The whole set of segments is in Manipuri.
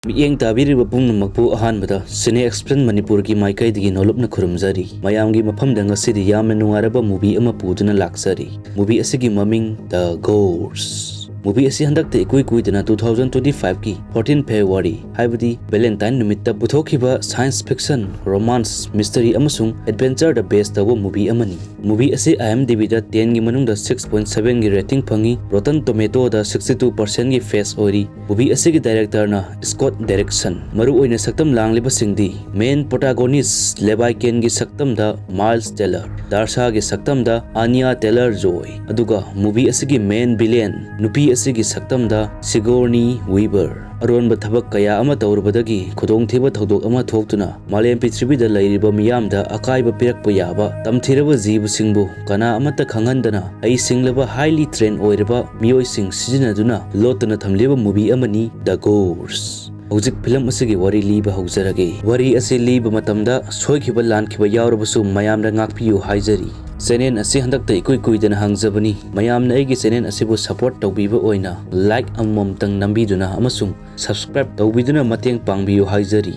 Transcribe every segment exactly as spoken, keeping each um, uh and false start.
ꯃꯤꯠꯌꯦꯡ ꯇꯥꯕꯤꯔꯤꯕ ꯄꯨꯝꯅꯃꯛꯄꯨ ꯑꯍꯥꯟꯕꯗ Cine Expression ꯃꯅꯤꯄꯨꯔꯒꯤ ꯃꯥꯏꯀꯩꯗꯒꯤ ꯅꯣꯂꯨꯞꯅ ꯈꯨꯔꯨꯝꯖꯔꯤ꯫ ꯃꯌꯥꯝꯒꯤ ꯃꯐꯝꯗ ꯉꯁꯤꯗꯤ ꯌꯥꯝꯅ ꯅꯨꯡꯉꯥꯏꯔꯕ movie ꯑꯃ ꯄꯨꯗꯨꯅ ꯂꯥꯛꯆꯔꯤ꯫ Movie ꯑꯁꯤꯒꯤ ꯃꯃꯤꯡ The Ghost꯫ Movie ꯑꯁꯤ ꯍꯟꯗꯛꯇ ꯏꯀꯨꯏ ꯀꯨꯏꯗꯅ two thousand twenty five ꯀꯤ fourteen February, ꯍꯥꯏꯕꯗꯤ Valentine ꯅꯨꯃꯤꯠꯇ ꯄꯨꯊꯣꯛꯈꯤꯕ science fiction, romance, mystery ꯑꯃꯁꯨꯡ adventure ꯗ base ꯇꯧꯕ movie ꯑꯃꯅꯤ꯫ Movie ꯑꯁꯤ IMDb ꯗ ten ꯒꯤ ꯃꯅꯨꯡꯗ six point seven ꯒꯤ rating ꯐꯪꯉꯤ, Rotten Tomato ꯗ sixty two percent ꯒꯤ pass ꯑꯣꯏꯔꯤ꯫ Movie ꯑꯁꯤꯒꯤ director ꯅ Scott Derrickson꯫ ꯃꯔꯨꯑꯣꯏꯅ ꯁꯛꯇꯝ ꯂꯥꯡꯂꯤꯕꯁꯤꯡꯗꯤ main protagonist Levi Kane ꯒꯤ ꯁꯛꯇꯝꯗ Miles Teller, Darcy ꯒꯤ ꯁꯛꯇꯝꯗ Anya Taylor-Joy, ꯑꯗꯨꯒ movie ꯑꯁꯤꯒꯤ main villain ꯅꯨꯄꯤ ꯑꯁꯤꯒꯤ ꯁꯛꯇꯝꯗ Sigourney Weaver꯫ ꯑꯔꯣꯟꯕ ꯊꯕꯛ ꯀꯌꯥ ꯑꯃ ꯇꯧꯔꯨꯕꯗꯒꯤ ꯈꯨꯗꯣꯡꯊꯤꯕ ꯊꯧꯗꯣꯛ ꯑꯃ ꯊꯣꯛꯇꯨꯅ ꯃꯥꯂꯦꯝ ꯄ꯭ꯔꯤꯊꯤꯕꯤꯗ ꯂꯩꯔꯤꯕ ꯃꯤꯌꯥꯝꯗ ꯑꯀꯥꯏꯕ ꯄꯤꯔꯛꯄ ꯌꯥꯕ ꯇꯝꯊꯤꯔꯕ ꯖꯤꯕꯁꯤꯡꯕꯨ ꯀꯅꯥ ꯑꯃꯠꯇ ꯈꯪꯍꯟꯗꯅ ꯍꯩꯁꯤꯡꯂꯕ highly trained ꯑꯣꯏꯔꯕ ꯃꯤꯑꯣꯏꯁꯤꯡ ꯁꯤꯖꯤꯟꯅꯗꯨꯅ ꯂꯣꯠꯇꯨꯅ ꯊꯝꯂꯤꯕ movie ꯑꯃꯅꯤ The Ghost꯫ ꯍꯧꯖꯤꯛ film ꯑꯁꯤꯒꯤ ꯋꯥꯔꯤ ꯂꯤꯕ ꯍꯧꯖꯔꯒꯦ꯫ ꯋꯥꯔꯤ ꯑꯁꯤ ꯂꯤꯕ ꯃꯇꯝꯗ ꯁꯣꯏꯈꯤꯕ ꯂꯥꯟꯈꯤꯕ ꯌꯥꯎꯔꯕꯁꯨ ꯃꯌꯥꯝꯗ ꯉꯥꯛꯄꯤꯌꯨ ꯍꯥꯏꯖꯔꯤ꯫ Channel ꯑꯁꯤ ꯍꯟꯗꯛꯇ ꯏꯀꯨꯏ ꯀꯨꯏꯗꯅ ꯍꯥꯡꯖꯕꯅꯤ꯫ ꯃꯌꯥꯝꯅ ꯑꯩꯒꯤ channel ꯑꯁꯤꯕꯨ support ꯇꯧꯕꯤꯕ ꯑꯣꯏꯅ like ꯑꯃꯃꯝꯇꯪ ꯅꯝꯕꯤꯗꯨꯅ ꯑꯃꯁꯨꯡ subscribe ꯇꯧꯕꯤꯗꯨꯅ ꯃꯇꯦꯡ ꯄꯥꯡꯕꯤꯌꯨ ꯍꯥꯏꯖꯔꯤ꯫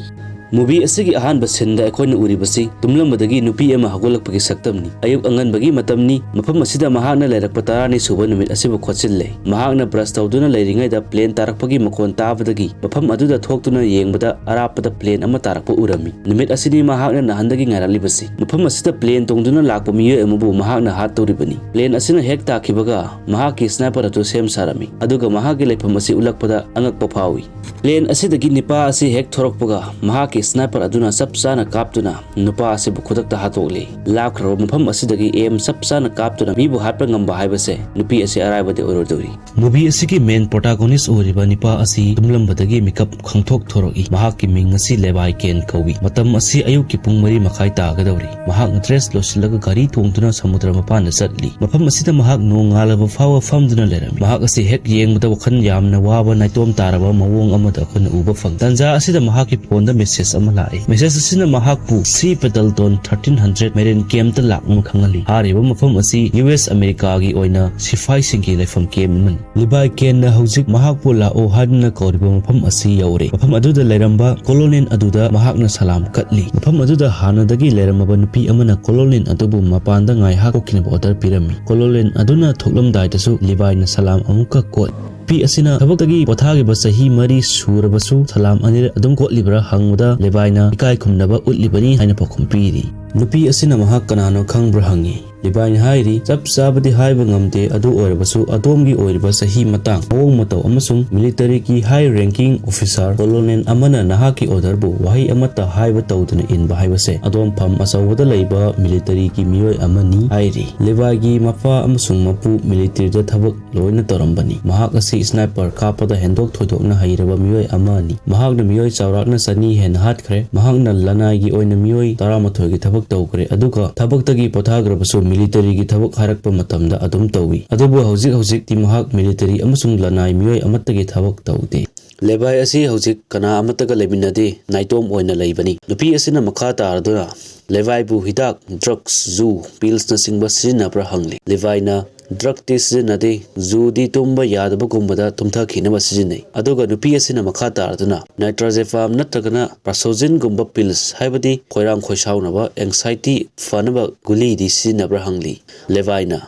Movie ꯑꯁꯤꯒꯤ ꯑꯍꯥꯟꯕ scene ꯗ ꯑꯩꯈꯣꯏꯅ ꯎꯔꯤꯕꯁꯤ ꯇꯨꯝꯂꯝꯕꯗꯒꯤ ꯅꯨꯄꯤ ꯑꯃ ꯍꯧꯒꯠꯂꯛꯄꯒꯤ ꯁꯛꯇꯝꯅꯤ꯫ ꯑꯌꯨꯛ ꯑꯉꯟꯕꯒꯤ ꯃꯇꯝꯅꯤ꯫ ꯃꯐꯝ ꯑꯁꯤꯗ ꯃꯍꯥꯛꯅ ꯂꯩꯔꯛꯄ ꯇꯔꯥꯅꯤ ꯁꯨꯕ ꯅꯨꯃꯤꯠ ꯑꯁꯤꯕꯨ ꯈꯣꯠꯆꯤꯜꯂꯦ꯫ ꯃꯍꯥꯛꯅ brush ꯇꯧꯗꯨꯅ ꯂꯩꯔꯤꯉꯩꯗ plane ꯇꯥꯔꯛꯄꯒꯤ ꯃꯈꯣꯟ ꯇꯥꯕꯗꯒꯤ ꯃꯐꯝ ꯑꯗꯨꯗ ꯊꯣꯛꯇꯨꯅ ꯌꯦꯡꯕꯗ ꯑꯔꯥꯞꯄꯗ plane ꯑꯃ ꯇꯥꯔꯛꯄ ꯎꯔꯝꯃꯤ꯫ ꯅꯨꯃꯤꯠ ꯑꯁꯤꯅꯤ ꯃꯍꯥꯛꯅ ꯅꯍꯥꯟꯗꯒꯤ ꯉꯥꯏꯔꯛꯂꯤꯕꯁꯤ꯫ ꯃꯐꯝ ꯑꯁꯤꯗ plane ꯇꯣꯡꯗꯨꯅ ꯂꯥꯛꯄ ꯃꯤꯑꯣꯏ ꯑꯃꯕꯨ ꯃꯍꯥꯛꯅ ꯍꯥꯠꯇꯧꯔꯤꯕꯅꯤ꯫ Plane ꯑꯁꯤꯅ ꯍꯦꯛ ꯇꯥꯈꯤꯕꯒ ꯃꯍꯥꯛꯀꯤ sniper ꯑꯗꯨ ꯁꯦꯝ ꯁꯥꯔꯝꯃꯤ, ꯑꯗꯨꯒ ꯃꯍꯥꯛꯀꯤ ꯂꯩꯐꯝ ꯑꯁꯤ ꯎꯠꯂꯛꯄꯗ ꯑꯉꯛꯄ ꯐꯥꯎꯏ꯫ Plane ꯑꯁꯤꯗꯒꯤ ꯅꯤꯄꯥ ꯑꯁꯤ ꯍꯦꯛ ꯊꯣꯔꯛꯄꯒ ꯃꯍꯥꯛꯀꯤ sniper ꯑꯗꯨꯅ ꯆꯞ ꯆꯥꯅ ꯀꯥꯞꯇꯨꯅ ꯅꯨꯄꯥ ꯑꯁꯤꯕꯨ ꯈꯨꯗꯛꯇ ꯍꯥꯠꯇꯣꯛꯂꯤ꯫ ꯂꯥꯞꯈ꯭ꯔꯕ ꯃꯐꯝ ꯑꯁꯤꯗꯒꯤ aim ꯆꯞ ꯆꯥꯅ ꯀꯥꯞꯇꯨꯅ ꯃꯤꯕꯨ ꯍꯥꯠꯄ ꯉꯝꯕ ꯍꯥꯏꯕꯁꯦ ꯅꯨꯄꯤ ꯑꯁꯤ ꯑꯔꯥꯏꯕꯗꯤ ꯑꯣꯏꯔꯣꯏꯗꯧꯔꯤ꯫ Movie ꯑꯁꯤꯒꯤ main protagonist ꯑꯣꯏꯔꯤꯕ ꯅꯤꯄꯥ ꯑꯁꯤ ꯇꯨꯝꯂꯝꯕꯗꯒꯤ ꯃꯤꯀꯞ ꯈꯪꯊꯣꯛ ꯊꯣꯔꯛꯏ꯫ ꯃꯍꯥꯛꯀꯤ ꯃꯤꯡ ꯑꯁꯤ Levi Kane ꯀꯧꯏ꯫ ꯃꯇꯝ ꯑꯁꯤ ꯑꯌꯨꯛꯀꯤ ꯄꯨꯡ ꯃꯔꯤ ꯃꯈꯥꯏ ꯇꯥꯒꯗꯧꯔꯤ꯫ ꯃꯍꯥꯛꯅ dress ꯂꯣꯏꯁꯤꯜꯂꯒ ꯒꯥꯔꯤ ꯊꯣꯡꯗꯨꯅ ꯁꯃꯨꯗ꯭ꯔ ꯃꯄꯥꯟꯗ ꯆꯠꯂꯤ꯫ ꯃꯐꯝ ꯑꯁꯤꯗ ꯃꯍꯥꯛ ꯅꯣꯡꯉꯥꯜꯂꯕ ꯐꯥꯎꯕ ꯐꯝꯗꯨꯅ ꯂꯩꯔꯝꯃꯤ꯫ ꯃꯍꯥꯛ ꯑꯁꯤ ꯍꯦꯛ ꯌꯦꯡꯕꯗ ꯋꯥꯈꯜ ꯌꯥꯝꯅ ꯋꯥꯕ, ꯅꯥꯏꯇꯣꯝ ꯇꯥꯔꯕ ꯃꯑꯣꯡ ꯑꯃꯗ ꯑꯩꯈꯣꯏꯅ ꯎꯕ ꯐꯪꯏ꯫ ꯇꯥꯟꯖꯥ ꯑꯁꯤꯗ ꯃꯍꯥꯛꯀꯤ phone ꯗ message ꯑꯃ ꯂꯥꯛꯏ꯫ ꯃꯦꯁꯦꯖ ꯑꯁꯤꯅ ꯃꯍꯥꯛꯄꯨ ꯁꯤ ꯄꯦꯇꯜꯇꯣꯟ ꯊꯥꯔꯇꯤꯟ ꯍꯟꯗ꯭ꯔꯦꯠ ꯃꯦꯔꯤꯟ ꯀꯦꯝꯞꯇ ꯂꯥꯛꯅꯕ ꯈꯪꯍꯜꯂꯤ꯫ ꯍꯥꯏꯔꯤꯕ ꯃꯐꯝ ꯑꯁꯤ ꯌꯨ ꯑꯦꯁ ꯑꯃꯦꯔꯤꯀꯥꯒꯤ ꯑꯣꯏꯅ ꯁꯤꯐꯥꯏꯁꯤꯡꯒꯤ ꯂꯩꯐꯝ ꯀꯦꯝꯞ ꯑꯃꯅꯤ꯫ ꯂꯤꯚꯥꯏ ꯀꯦꯟꯅ ꯍꯧꯖꯤꯛ ꯃꯍꯥꯛꯄꯨ ꯂꯥꯛꯑꯣ ꯍꯥꯏꯗꯨꯅ ꯀꯧꯔꯤꯕ ꯃꯐꯝ ꯑꯁꯤ ꯌꯧꯔꯦ꯫ ꯃꯐꯝ ꯑꯗꯨꯗ ꯂꯩꯔꯝꯕ ꯀꯣꯂꯣꯅꯦꯜ ꯑꯗꯨꯗ ꯃꯍꯥꯛꯅ ꯁꯂꯥꯝ ꯀꯠꯂꯤ꯫ ꯃꯐꯝ ꯑꯗꯨꯗ ꯍꯥꯟꯅꯗꯒꯤ ꯂꯩꯔꯝꯃꯕ ꯅꯨꯄꯤ ꯑꯃꯅ ꯀꯣꯂꯣꯅꯦꯜ ꯑꯗꯨꯕꯨ ꯃꯄꯥꯟꯗ ꯉꯥꯏꯍꯥꯛ ꯊꯣꯛꯈꯤꯅꯕ ꯑꯣꯔꯗꯔ ꯄꯤꯔꯝꯃꯤ꯫ ꯀꯣꯂꯣꯅꯦꯜ ꯑꯗꯨꯅ ꯊꯣꯛꯂꯝꯗꯥꯏꯗꯁꯨ ꯂꯤꯚꯥꯏꯅ ꯁꯂꯥꯝ ꯑꯃꯨꯛꯀ ꯀꯣꯠ ꯅꯨꯄꯤ ꯑꯁꯤꯅ ꯊꯕꯛꯇꯒꯤ ꯄꯣꯊꯥꯈꯤꯕ ꯆꯍꯤ ꯃꯔꯤ ꯁꯨꯔꯕꯁꯨ ꯁꯂꯥꯝ ꯑꯅꯤꯔꯛ ꯑꯗꯨꯝ ꯀꯣꯠꯂꯤꯕ꯭ꯔꯥ ꯍꯪꯕꯗ ꯂꯤꯚꯥꯏꯅ ꯏꯀꯥꯏ ꯈꯨꯝꯅꯕ ꯎꯠꯂꯤꯕꯅꯤ ꯍꯥꯏꯅ ꯄꯥꯎꯈꯨꯝ ꯄꯤꯔꯤ꯫ ꯅꯨꯄꯤ ꯑꯁꯤꯅ ꯃꯍꯥꯛ ꯀꯅꯥꯅꯣ ꯈꯪꯕ꯭ꯔꯥ ꯍꯪꯉꯤ꯫ ꯂꯤꯚꯥꯏꯅ ꯍꯥꯏꯔꯤ, "ꯆꯞ ꯆꯥꯕꯗꯤ ꯍꯥꯏꯕ ꯉꯝꯗꯦ, ꯑꯗꯨ ꯑꯣꯏꯔꯕꯁꯨ ꯑꯗꯣꯝꯒꯤ ꯑꯣꯏꯔꯤꯕ ꯆꯍꯤ ꯃꯇꯥꯡ, ꯃꯑꯣꯡ ꯃꯇꯧ ꯑꯃꯁꯨꯡ ꯃꯤꯂꯤꯇꯔꯤꯒꯤ ꯍꯥꯏ ꯔꯦꯡꯀꯤꯡ ꯑꯣꯐꯤꯁꯥꯔ ꯀꯣꯂꯣꯅꯦꯜ ꯑꯃꯅ ꯅꯍꯥꯛꯀꯤ ꯑꯣꯔꯗꯔꯕꯨ ꯋꯥꯍꯩ ꯑꯃꯠꯇ ꯍꯥꯏꯕ ꯇꯧꯗꯅ ꯏꯟꯕ ꯍꯥꯏꯕꯁꯦ ꯑꯗꯣꯝ ꯐꯝ ꯑꯆꯧꯕꯗ ꯂꯩꯕ ꯃꯤꯂꯤꯇꯔꯤꯒꯤ ꯃꯤꯑꯣꯏ ꯑꯃꯅꯤ" ꯍꯥꯏꯔꯤ꯫ ꯂꯤꯚꯥꯏꯒꯤ ꯃꯄꯥ ꯑꯃꯁꯨꯡ ꯃꯄꯨ ꯃꯤꯂꯤꯇꯔꯤꯗ ꯊꯕꯛ ꯂꯣꯏꯅ ꯇꯧꯔꯝꯕꯅꯤ꯫ ꯃꯍꯥꯛ ꯑꯁꯤ ꯁ꯭ꯅꯥꯏꯄꯔ ꯀꯥꯞꯄꯗ ꯍꯦꯟꯗꯣꯛ ꯊꯣꯏꯗꯣꯛꯅ ꯍꯩꯔꯕ ꯃꯤꯑꯣꯏ ꯑꯃꯅꯤ꯫ ꯃꯍꯥꯛꯅ ꯃꯤꯑꯣꯏ ꯆꯥꯎꯔꯥꯛꯅ ꯆꯅꯤ ꯍꯦꯟꯅ ꯍꯥꯠꯈ꯭ꯔꯦ꯫ ꯃꯍꯥꯛꯅ ꯂꯅꯥꯏꯒꯤ ꯑꯣꯏꯅ ꯃꯤꯑꯣꯏ ꯇꯔꯥꯃꯥꯊꯣꯏꯒꯤ ꯊꯕꯛ ꯇꯧꯈ꯭ꯔꯦ, ꯑꯗꯨꯒ ꯊꯕꯛꯇꯒꯤ ꯄꯣꯊꯥꯈ꯭ꯔꯕꯁꯨ ꯃꯤꯂꯤꯇꯔꯤꯒꯤ ꯊꯕꯛ ꯍꯥꯏꯔꯛꯄ ꯃꯇꯝꯗ ꯑꯗꯨꯝ ꯇꯧꯏ꯫ ꯑꯗꯨꯕꯨ ꯍꯧꯖꯤꯛ ꯍꯧꯖꯤꯛꯇꯤ ꯃꯍꯥꯛ ꯃꯤꯂꯤꯇꯔꯤ ꯑꯃꯁꯨꯡ ꯂꯅꯥꯏ ꯃꯤꯑꯣꯏ ꯑꯃꯠꯇꯒꯤ ꯊꯕꯛ ꯇꯧꯗꯦ꯫ ꯂꯦꯚꯥꯏ ꯑꯁꯤ ꯍꯧꯖꯤꯛ ꯀꯅꯥ ꯑꯃꯠꯇꯒ ꯂꯩꯃꯤꯟꯅꯗꯦ, ꯅꯥꯏꯇꯣꯝ ꯑꯣꯏꯅ ꯂꯩꯕꯅꯤ꯫ ꯅꯨꯄꯤ ꯑꯁꯤꯅ ꯃꯈꯥ ꯇꯥꯔꯗꯨꯅ ꯂꯦꯚꯥꯏꯕꯨ ꯍꯤꯗꯥꯛ, ꯗ꯭ꯔꯒꯁ, ꯖꯨ, ꯄꯤꯜꯁꯅꯆꯤꯡꯕ ꯁꯤꯖꯤꯟꯅꯕ꯭ꯔꯥ ꯍꯪꯂꯤ꯫ ꯂꯦꯚꯥꯏꯅ, "ꯗ꯭ꯔꯒꯇꯤ ꯁꯤꯖꯤꯟꯅꯗꯦ, ꯖꯨꯗꯤ ꯇꯨꯝꯕ ꯌꯥꯗꯕꯒꯨꯝꯕꯗ ꯇꯨꯝꯊꯈꯤꯅꯕ ꯁꯤꯖꯤꯟꯅꯩ"꯫ ꯑꯗꯨꯒ ꯅꯨꯄꯤ ꯑꯁꯤꯅ ꯃꯈꯥ ꯇꯥꯔꯗꯨꯅ ꯅꯥꯏꯇ꯭ꯔꯥꯖꯦꯄꯥꯝ ꯅꯠꯇ꯭ꯔꯒꯅ ꯄ꯭ꯔꯥꯁꯣꯖꯤꯟꯒꯨꯝꯕ ꯄꯤꯜꯁ, ꯍꯥꯏꯕꯗꯤ ꯈꯣꯏꯔꯥꯡ ꯈꯣꯏꯁꯥꯎꯅꯕ, ꯑꯦꯡꯁꯥꯏꯇꯤ ꯐꯅꯕ ꯒꯨꯂꯤꯗꯤ ꯁꯤꯖꯤꯟꯅꯕ꯭ꯔꯥ ꯍꯪꯂꯤ꯫ ꯂꯦꯚꯥꯏꯅ,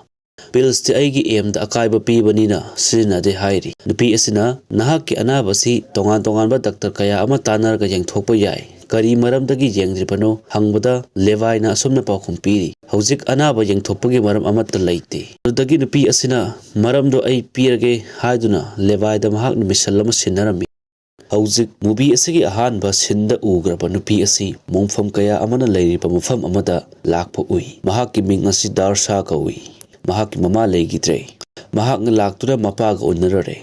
"ꯄꯤꯜꯁꯇꯤ ꯑꯩꯒꯤ ꯑꯦꯝꯗ ꯑꯀꯥꯏꯕ ꯄꯤꯕꯅꯤꯅ ꯁꯤꯖꯤꯟꯅꯗꯦ" ꯍꯥꯏꯔꯤ꯫ ꯅꯨꯄꯤ ꯑꯁꯤꯅ, "ꯅꯍꯥꯛꯀꯤ ꯑꯅꯥꯕꯁꯤ ꯇꯣꯉꯥꯟ ꯇꯣꯉꯥꯟꯕ ꯗꯥꯛꯇꯔ ꯀꯌꯥ ꯑꯃ ꯇꯥꯟꯅꯔꯒ ꯌꯦꯡꯊꯣꯛꯄ ꯌꯥꯏ꯫ ꯀꯔꯤ ꯃꯔꯝꯗꯒꯤ ꯌꯦꯡꯗ꯭ꯔꯤꯕꯅꯣ?" ꯍꯪꯕꯗ ꯂꯦꯚꯥꯏꯅ ꯑꯁꯨꯝꯅ ꯄꯥꯎꯈꯨꯝ ꯄꯤꯔꯤ, "ꯍꯧꯖꯤꯛ ꯑꯅꯥꯕ ꯌꯦꯡꯊꯣꯛꯄꯒꯤ ꯃꯔꯝ ꯑꯃꯠꯇ ꯂꯩꯇꯦ"꯫ ꯑꯗꯨꯗꯒꯤ ꯅꯨꯄꯤ ꯑꯁꯤꯅ, "ꯃꯔꯝꯗꯣ ꯑꯩ ꯄꯤꯔꯒꯦ" ꯍꯥꯏꯗꯨꯅ ꯂꯦꯚꯥꯏꯗ ꯃꯍꯥꯛꯅ ꯃꯤꯁꯜ ꯑꯃ ꯁꯤꯟꯅꯔꯝꯃꯤ꯫ ꯍꯧꯖꯤꯛ ꯃꯨꯚꯤ ꯑꯁꯤꯒꯤ ꯑꯍꯥꯟꯕ ꯁꯤꯟꯗ ꯎꯈ꯭ꯔꯕ ꯅꯨꯄꯤ ꯑꯁꯤ ꯃꯣꯡꯐꯝ ꯀꯌꯥ ꯑꯃꯅ ꯂꯩꯔꯤꯕ ꯃꯐꯝ ꯑꯃꯗ ꯂꯥꯛꯄ ꯎꯏ꯫ ꯃꯍꯥꯛꯀꯤ ꯃꯤꯡ ꯑꯁꯤ ꯗꯥꯔꯁꯥ ꯀꯧꯏ꯫ ꯃꯍꯥꯛꯀꯤ ꯃꯃꯥ ꯂꯩꯈꯤꯗ꯭ꯔꯦ꯫ ꯃꯍꯥꯛꯅ ꯂꯥꯛꯇꯨꯅ ꯃꯄꯥꯒ ꯎꯅꯔꯔꯦ꯫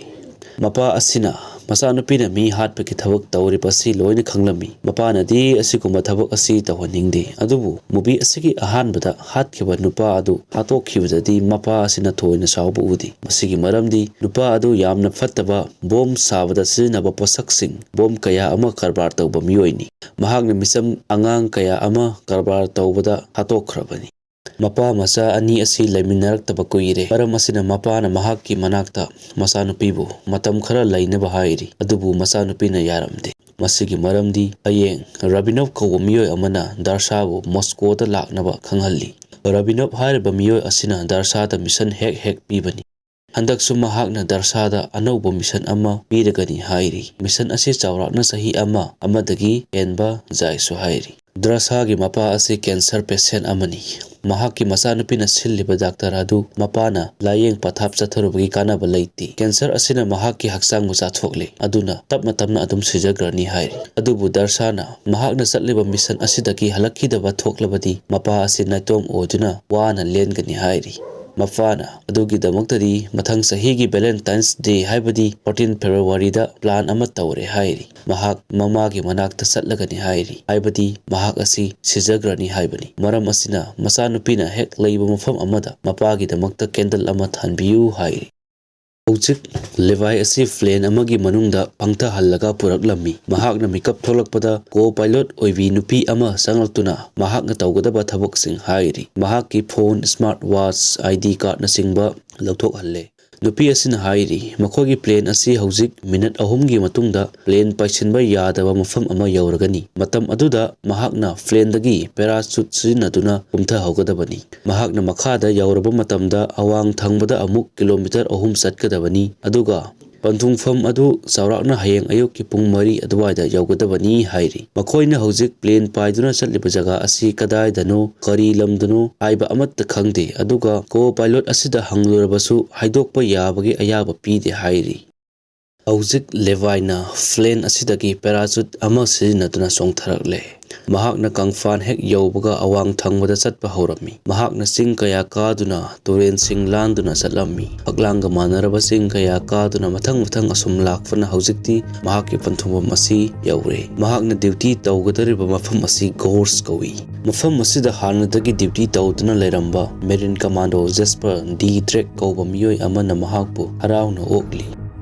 ꯃꯄꯥ ꯑꯁꯤꯅ ꯃꯆꯥꯅꯨꯄꯤꯅ ꯃꯤ ꯍꯥꯠꯄꯒꯤ ꯊꯕꯛ ꯇꯧꯔꯤꯕ ꯑꯁꯤ ꯂꯣꯏꯅ ꯈꯪꯂꯝꯃꯤ꯫ ꯃꯄꯥꯅꯗꯤ ꯑꯁꯤꯒꯨꯝꯕ ꯊꯕꯛ ꯑꯁꯤ ꯇꯧꯍꯟꯅꯤꯡꯗꯦ, ꯑꯗꯨꯕꯨ movie ꯑꯁꯤꯒꯤ ꯑꯍꯥꯟꯕꯗ ꯍꯥꯠꯈꯤꯕ ꯅꯨꯄꯥ ꯑꯗꯨ ꯍꯥꯠꯇꯣꯛꯈꯤꯕꯗꯗꯤ ꯃꯄꯥ ꯑꯁꯤꯅ ꯊꯣꯏꯅ ꯁꯥꯎꯕ ꯎꯗꯦ꯫ ꯃꯁꯤꯒꯤ ꯃꯔꯝꯗꯤ ꯅꯨꯄꯥ ꯑꯗꯨ ꯌꯥꯝꯅ ꯐꯠꯇꯕ, ꯕꯣꯝ ꯁꯥꯕꯗ ꯁꯤꯖꯤꯟꯅꯕ ꯄꯣꯠꯁꯛꯁꯤꯡ, ꯕꯣꯝ ꯀꯌꯥ ꯑꯃ ꯀꯔꯕꯥꯔ ꯇꯧꯕ ꯃꯤꯑꯣꯏꯅꯤ꯫ ꯃꯍꯥꯛꯅ ꯃꯤꯆꯝ ꯑꯉꯥꯡ ꯀꯌꯥ ꯑꯃ ꯀꯔꯕꯥꯔ ꯇꯧꯕꯗ ꯍꯥꯠꯇꯣꯛꯈ꯭ꯔꯕꯅꯤ꯫ ꯃꯄꯥ ꯃꯆꯥ ꯑꯅꯤ ꯑꯁꯤ ꯂꯩꯃꯤꯟꯅꯔꯛꯇꯕ ꯀꯨꯏꯔꯦ꯫ ꯃꯔꯝ ꯑꯁꯤꯅ ꯃꯄꯥꯅ ꯃꯍꯥꯛꯀꯤ ꯃꯅꯥꯛꯇ ꯃꯆꯥꯅꯨꯄꯤꯕꯨ ꯃꯇꯝ ꯈꯔ ꯂꯩꯅꯕ ꯍꯥꯏꯔꯤ, ꯑꯗꯨꯕꯨ ꯃꯆꯥꯅꯨꯄꯤꯅ ꯌꯥꯔꯝꯗꯦ꯫ ꯃꯁꯤꯒꯤ ꯃꯔꯝꯗꯤ ꯍꯌꯦꯡ ꯔꯥꯕꯤꯅꯣꯚ ꯀꯧꯕ ꯃꯤꯑꯣꯏ ꯑꯃꯅ ꯗꯥꯔꯁꯥꯕꯨ ꯃꯣꯁꯀꯣꯗ ꯂꯥꯛꯅꯕ ꯈꯪꯍꯜꯂꯤ꯫ ꯔꯥꯕꯤꯅꯣꯚ ꯍꯥꯏꯔꯤꯕ ꯃꯤꯑꯣꯏ ꯑꯁꯤꯅ ꯗꯥꯔꯁꯥꯗ ꯃꯤꯁꯟ ꯍꯦꯛ ꯍꯦꯛ ꯄꯤꯕꯅꯤ꯫ ꯍꯟꯗꯛꯁꯨ ꯃꯍꯥꯛꯅ ꯗꯥꯔꯁꯥꯗ ꯑꯅꯧꯕ ꯃꯤꯁꯟ ꯑꯃ ꯄꯤꯔꯒꯅꯤ ꯍꯥꯏꯔꯤ꯫ ꯃꯤꯁꯟ ꯑꯁꯤ ꯆꯥꯎꯔꯥꯛꯅ ꯆꯍꯤ ꯑꯃ ꯑꯃꯗꯒꯤ ꯍꯦꯟꯕ ꯌꯥꯏꯁꯨ ꯍꯥꯏꯔꯤ꯫ ꯗꯥꯔꯁꯥꯒꯤ ꯃꯄꯥ ꯑꯁꯤ cancer patient ꯑꯃꯅꯤ꯫ ꯃꯍꯥꯛꯀꯤ ꯃꯆꯥꯅꯨꯄꯤꯅ ꯁꯤꯜꯂꯤꯕ ꯗꯥꯛꯇꯔ ꯑꯗꯨ ꯃꯄꯥꯅ ꯂꯥꯌꯦꯡ ꯄꯊꯥꯞ ꯆꯠꯊꯔꯨꯕꯒꯤ ꯀꯥꯟꯅꯕ ꯂꯩꯇꯦ꯫ Cancer ꯑꯁꯤꯅ ꯃꯍꯥꯛꯀꯤ ꯍꯛꯆꯥꯡꯕꯨ ꯆꯥꯊꯣꯛꯂꯦ, ꯑꯗꯨꯅ ꯇꯞꯅ ꯇꯞꯅ ꯑꯗꯨꯝ ꯁꯤꯖꯈ꯭ꯔꯅꯤ ꯍꯥꯏꯔꯤ꯫ ꯑꯗꯨꯕꯨ ꯗꯥꯔꯁꯥꯅ ꯃꯍꯥꯛꯅ ꯆꯠꯂꯤꯕ ꯃꯤꯁꯟ ꯑꯁꯤꯗꯒꯤ ꯍꯜꯂꯛꯈꯤꯗꯕ ꯊꯣꯛꯂꯕꯗꯤ ꯃꯄꯥ ꯑꯁꯤ ꯅꯥꯏꯇꯣꯝ ꯑꯣꯏꯗꯨꯅ ꯋꯥꯅ ꯂꯦꯟꯒꯅꯤ ꯍꯥꯏꯔꯤ꯫ ꯃꯄꯥꯅ ꯑꯗꯨꯒꯤꯗꯃꯛꯇꯗꯤ ꯃꯊꯪ ꯆꯍꯤꯒꯤ Valentine's Day, ꯍꯥꯏꯕꯗꯤ fourteen Februaryꯗ plan ꯑꯃ ꯇꯧꯔꯦ ꯍꯥꯏꯔꯤ꯫ ꯃꯍꯥꯛ ꯃꯃꯥꯒꯤ ꯃꯅꯥꯛꯇ ꯆꯠꯂꯒꯅꯤ ꯍꯥꯏꯔꯤ, ꯍꯥꯏꯕꯗꯤ ꯃꯍꯥꯛ ꯑꯁꯤ ꯁꯤꯖꯈ꯭ꯔꯅꯤ ꯍꯥꯏꯕꯅꯤ꯫ ꯃꯔꯝ ꯑꯁꯤꯅ ꯃꯆꯥꯅꯨꯄꯤꯅ ꯍꯦꯛ ꯂꯩꯕ ꯃꯐꯝ ꯑꯃꯗ ꯃꯄꯥꯒꯤꯗꯃꯛꯇ candle ꯑꯃ ꯊꯥꯟꯕꯤꯌꯨ ꯍꯥꯏꯔꯤ꯫ ꯍꯧꯖꯤꯛ ꯂꯦꯚꯥꯏ ꯑꯁꯤ plane ꯑꯃꯒꯤ ꯃꯅꯨꯡꯗ ꯄꯪꯊꯍꯜꯂꯒ ꯄꯨꯔꯛꯂꯝꯃꯤ꯫ ꯃꯍꯥꯛꯅ ꯃꯤꯀꯞ ꯊꯣꯛꯂꯛꯄꯗ co-pilot ꯑꯣꯏꯕꯤ ꯅꯨꯄꯤ ꯑꯃ ꯆꯪꯂꯛꯇꯨꯅ ꯃꯍꯥꯛꯅ ꯇꯧꯒꯗꯕ ꯊꯕꯛꯁꯤꯡ ꯍꯥꯏꯔꯤ꯫ ꯃꯍꯥꯛꯀꯤ phone, smart watch, ID cardꯅꯆꯤꯡꯕ ꯂꯧꯊꯣꯛꯍꯜꯂꯦ꯫ ꯅꯨꯄꯤ ꯑꯁꯤꯅ ꯍꯥꯏꯔꯤ, ꯃꯈꯣꯏꯒꯤ plane ꯑꯁꯤ ꯍꯧꯖꯤꯛ minute ꯑꯍꯨꯝꯒꯤ ꯃꯇꯨꯡꯗ plane ꯄꯥꯏꯁꯤꯟꯕ ꯌꯥꯗꯕ ꯃꯐꯝ ꯑꯃ ꯌꯧꯔꯒꯅꯤ꯫ ꯃꯇꯝ ꯑꯗꯨꯗ ꯃꯍꯥꯛꯅ planeꯗꯒꯤ parachute ꯁꯤꯖꯤꯟꯅꯗꯨꯅ ꯀꯨꯝꯊꯍꯧꯒꯗꯕꯅꯤ꯫ ꯃꯍꯥꯛꯅ ꯃꯈꯥꯗ ꯌꯧꯔꯕ ꯃꯇꯝꯗ ꯑꯋꯥꯡ ꯊꯪꯕꯗ ꯑꯃꯨꯛ kilometre ꯑꯍꯨꯝ ꯆꯠꯀꯗꯕꯅꯤ, ꯑꯗꯨꯒ ꯄꯟꯊꯨꯡꯐꯝ ꯑꯗꯨ ꯆꯥꯎꯔꯥꯛꯅ ꯍꯌꯦꯡ ꯑꯌꯨꯛꯀꯤ ꯄꯨꯡ ꯃꯔꯤ ꯑꯗꯨꯋꯥꯏꯗ ꯌꯧꯒꯗꯕꯅꯤ ꯍꯥꯏꯔꯤ꯫ ꯃꯈꯣꯏꯅ ꯍꯧꯖꯤꯛ plane ꯄꯥꯏꯗꯨꯅ ꯆꯠꯂꯤꯕ ꯖꯒꯥ ꯑꯁꯤ ꯀꯗꯥꯏꯗꯅꯣ, ꯀꯔꯤ ꯂꯝꯗꯅꯣ ꯍꯥꯏꯕ ꯑꯃꯠꯇ ꯈꯪꯗꯦ, ꯑꯗꯨꯒ co-pilot ꯑꯁꯤꯗ ꯍꯪꯂꯨꯔꯕꯁꯨ ꯍꯥꯏꯗꯣꯛꯄ ꯌꯥꯕꯒꯤ ꯑꯌꯥꯕ ꯄꯤꯗꯦ ꯍꯥꯏꯔꯤ꯫ ꯍꯧꯖꯤꯛ ꯂꯦꯚꯥꯏꯅ ꯄ꯭ꯂꯦꯟ ꯑꯁꯤꯗꯒꯤ ꯄꯦꯔꯥꯆꯨꯠ ꯑꯃ ꯁꯤꯖꯤꯟꯅꯗꯨꯅ ꯆꯣꯡꯊꯔꯛꯂꯦ꯫ ꯃꯍꯥꯛꯅ ꯀꯪꯐꯥꯟ ꯍꯦꯛ ꯌꯧꯕꯒ ꯑꯋꯥꯡ ꯊꯪꯕꯗ ꯆꯠꯄ ꯍꯧꯔꯝꯃꯤ꯫ ꯃꯍꯥꯛꯅ ꯆꯤꯡ ꯀꯌꯥ ꯀꯥꯗꯨꯅ, ꯇꯨꯔꯦꯟꯁꯤꯡ ꯂꯥꯟꯗꯨꯅ ꯆꯠꯂꯝꯃꯤ꯫ ꯐꯛꯂꯥꯡꯒ ꯃꯥꯟꯅꯔꯕ ꯆꯤꯡ ꯀꯌꯥ ꯀꯥꯗꯨꯅ ꯃꯊꯪ ꯃꯊꯪ ꯑꯁꯨꯝ ꯂꯥꯛꯄꯅ ꯍꯧꯖꯤꯛꯇꯤ ꯃꯍꯥꯛꯀꯤ ꯄꯟꯊꯨꯡꯐꯝ ꯑꯁꯤ ꯌꯧꯔꯦ꯫ ꯃꯍꯥꯛꯅ ꯗ꯭ꯌꯨꯇꯤ ꯇꯧꯒꯗꯧꯔꯤꯕ ꯃꯐꯝ ꯑꯁꯤ ꯒꯣꯔꯁ ꯀꯧꯏ꯫ ꯃꯐꯝ ꯑꯁꯤꯗ ꯍꯥꯟꯅꯗꯒꯤ ꯗ꯭ꯌꯨꯇꯤ ꯇꯧꯗꯨꯅ ꯂꯩꯔꯝꯕ ꯃꯦꯔꯤꯟ ꯀꯃꯥꯟꯗꯣ ꯖꯦꯁꯄꯔ ꯗꯤ ꯗ꯭ꯔꯦꯛ ꯀꯧꯕ ꯃꯤꯑꯣꯏ ꯑꯃꯅ ꯃꯍꯥꯛꯄꯨ ꯍꯔꯥꯎꯅ ꯑꯣꯛꯂꯤ꯫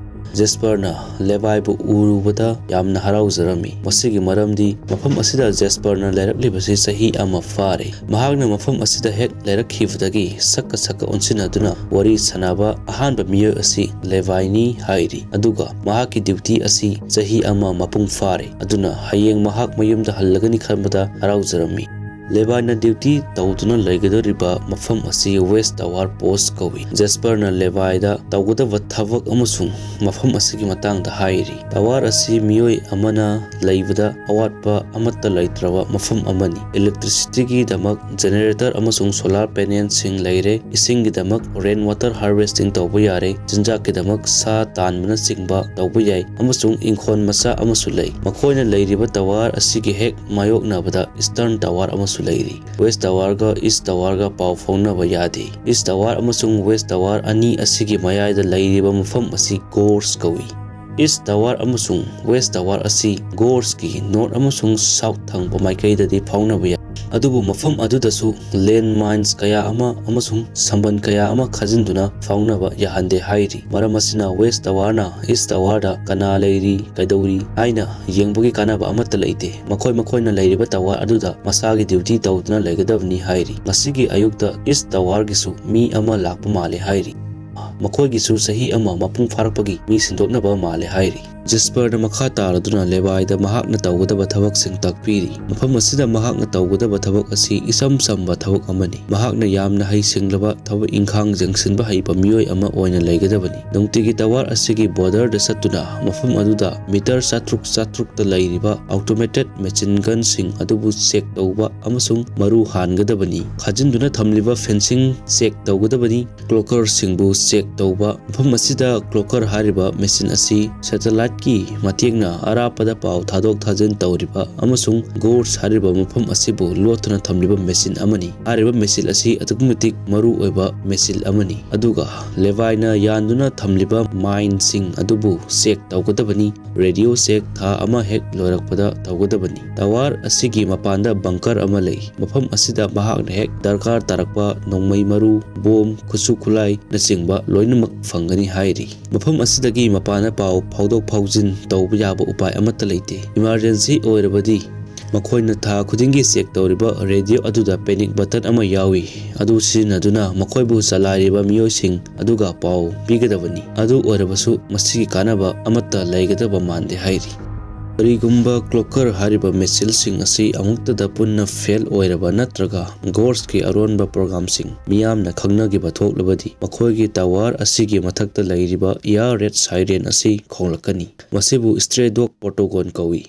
ꯖꯦꯁꯄꯔꯅ ꯂꯦꯚꯥꯏꯕꯨ ꯎꯔꯨꯕꯗ ꯌꯥꯝꯅ ꯍꯔꯥꯎꯖꯔꯝꯃꯤ꯫ ꯃꯁꯤꯒꯤ ꯃꯔꯝꯗꯤ ꯃꯐꯝ ꯑꯁꯤꯗ ꯖꯦꯁꯄꯔꯅ ꯂꯩꯔꯛꯂꯤꯕꯁꯤ ꯆꯍꯤ ꯑꯃ ꯐꯥꯔꯦ꯫ ꯃꯍꯥꯛꯅ ꯃꯐꯝ ꯑꯁꯤꯗ ꯍꯦꯛ ꯂꯩꯔꯛꯈꯤꯕꯗꯒꯤ ꯁꯛꯀ ꯁꯛꯀ ꯑꯣꯟꯁꯤꯟꯅꯗꯨꯅ ꯋꯥꯔꯤ ꯁꯥꯟꯅꯕ ꯑꯍꯥꯟꯕ ꯃꯤꯑꯣꯏ ꯑꯁꯤ ꯂꯦꯚꯥꯏꯅꯤ ꯍꯥꯏꯔꯤ꯫ ꯑꯗꯨꯒ ꯃꯍꯥꯛꯀꯤ ꯗ꯭ꯌꯨꯇꯤ ꯑꯁꯤ ꯆꯍꯤ ꯑꯃ ꯃꯄꯨꯡ ꯐꯥꯔꯦ꯫ ꯑꯗꯨꯅ ꯍꯌꯦꯡ ꯃꯍꯥꯛ ꯃꯌꯨꯝꯗ ꯍꯜꯂꯒꯅꯤ ꯈꯟꯕꯗ ꯍꯔꯥꯎꯖꯔꯝꯃꯤ꯫ ꯂꯦꯚꯥꯏꯅ ꯗ꯭ꯌꯨꯇꯤ ꯇꯧꯗꯨꯅ ꯂꯩꯒꯗꯧꯔꯤꯕ ꯃꯐꯝ ꯑꯁꯤ ꯋꯦꯁ ꯇꯋꯥꯔ ꯄꯣꯁ ꯀꯧꯏ꯫ ꯖꯦꯁꯄꯔꯅ ꯂꯦꯚꯥꯏꯗ ꯇꯧꯒꯗꯕ ꯊꯕꯛ ꯑꯃꯁꯨꯡ ꯃꯐꯝ ꯑꯁꯤꯒꯤ ꯃꯇꯥꯡꯗ ꯍꯥꯏꯔꯤ꯫ ꯇꯋꯥꯔ ꯑꯁꯤ ꯃꯤꯑꯣꯏ ꯑꯃꯅ ꯂꯩꯕꯗ ꯑꯋꯥꯠꯄ ꯑꯃꯠꯇ ꯂꯩꯇ꯭ꯔꯕ ꯃꯐꯝ ꯑꯃꯅꯤ꯫ ꯏꯂꯦꯛꯇ꯭ꯔꯤꯁꯤꯇꯤꯒꯤꯗꯃꯛ ꯖꯦꯅꯦꯔꯦꯇꯔ ꯑꯃꯁꯨꯡ ꯁꯣꯂꯥꯔ ꯄꯦꯅꯦꯜꯁꯤꯡ ꯂꯩꯔꯦ꯫ ꯏꯁꯤꯡꯒꯤꯗꯃꯛ ꯔꯦꯟ ꯋꯥꯇꯔ ꯍꯥꯔꯚꯦꯁꯇꯤꯡ ꯇꯧꯕ ꯌꯥꯔꯦ꯫ ꯆꯤꯟꯖꯥꯛꯀꯤꯗꯃꯛ ꯁꯥ ꯇꯥꯟꯕꯅꯆꯤꯡꯕ ꯇꯧꯕ ꯌꯥꯏ, ꯑꯃꯁꯨꯡ ꯏꯪꯈꯣꯜ ꯃꯆꯥ ꯑꯃꯁꯨ ꯂꯩ꯫ ꯃꯈꯣꯏꯅ ꯂꯩꯔꯤꯕ ꯇꯋꯥꯔ ꯑꯁꯤꯒꯤ ꯍꯦꯛ ꯃꯥꯌꯣꯛꯅꯕꯗ ꯏꯁꯇꯔꯟ ꯇꯋꯥꯔ ꯑꯃꯁꯨ ꯂꯩꯔꯤ꯫ ꯋꯦꯁ ꯇꯋꯥꯔꯒ ꯏꯁ ꯇꯋꯥꯔꯒ ꯄꯥꯎ ꯐꯥꯎꯅꯕ ꯌꯥꯗꯦ꯫ ꯏꯁ ꯇꯋꯥꯔ ꯑꯃꯁꯨꯡ ꯋꯦꯁ ꯇꯋꯥꯔ ꯑꯅꯤ ꯑꯁꯤꯒꯤ ꯃꯌꯥꯏꯗ ꯂꯩꯔꯤꯕ ꯃꯐꯝ ꯑꯁꯤ ꯒꯣꯔꯁ ꯀꯧꯏ꯫ ꯏꯁ ꯇꯋꯥꯔ ꯑꯃꯁꯨꯡ ꯋꯦꯁ ꯇꯋꯥꯔ ꯑꯁꯤ ꯒꯣꯔꯁꯀꯤ ꯅꯣꯔꯠ ꯑꯃꯁꯨꯡ ꯁꯥꯎꯠ ꯊꯪꯕ ꯃꯥꯏꯀꯩꯗꯗꯤ ꯐꯥꯎꯅꯕ ꯌꯥꯏ, ꯑꯗꯨꯕꯨ ꯃꯐꯝ ꯑꯗꯨꯗꯁꯨ ꯂꯦꯟ ꯃꯥꯏꯟꯁ ꯀꯌꯥ ꯑꯃ ꯑꯃꯁꯨꯡ ꯁꯝꯕꯟ ꯀꯌꯥ ꯑꯃ ꯈꯥꯖꯤꯟꯗꯨꯅ ꯐꯥꯎꯅꯕ ꯌꯥꯍꯟꯗꯦ ꯍꯥꯏꯔꯤ꯫ ꯃꯔꯝ ꯑꯁꯤꯅ ꯋꯦꯁ ꯇꯋꯥꯔꯅ ꯏꯁ ꯇꯋꯥꯔꯗ ꯀꯅꯥ ꯂꯩꯔꯤ, ꯀꯩꯗꯧꯔꯤ ꯍꯥꯏꯅ ꯌꯦꯡꯕꯒꯤ ꯀꯥꯟꯅꯕ ꯑꯃꯠꯇ ꯂꯩꯇꯦ꯫ ꯃꯈꯣꯏ ꯃꯈꯣꯏꯅ ꯂꯩꯔꯤꯕ ꯇꯋꯥꯔ ꯑꯗꯨꯗ ꯃꯁꯥꯒꯤ ꯗ꯭ꯌꯨꯇꯤ ꯇꯧꯗꯨꯅ ꯂꯩꯒꯗꯕꯅꯤ ꯍꯥꯏꯔꯤ꯫ ꯉꯁꯤꯒꯤ ꯑꯌꯨꯛꯇ ꯏꯁ ꯇꯋꯥꯔꯒꯤꯁꯨ ꯃꯤ ꯑꯃ ꯂꯥꯛꯄ ꯃꯥꯜꯂꯦ ꯍꯥꯏꯔꯤ꯫ ꯃꯈꯣꯏꯒꯤꯁꯨ ꯆꯍꯤ ꯑꯃ ꯃꯄꯨꯡ ꯐꯥꯔꯛꯄꯒꯤ ꯃꯤ ꯁꯤꯟꯗꯣꯛꯅꯕ ꯃꯥꯜꯂꯦ ꯍꯥꯏꯔꯤ꯫ ꯖꯦꯁꯄꯔꯅ ꯃꯈꯥ ꯇꯥꯔꯗꯨꯅ ꯂꯦꯚꯥꯏꯗ ꯃꯍꯥꯛꯅ ꯇꯧꯒꯗꯕ ꯊꯕꯛꯁꯤꯡ ꯇꯥꯛꯄꯤꯔꯤ꯫ ꯃꯐꯝ ꯑꯁꯤꯗ ꯃꯍꯥꯛꯅ ꯇꯧꯒꯗꯕ ꯊꯕꯛ ꯑꯁꯤ ꯏꯆꯝ ꯆꯝꯕ ꯊꯕꯛ ꯑꯃꯅꯤ꯫ ꯃꯍꯥꯛꯅ ꯌꯥꯝꯅ ꯍꯩꯁꯤꯡꯂꯕ ꯊꯕꯛ ꯏꯪꯈꯥꯡ ꯌꯦꯡꯁꯤꯟꯕ ꯍꯩꯕ ꯃꯤꯑꯣꯏ ꯑꯃ ꯑꯣꯏꯅ ꯂꯩꯒꯗꯕꯅꯤ꯫ ꯅꯨꯡꯇꯤꯒꯤ ꯇꯋꯥꯔ ꯑꯁꯤꯒꯤ ꯕꯣꯔꯗꯔꯗ ꯆꯠꯇꯨꯅ ꯃꯐꯝ ꯑꯗꯨꯗ ꯃꯤꯇꯔ ꯆꯥꯇ꯭ꯔꯨꯛ ꯆꯥꯇ꯭ꯔꯨꯛꯇ ꯂꯩꯔꯤꯕ ꯑꯣꯇꯣꯃꯦꯇꯦꯗ ꯃꯦꯆꯤꯟ ꯒꯟꯁꯤꯡ ꯑꯗꯨꯕꯨ ꯆꯦꯛ ꯇꯧꯕ ꯑꯃꯁꯨꯡ ꯃꯔꯨ ꯍꯥꯟꯒꯗꯕꯅꯤ꯫ ꯈꯥꯖꯤꯟꯗꯨꯅ ꯊꯝꯂꯤꯕ ꯐꯦꯟꯁꯤꯡ ꯆꯦꯛ ꯇꯧꯒꯗꯕꯅꯤ꯫ ꯀ꯭ꯂꯣꯀꯔꯁꯤꯡꯕꯨ ꯆꯦꯛ ꯇꯧꯕ꯫ ꯃꯐꯝ ꯑꯁꯤꯗ ꯀ꯭ꯂꯣꯀꯔ ꯍꯥꯏꯔꯤꯕ ꯃꯦꯆꯤꯟ ꯑꯁꯤ ꯁꯦꯇꯦꯂꯥꯏꯠꯀꯤ ꯃꯇꯦꯡꯅ ꯑꯔꯥꯞꯄꯗ ꯄꯥꯎ ꯊꯥꯗꯣꯛ ꯊꯥꯖꯤꯟ ꯇꯧꯔꯤꯕ ꯑꯃꯁꯨꯡ ꯒꯣꯔꯁ ꯍꯥꯏꯔꯤꯕ ꯃꯐꯝ ꯑꯁꯤꯕꯨ ꯂꯣꯠꯇꯨꯅ ꯊꯝꯂꯤꯕ ꯃꯦꯆꯤꯟ ꯑꯃꯅꯤ꯫ ꯍꯥꯏꯔꯤꯕ ꯃꯦꯆꯤꯟ ꯑꯁꯤ ꯑꯗꯨꯛꯀꯤ ꯃꯇꯤꯛ ꯃꯔꯨ ꯑꯣꯏꯕ ꯃꯦꯆꯤꯟ ꯑꯃꯅꯤ꯫ ꯑꯗꯨꯒ ꯂꯦꯚꯥꯏꯅ ꯌꯥꯟꯗꯨꯅ ꯊꯝꯂꯤꯕ ꯃꯥꯏꯟꯁꯤꯡ ꯑꯗꯨꯕꯨ ꯆꯦꯛ ꯇꯧꯒꯗꯕꯅꯤ꯫ ꯔꯦꯗꯤꯑꯣ ꯆꯦꯛ ꯊꯥ ꯑꯃ ꯍꯦꯛ ꯂꯣꯏꯔꯛꯄꯗ ꯇꯧꯒꯗꯕꯅꯤ꯫ ꯇꯋꯥꯔ ꯑꯁꯤꯒꯤ ꯃꯄꯥꯟꯗ ꯕꯪꯀꯔ ꯑꯃ ꯂꯩ꯫ ꯃꯐꯝ ꯑꯁꯤꯗ ꯃꯍꯥꯛꯅ ꯍꯦꯛ ꯗꯔꯀꯥꯔ ꯇꯥꯔꯛꯄ ꯅꯣꯡꯃꯩ ꯃꯔꯨ, ꯕꯣꯝ, ꯈꯨꯠꯁꯨ ꯈꯨꯠꯂꯥꯏꯅꯆꯤꯡꯕ ꯂꯣꯏꯅꯃꯛ ꯐꯪꯒꯅꯤ ꯍꯥꯏꯔꯤ꯫ ꯃꯐꯝ ꯑꯁꯤꯗꯒꯤ ꯃꯄꯥꯟꯗ ꯄꯥꯎ ꯐꯥꯎꯗꯣꯛ ꯐꯥꯎꯖꯤꯟ ꯇꯧꯕ ꯌꯥꯕ ꯎꯄꯥꯏ ꯑꯃꯠꯇ ꯂꯩꯇꯦ꯫ ꯏꯃꯥꯔꯖꯦꯟꯁꯤ ꯑꯣꯏꯔꯕꯗꯤ ꯃꯈꯣꯏꯅ ꯊꯥ ꯈꯨꯗꯤꯡꯒꯤ ꯆꯦꯛ ꯇꯧꯔꯤꯕ ꯔꯦꯗꯤꯑꯣ ꯑꯗꯨꯗ ꯄꯦꯅꯤꯛ ꯕꯇꯟ ꯑꯃ ꯌꯥꯎꯏ꯫ ꯑꯗꯨ ꯁꯤꯖꯤꯟꯅꯗꯨꯅ ꯃꯈꯣꯏꯕꯨ ꯆꯂꯥꯏꯔꯤꯕ ꯃꯤꯑꯣꯏꯁꯤꯡ ꯑꯗꯨꯒ ꯄꯥꯎ ꯄꯤꯒꯗꯕꯅꯤ꯫ ꯑꯗꯨ ꯑꯣꯏꯔꯕꯁꯨ ꯃꯁꯤꯒꯤ ꯀꯥꯟꯅꯕ ꯑꯃꯠꯇ ꯂꯩꯒꯗꯕ ꯃꯥꯟꯗꯦ ꯍꯥꯏꯔꯤ꯫ ꯀꯔꯤꯒꯨꯝꯕ ꯀ꯭ꯂꯣꯀꯔ ꯍꯥꯏꯔꯤꯕ ꯃꯦꯆꯤꯟꯁꯤꯡ ꯑꯁꯤ ꯑꯃꯨꯛꯇꯗ ꯄꯨꯟꯅ ꯐꯦꯜ ꯑꯣꯏꯔꯕ ꯅꯠꯇ꯭ꯔꯒ ꯒꯣꯔꯁꯀꯤ ꯑꯔꯣꯟꯕ ꯄ꯭ꯔꯣꯒ꯭ꯔꯥꯝꯁꯤꯡ ꯃꯤꯌꯥꯝꯅ ꯈꯪꯅꯈꯤꯕ ꯊꯣꯛꯂꯕꯗꯤ, ꯃꯈꯣꯏꯒꯤ ꯇꯋꯥꯔ ꯑꯁꯤꯒꯤ ꯃꯊꯛꯇ ꯂꯩꯔꯤꯕ ꯏꯌꯥꯔ ꯔꯦꯗ ꯁꯥꯏꯔꯦꯟ ꯑꯁꯤ ꯈꯣꯡꯂꯛꯀꯅꯤ꯫ ꯃꯁꯤꯕꯨ ꯁ꯭ꯇ꯭ꯔꯦ ꯗꯣꯒ ꯄ꯭ꯔꯣꯇꯣꯀꯣꯜ ꯀꯧꯏ꯫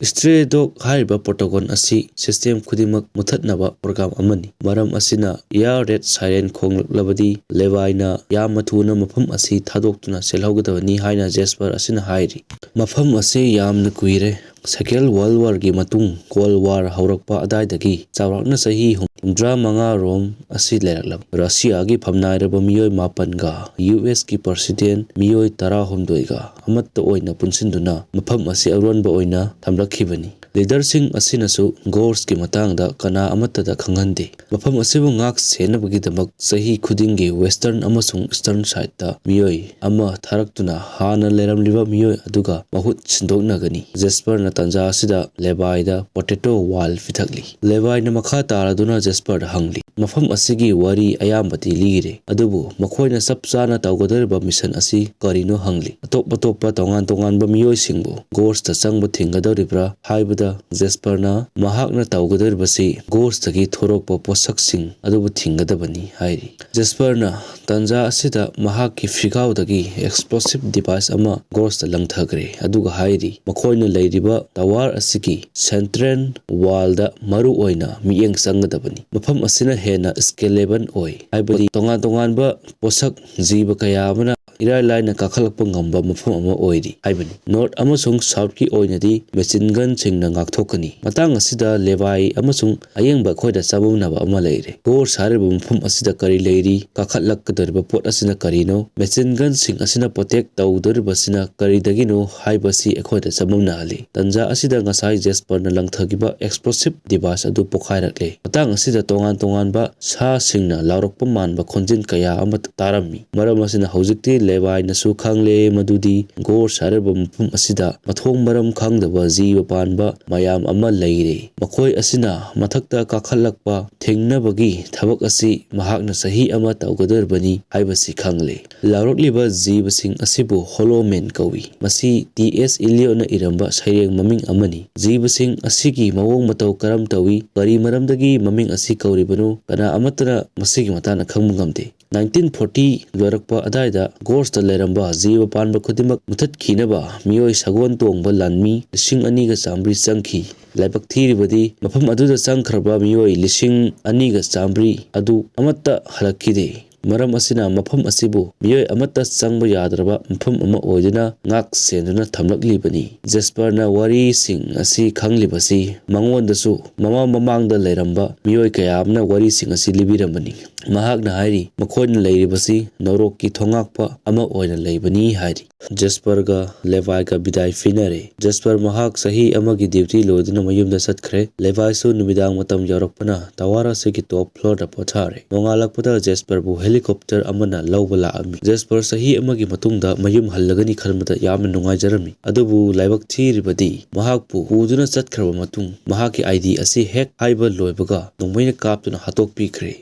ꯁ꯭ꯇ꯭ꯔꯦ ꯗꯣꯒ ꯍꯥꯏꯔꯤꯕ ꯄ꯭ꯔꯣꯇꯣꯀꯣꯜ ꯑꯁꯤ ꯁꯤꯁꯇꯦꯝ ꯈꯨꯗꯤꯡꯃꯛ ꯃꯨꯊꯠꯅꯕ ꯄ꯭ꯔꯣꯒ꯭ꯔꯥꯝ ꯑꯃꯅꯤ꯫ ꯃꯔꯝ ꯑꯁꯤꯅ, ꯏꯌꯥꯔ ꯔꯦꯗ ꯁꯥꯏꯔꯦꯟ ꯈꯣꯡꯂꯛꯂꯕꯗꯤ, ꯂꯦꯚꯥꯏꯅ ꯌꯥꯝꯅ ꯊꯨꯅ ꯃꯐꯝ ꯑꯁꯤ ꯊꯥꯗꯣꯛꯇꯨꯅ ꯆꯦꯜꯍꯧꯒꯗꯕꯅꯤ ꯍꯥꯏꯅ ꯖꯦꯁꯄꯔ ꯑꯁꯤꯅ ꯍꯥꯏꯔꯤ꯫ ꯃꯐꯝ ꯑꯁꯤ ꯌꯥꯝꯅ ꯀꯨꯏꯔꯦ꯫ ꯁꯦꯀꯦꯟ ꯋꯥꯔꯜ ꯋꯥꯔꯒꯤ ꯃꯇꯨꯡ, ꯀꯣꯜ ꯋꯥꯔ ꯍꯧꯔꯛꯄ ꯑꯗꯥꯏꯗꯒꯤ ꯆꯥꯎꯔꯥꯛꯅ ꯆꯍꯤ ꯍꯨꯝꯗ꯭ꯔꯥ ꯃꯉꯥ ꯔꯣꯝ ꯑꯁꯤ ꯂꯩꯔꯛꯂꯕ ꯔꯁꯤꯌꯥꯒꯤ ꯐꯝꯅꯥꯏꯔꯕ ꯃꯤꯑꯣꯏ ꯃꯥꯄꯟꯒ ꯌꯨ ꯑꯦꯁꯀꯤ ꯄ꯭ꯔꯁꯤꯗꯦꯟ ꯃꯤꯑꯣꯏ ꯇꯔꯥꯍꯨꯝꯗꯣꯏꯒ ꯑꯃꯠꯇ ꯑꯣꯏꯅ ꯄꯨꯟꯁꯤꯟꯗꯨꯅ ꯃꯐꯝ ꯑꯁꯤ ꯑꯔꯣꯟꯕ ꯑꯣꯏꯅ ꯊꯝꯂꯛꯈꯤꯕꯅꯤ꯫ ꯂꯤꯗꯔꯁꯤꯡ ꯑꯁꯤꯅꯁꯨ ꯒꯣꯔꯁꯀꯤ ꯃꯇꯥꯡꯗ ꯀꯅꯥ ꯑꯃꯠꯇꯗ ꯈꯪꯍꯟꯗꯦ꯫ ꯃꯐꯝ ꯑꯁꯤꯕꯨ ꯉꯥꯛ ꯁꯦꯟꯅꯕꯒꯤꯗꯃꯛ ꯆꯍꯤ ꯈꯨꯗꯤꯡꯒꯤ ꯋꯦꯁꯇꯔꯟ ꯑꯃꯁꯨꯡ ꯏꯁꯇꯔꯟ ꯁꯥꯏꯠꯇ ꯃꯤꯑꯣꯏ ꯑꯃ ꯊꯥꯔꯛꯇꯨꯅ ꯍꯥꯟꯅ ꯂꯩꯔꯝꯂꯤꯕ ꯃꯤꯑꯣꯏ ꯑꯗꯨꯒ ꯃꯍꯨꯠ ꯁꯤꯟꯗꯣꯛꯅꯒꯅꯤ꯫ ꯖꯦꯁꯄꯔꯅ ꯇꯥꯟꯖꯥ ꯑꯁꯤꯗ ꯂꯦꯚꯥꯏꯗ ꯄꯣꯇꯦꯇꯣ ꯋꯥꯏꯜ ꯄꯤꯊꯛꯂꯤ꯫ ꯂꯦꯚꯥꯏꯅ ꯃꯈꯥ ꯇꯥꯔꯗꯨꯅ ꯖꯦꯁꯄꯔꯗ ꯍꯪꯂꯤ꯫ ꯃꯐꯝ ꯑꯁꯤꯒꯤ ꯋꯥꯔꯤ ꯑꯌꯥꯝꯕꯗꯤ ꯂꯤꯔꯦ, ꯑꯗꯨꯕꯨ ꯃꯈꯣꯏꯅ ꯆꯞ ꯆꯥꯅ ꯇꯧꯒꯗꯧꯔꯤꯕ ꯃꯤꯁꯟ ꯑꯁꯤ ꯀꯔꯤꯅꯣ ꯍꯪꯂꯤ꯫ ꯑꯇꯣꯞ ꯑꯇꯣꯞꯄ ꯇꯣꯉꯥꯟ ꯇꯣꯉꯥꯟꯕ ꯃꯤꯑꯣꯏꯁꯤꯡꯕꯨ ꯒꯣꯔꯁꯇ ꯆꯪꯕ ꯊꯤꯡꯒꯗꯧꯔꯤꯕ꯭ꯔꯥ ꯍꯥꯏꯕꯗ, ꯖꯦꯁꯄꯔꯅ ꯃꯍꯥꯛꯅ ꯇꯧꯒꯗꯧꯔꯤꯕꯁꯤ ꯒꯣꯔꯁꯇꯒꯤ ꯊꯣꯔꯛꯄ ꯄꯣꯠꯁꯛꯁꯤꯡ ꯑꯗꯨꯕꯨ ꯊꯤꯡꯒꯗꯕꯅꯤ ꯍꯥꯏꯔꯤ꯫ ꯖꯦꯁꯄꯔꯅ ꯇꯥꯟꯖꯥ ꯑꯁꯤꯗ ꯃꯍꯥꯛꯀꯤ ꯐꯤꯒꯥꯎꯗꯒꯤ ꯑꯦꯛꯁꯄ꯭ꯂꯣꯁꯤꯞ ꯗꯤꯚꯥꯏꯁ ꯑꯃ ꯒꯣꯔꯁꯇ ꯂꯪꯊꯈ꯭ꯔꯦ, ꯑꯗꯨꯒ ꯍꯥꯏꯔꯤ, ꯃꯈꯣꯏꯅ ꯂꯩꯔꯤꯕ ꯇꯋꯥꯔ ꯑꯁꯤꯒꯤ ꯁꯦꯟꯇ꯭ꯔꯦꯜ ꯋꯥꯜꯗ ꯃꯔꯨ ꯑꯣꯏꯅ ꯃꯤꯠꯌꯦꯡ ꯆꯪꯒꯗꯕꯅꯤ꯫ ꯃꯐꯝ ꯑꯁꯤꯅ ꯍꯦꯟꯅ ꯁ꯭ꯀꯦꯂꯦꯕꯜ ꯑꯣꯏ, ꯍꯥꯏꯕꯗꯤ ꯇꯣꯉꯥꯟ ꯇꯣꯉꯥꯟꯕ ꯄꯣꯠꯁꯛ ꯖꯤꯕ ꯀꯌꯥ ꯑꯃꯅ ꯏꯔꯥꯏ ꯂꯥꯏꯅ ꯀꯥꯈꯠꯂꯛꯄ ꯉꯝꯕ ꯃꯐꯝ ꯑꯃ ꯑꯣꯏꯔꯤ ꯍꯥꯏꯕꯅꯤ꯫ ꯅꯣꯔꯠ ꯑꯃꯁꯨꯡ ꯁꯥꯎꯠꯀꯤ ꯑꯣꯏꯅꯗꯤ ꯃꯦꯆꯤꯟ ꯒꯟꯁꯤꯡꯅ ꯉꯥꯛꯊꯣꯛꯀꯅꯤ꯫ ꯃꯇꯥꯡ ꯑꯁꯤꯗ ꯂꯦꯕꯥꯏ ꯑꯃꯁꯨꯡ ꯑꯌꯦꯡꯕ ꯑꯩꯈꯣꯏꯗ ꯆꯃꯝꯅꯕ ꯑꯃ ꯂꯩꯔꯦ꯫ ꯒꯣꯔꯁ ꯍꯥꯏꯔꯤꯕ ꯃꯐꯝ ꯑꯁꯤꯗ ꯀꯔꯤ ꯂꯩꯔꯤ? ꯀꯥꯈꯠꯂꯛꯀꯗꯧꯔꯤꯕ ꯄꯣꯠ ꯑꯁꯤꯅ ꯀꯔꯤꯅꯣ? ꯃꯦꯆꯤꯟ ꯒꯟꯁꯤꯡ ꯑꯁꯤꯅ ꯄ꯭ꯔꯣꯇꯦꯛ ꯇꯧꯗꯧꯔꯤꯕꯁꯤꯅ ꯀꯔꯤꯗꯒꯤꯅꯣ ꯍꯥꯏꯕꯁꯤ ꯑꯩꯈꯣꯏꯗ ꯆꯃꯝꯅꯍꯜꯂꯤ꯫ ꯇꯟꯖꯥ ꯑꯁꯤꯗ ꯉꯁꯥꯏ ꯖꯦꯁꯄꯔꯅ ꯂꯪꯊꯈꯤꯕ ꯑꯦꯛꯁꯄ꯭ꯂꯣꯁꯤꯞ ꯗꯤꯚꯥꯏꯁ ꯑꯗꯨ ꯄꯣꯈꯥꯏꯔꯛꯂꯦ꯫ ꯃꯇꯥꯡ ꯑꯁꯤꯗ ꯇꯣꯉꯥꯟ ꯇꯣꯉꯥꯟꯕ ꯁꯥꯁꯤꯡꯅ ꯂꯥꯎꯔꯛꯄ ꯃꯥꯟꯕ ꯈꯣꯟꯖꯦꯜ ꯀꯌꯥ ꯑꯃ ꯇꯥꯔꯝꯃꯤ꯫ ꯃꯔꯝ ꯑꯁꯤꯅ ꯍꯧꯖꯤꯛꯇꯤ ꯂꯦꯕꯥꯏꯅꯁꯨ ꯈꯪꯂꯦ ꯃꯗꯨꯗꯤ ꯒꯣꯔꯁ ꯍꯥꯏꯔꯤꯕ ꯃꯐꯝ ꯑꯁꯤꯗ ꯃꯊꯣꯡ ꯃꯔꯝ ꯈꯪꯗꯕ ꯖꯤꯕ ꯄꯥꯟꯕ ꯃꯌꯥꯝ ꯑꯃ ꯂꯩꯔꯦ꯫ ꯃꯈꯣꯏ ꯑꯁꯤꯅ ꯃꯊꯛꯇ ꯀꯥꯈꯠꯂꯛꯄ ꯊꯤꯡꯅꯕꯒꯤ ꯊꯕꯛ ꯑꯁꯤ ꯃꯍꯥꯛꯅ ꯆꯍꯤ ꯑꯃ ꯇꯧꯒꯗꯧꯔꯤꯕꯅꯤ ꯍꯥꯏꯕꯁꯤ ꯈꯪꯂꯦ꯫ ꯂꯥꯎꯔꯛꯂꯤꯕ ꯖꯤꯕꯁꯤꯡ ꯑꯁꯤꯕꯨ ꯍꯣꯂꯣꯃꯦꯟ ꯀꯧꯏ꯫ ꯃꯁꯤ ꯇꯤ ꯑꯦꯁ ꯏꯂꯤꯌꯣꯠꯅ ꯏꯔꯝꯕ ꯁꯩꯔꯦꯡ ꯃꯃꯤꯡ ꯑꯃꯅꯤ꯫ ꯖꯤꯕꯁꯤꯡ ꯑꯁꯤꯒꯤ ꯃꯑꯣꯡ ꯃꯇꯧ ꯀꯔꯝ ꯇꯧꯏ, ꯀꯔꯤ ꯃꯔꯝꯗꯒꯤ ꯃꯃꯤꯡ ꯑꯁꯤ ꯀꯧꯔꯤꯕꯅꯣ, ꯀꯅꯥ ꯑꯃꯠꯇꯅ ꯃꯁꯤꯒꯤ ꯃꯇꯥꯡꯗ ꯈꯪꯕ ꯉꯝꯗꯦ꯫ ꯅꯥꯏꯟꯇꯤꯟ ꯐꯣꯔꯇꯤ ꯂꯣꯏꯔꯛꯄ ꯑꯗꯥꯏꯗ ꯒꯣꯔꯁꯇ ꯂꯩꯔꯝꯕ ꯖꯤꯕ ꯄꯥꯟꯕ ꯈꯨꯗꯤꯡꯃꯛ ꯃꯨꯊꯠꯈꯤꯅꯕ ꯃꯤꯑꯣꯏ ꯁꯒꯣꯜ ꯇꯣꯡꯕ ꯂꯥꯟꯃꯤ ꯂꯤꯁꯤꯡ ꯑꯅꯤꯒ ꯆꯥꯃꯔꯤ ꯆꯪꯈꯤ꯫ ꯂꯥꯏꯕꯛ ꯊꯤꯔꯤꯕꯗꯤ, ꯃꯐꯝ ꯑꯗꯨꯗ ꯆꯪꯈ꯭ꯔꯕ ꯃꯤꯑꯣꯏ ꯂꯤꯁꯤꯡ ꯑꯅꯤꯒ ꯆꯥꯃꯔꯤ ꯑꯗꯨ ꯑꯃꯠꯇ ꯍꯜꯂꯛꯈꯤꯗꯦ꯫ ꯃꯔꯝ ꯑꯁꯤꯅ ꯃꯐꯝ ꯑꯁꯤꯕꯨ ꯃꯤꯑꯣꯏ ꯑꯃꯠꯇ ꯆꯪꯕ ꯌꯥꯗ꯭ꯔꯕ ꯃꯐꯝ ꯑꯃ ꯑꯣꯏꯗꯨꯅ ꯉꯥꯛ ꯁꯦꯟꯗꯨꯅ ꯊꯝꯂꯛꯂꯤꯕꯅꯤ꯫ ꯖꯦꯁꯄꯔꯅ ꯋꯥꯔꯤꯁꯤꯡ ꯑꯁꯤ ꯈꯪꯂꯤꯕꯁꯤ ꯃꯉꯣꯟꯗꯁꯨ ꯃꯃꯥꯡ ꯃꯃꯥꯡꯗ ꯂꯩꯔꯝꯕ ꯃꯤꯑꯣꯏ ꯀꯌꯥ ꯑꯃꯅ ꯋꯥꯔꯤꯁꯤꯡ ꯑꯁꯤ ꯂꯤꯕꯤꯔꯝꯕꯅꯤ꯫ ꯃꯍꯥꯛꯅ ꯍꯥꯏꯔꯤ, ꯃꯈꯣꯏꯅ ꯂꯩꯔꯤꯕꯁꯤ ꯅꯣꯔꯣꯛꯀꯤ ꯊꯣꯉꯥꯛꯄ ꯑꯃ ꯑꯣꯏꯅ ꯂꯩꯕꯅꯤ ꯍꯥꯏꯔꯤ꯫ ꯖꯦꯁꯄꯔꯒ ꯂꯦꯚꯥꯏꯒ ꯕꯤꯗꯥꯏ ꯄꯤꯅꯔꯦ꯫ ꯖꯦꯁꯄꯔ ꯃꯍꯥꯛ ꯆꯍꯤ ꯑꯃꯒꯤ ꯗ꯭ꯌꯨꯇꯤ ꯂꯣꯏꯗꯨꯅ ꯃꯌꯨꯝꯗ ꯆꯠꯈ꯭ꯔꯦ꯫ ꯂꯦꯚꯥꯏꯁꯨ ꯅꯨꯃꯤꯗꯥꯡ ꯃꯇꯝ ꯌꯧꯔꯛꯄꯅ ꯇꯋꯥꯔ ꯑꯁꯤꯒꯤ ꯇꯣꯞ ꯐ꯭ꯂꯣꯔꯗ ꯄꯣꯊꯥꯔꯦ꯫ ꯅꯣꯡꯉꯥꯜꯂꯛꯄꯗ ꯖꯦꯁꯄꯔꯕꯨ ꯍꯦꯂꯤꯀꯣꯞꯇꯔ ꯑꯃꯅ ꯂꯧꯕ ꯂꯥꯛꯑꯝꯃꯤ꯫ ꯖꯦꯁꯄꯔ ꯆꯍꯤ ꯑꯃꯒꯤ ꯃꯇꯨꯡꯗ ꯃꯌꯨꯝ ꯍꯜꯂꯒꯅꯤ ꯈꯟꯕꯗ ꯌꯥꯝꯅ ꯅꯨꯡꯉꯥꯏꯖꯔꯝꯃꯤ꯫ ꯑꯗꯨꯕꯨ ꯂꯥꯏꯕꯛ ꯊꯤꯔꯤꯕꯗꯤ, ꯃꯍꯥꯛꯄꯨ ꯄꯨꯗꯨꯅ ꯆꯠꯈ꯭ꯔꯕ ꯃꯇꯨꯡ ꯃꯍꯥꯛꯀꯤ ꯑꯥꯏ ꯗꯤ ꯑꯁꯤ ꯍꯦꯛ ꯍꯥꯏꯕ ꯂꯣꯏꯕꯒ ꯅꯣꯡꯃꯩꯅ ꯀꯥꯞꯇꯨꯅ ꯍꯥꯠꯇꯣꯛꯄꯤꯈ꯭ꯔꯦ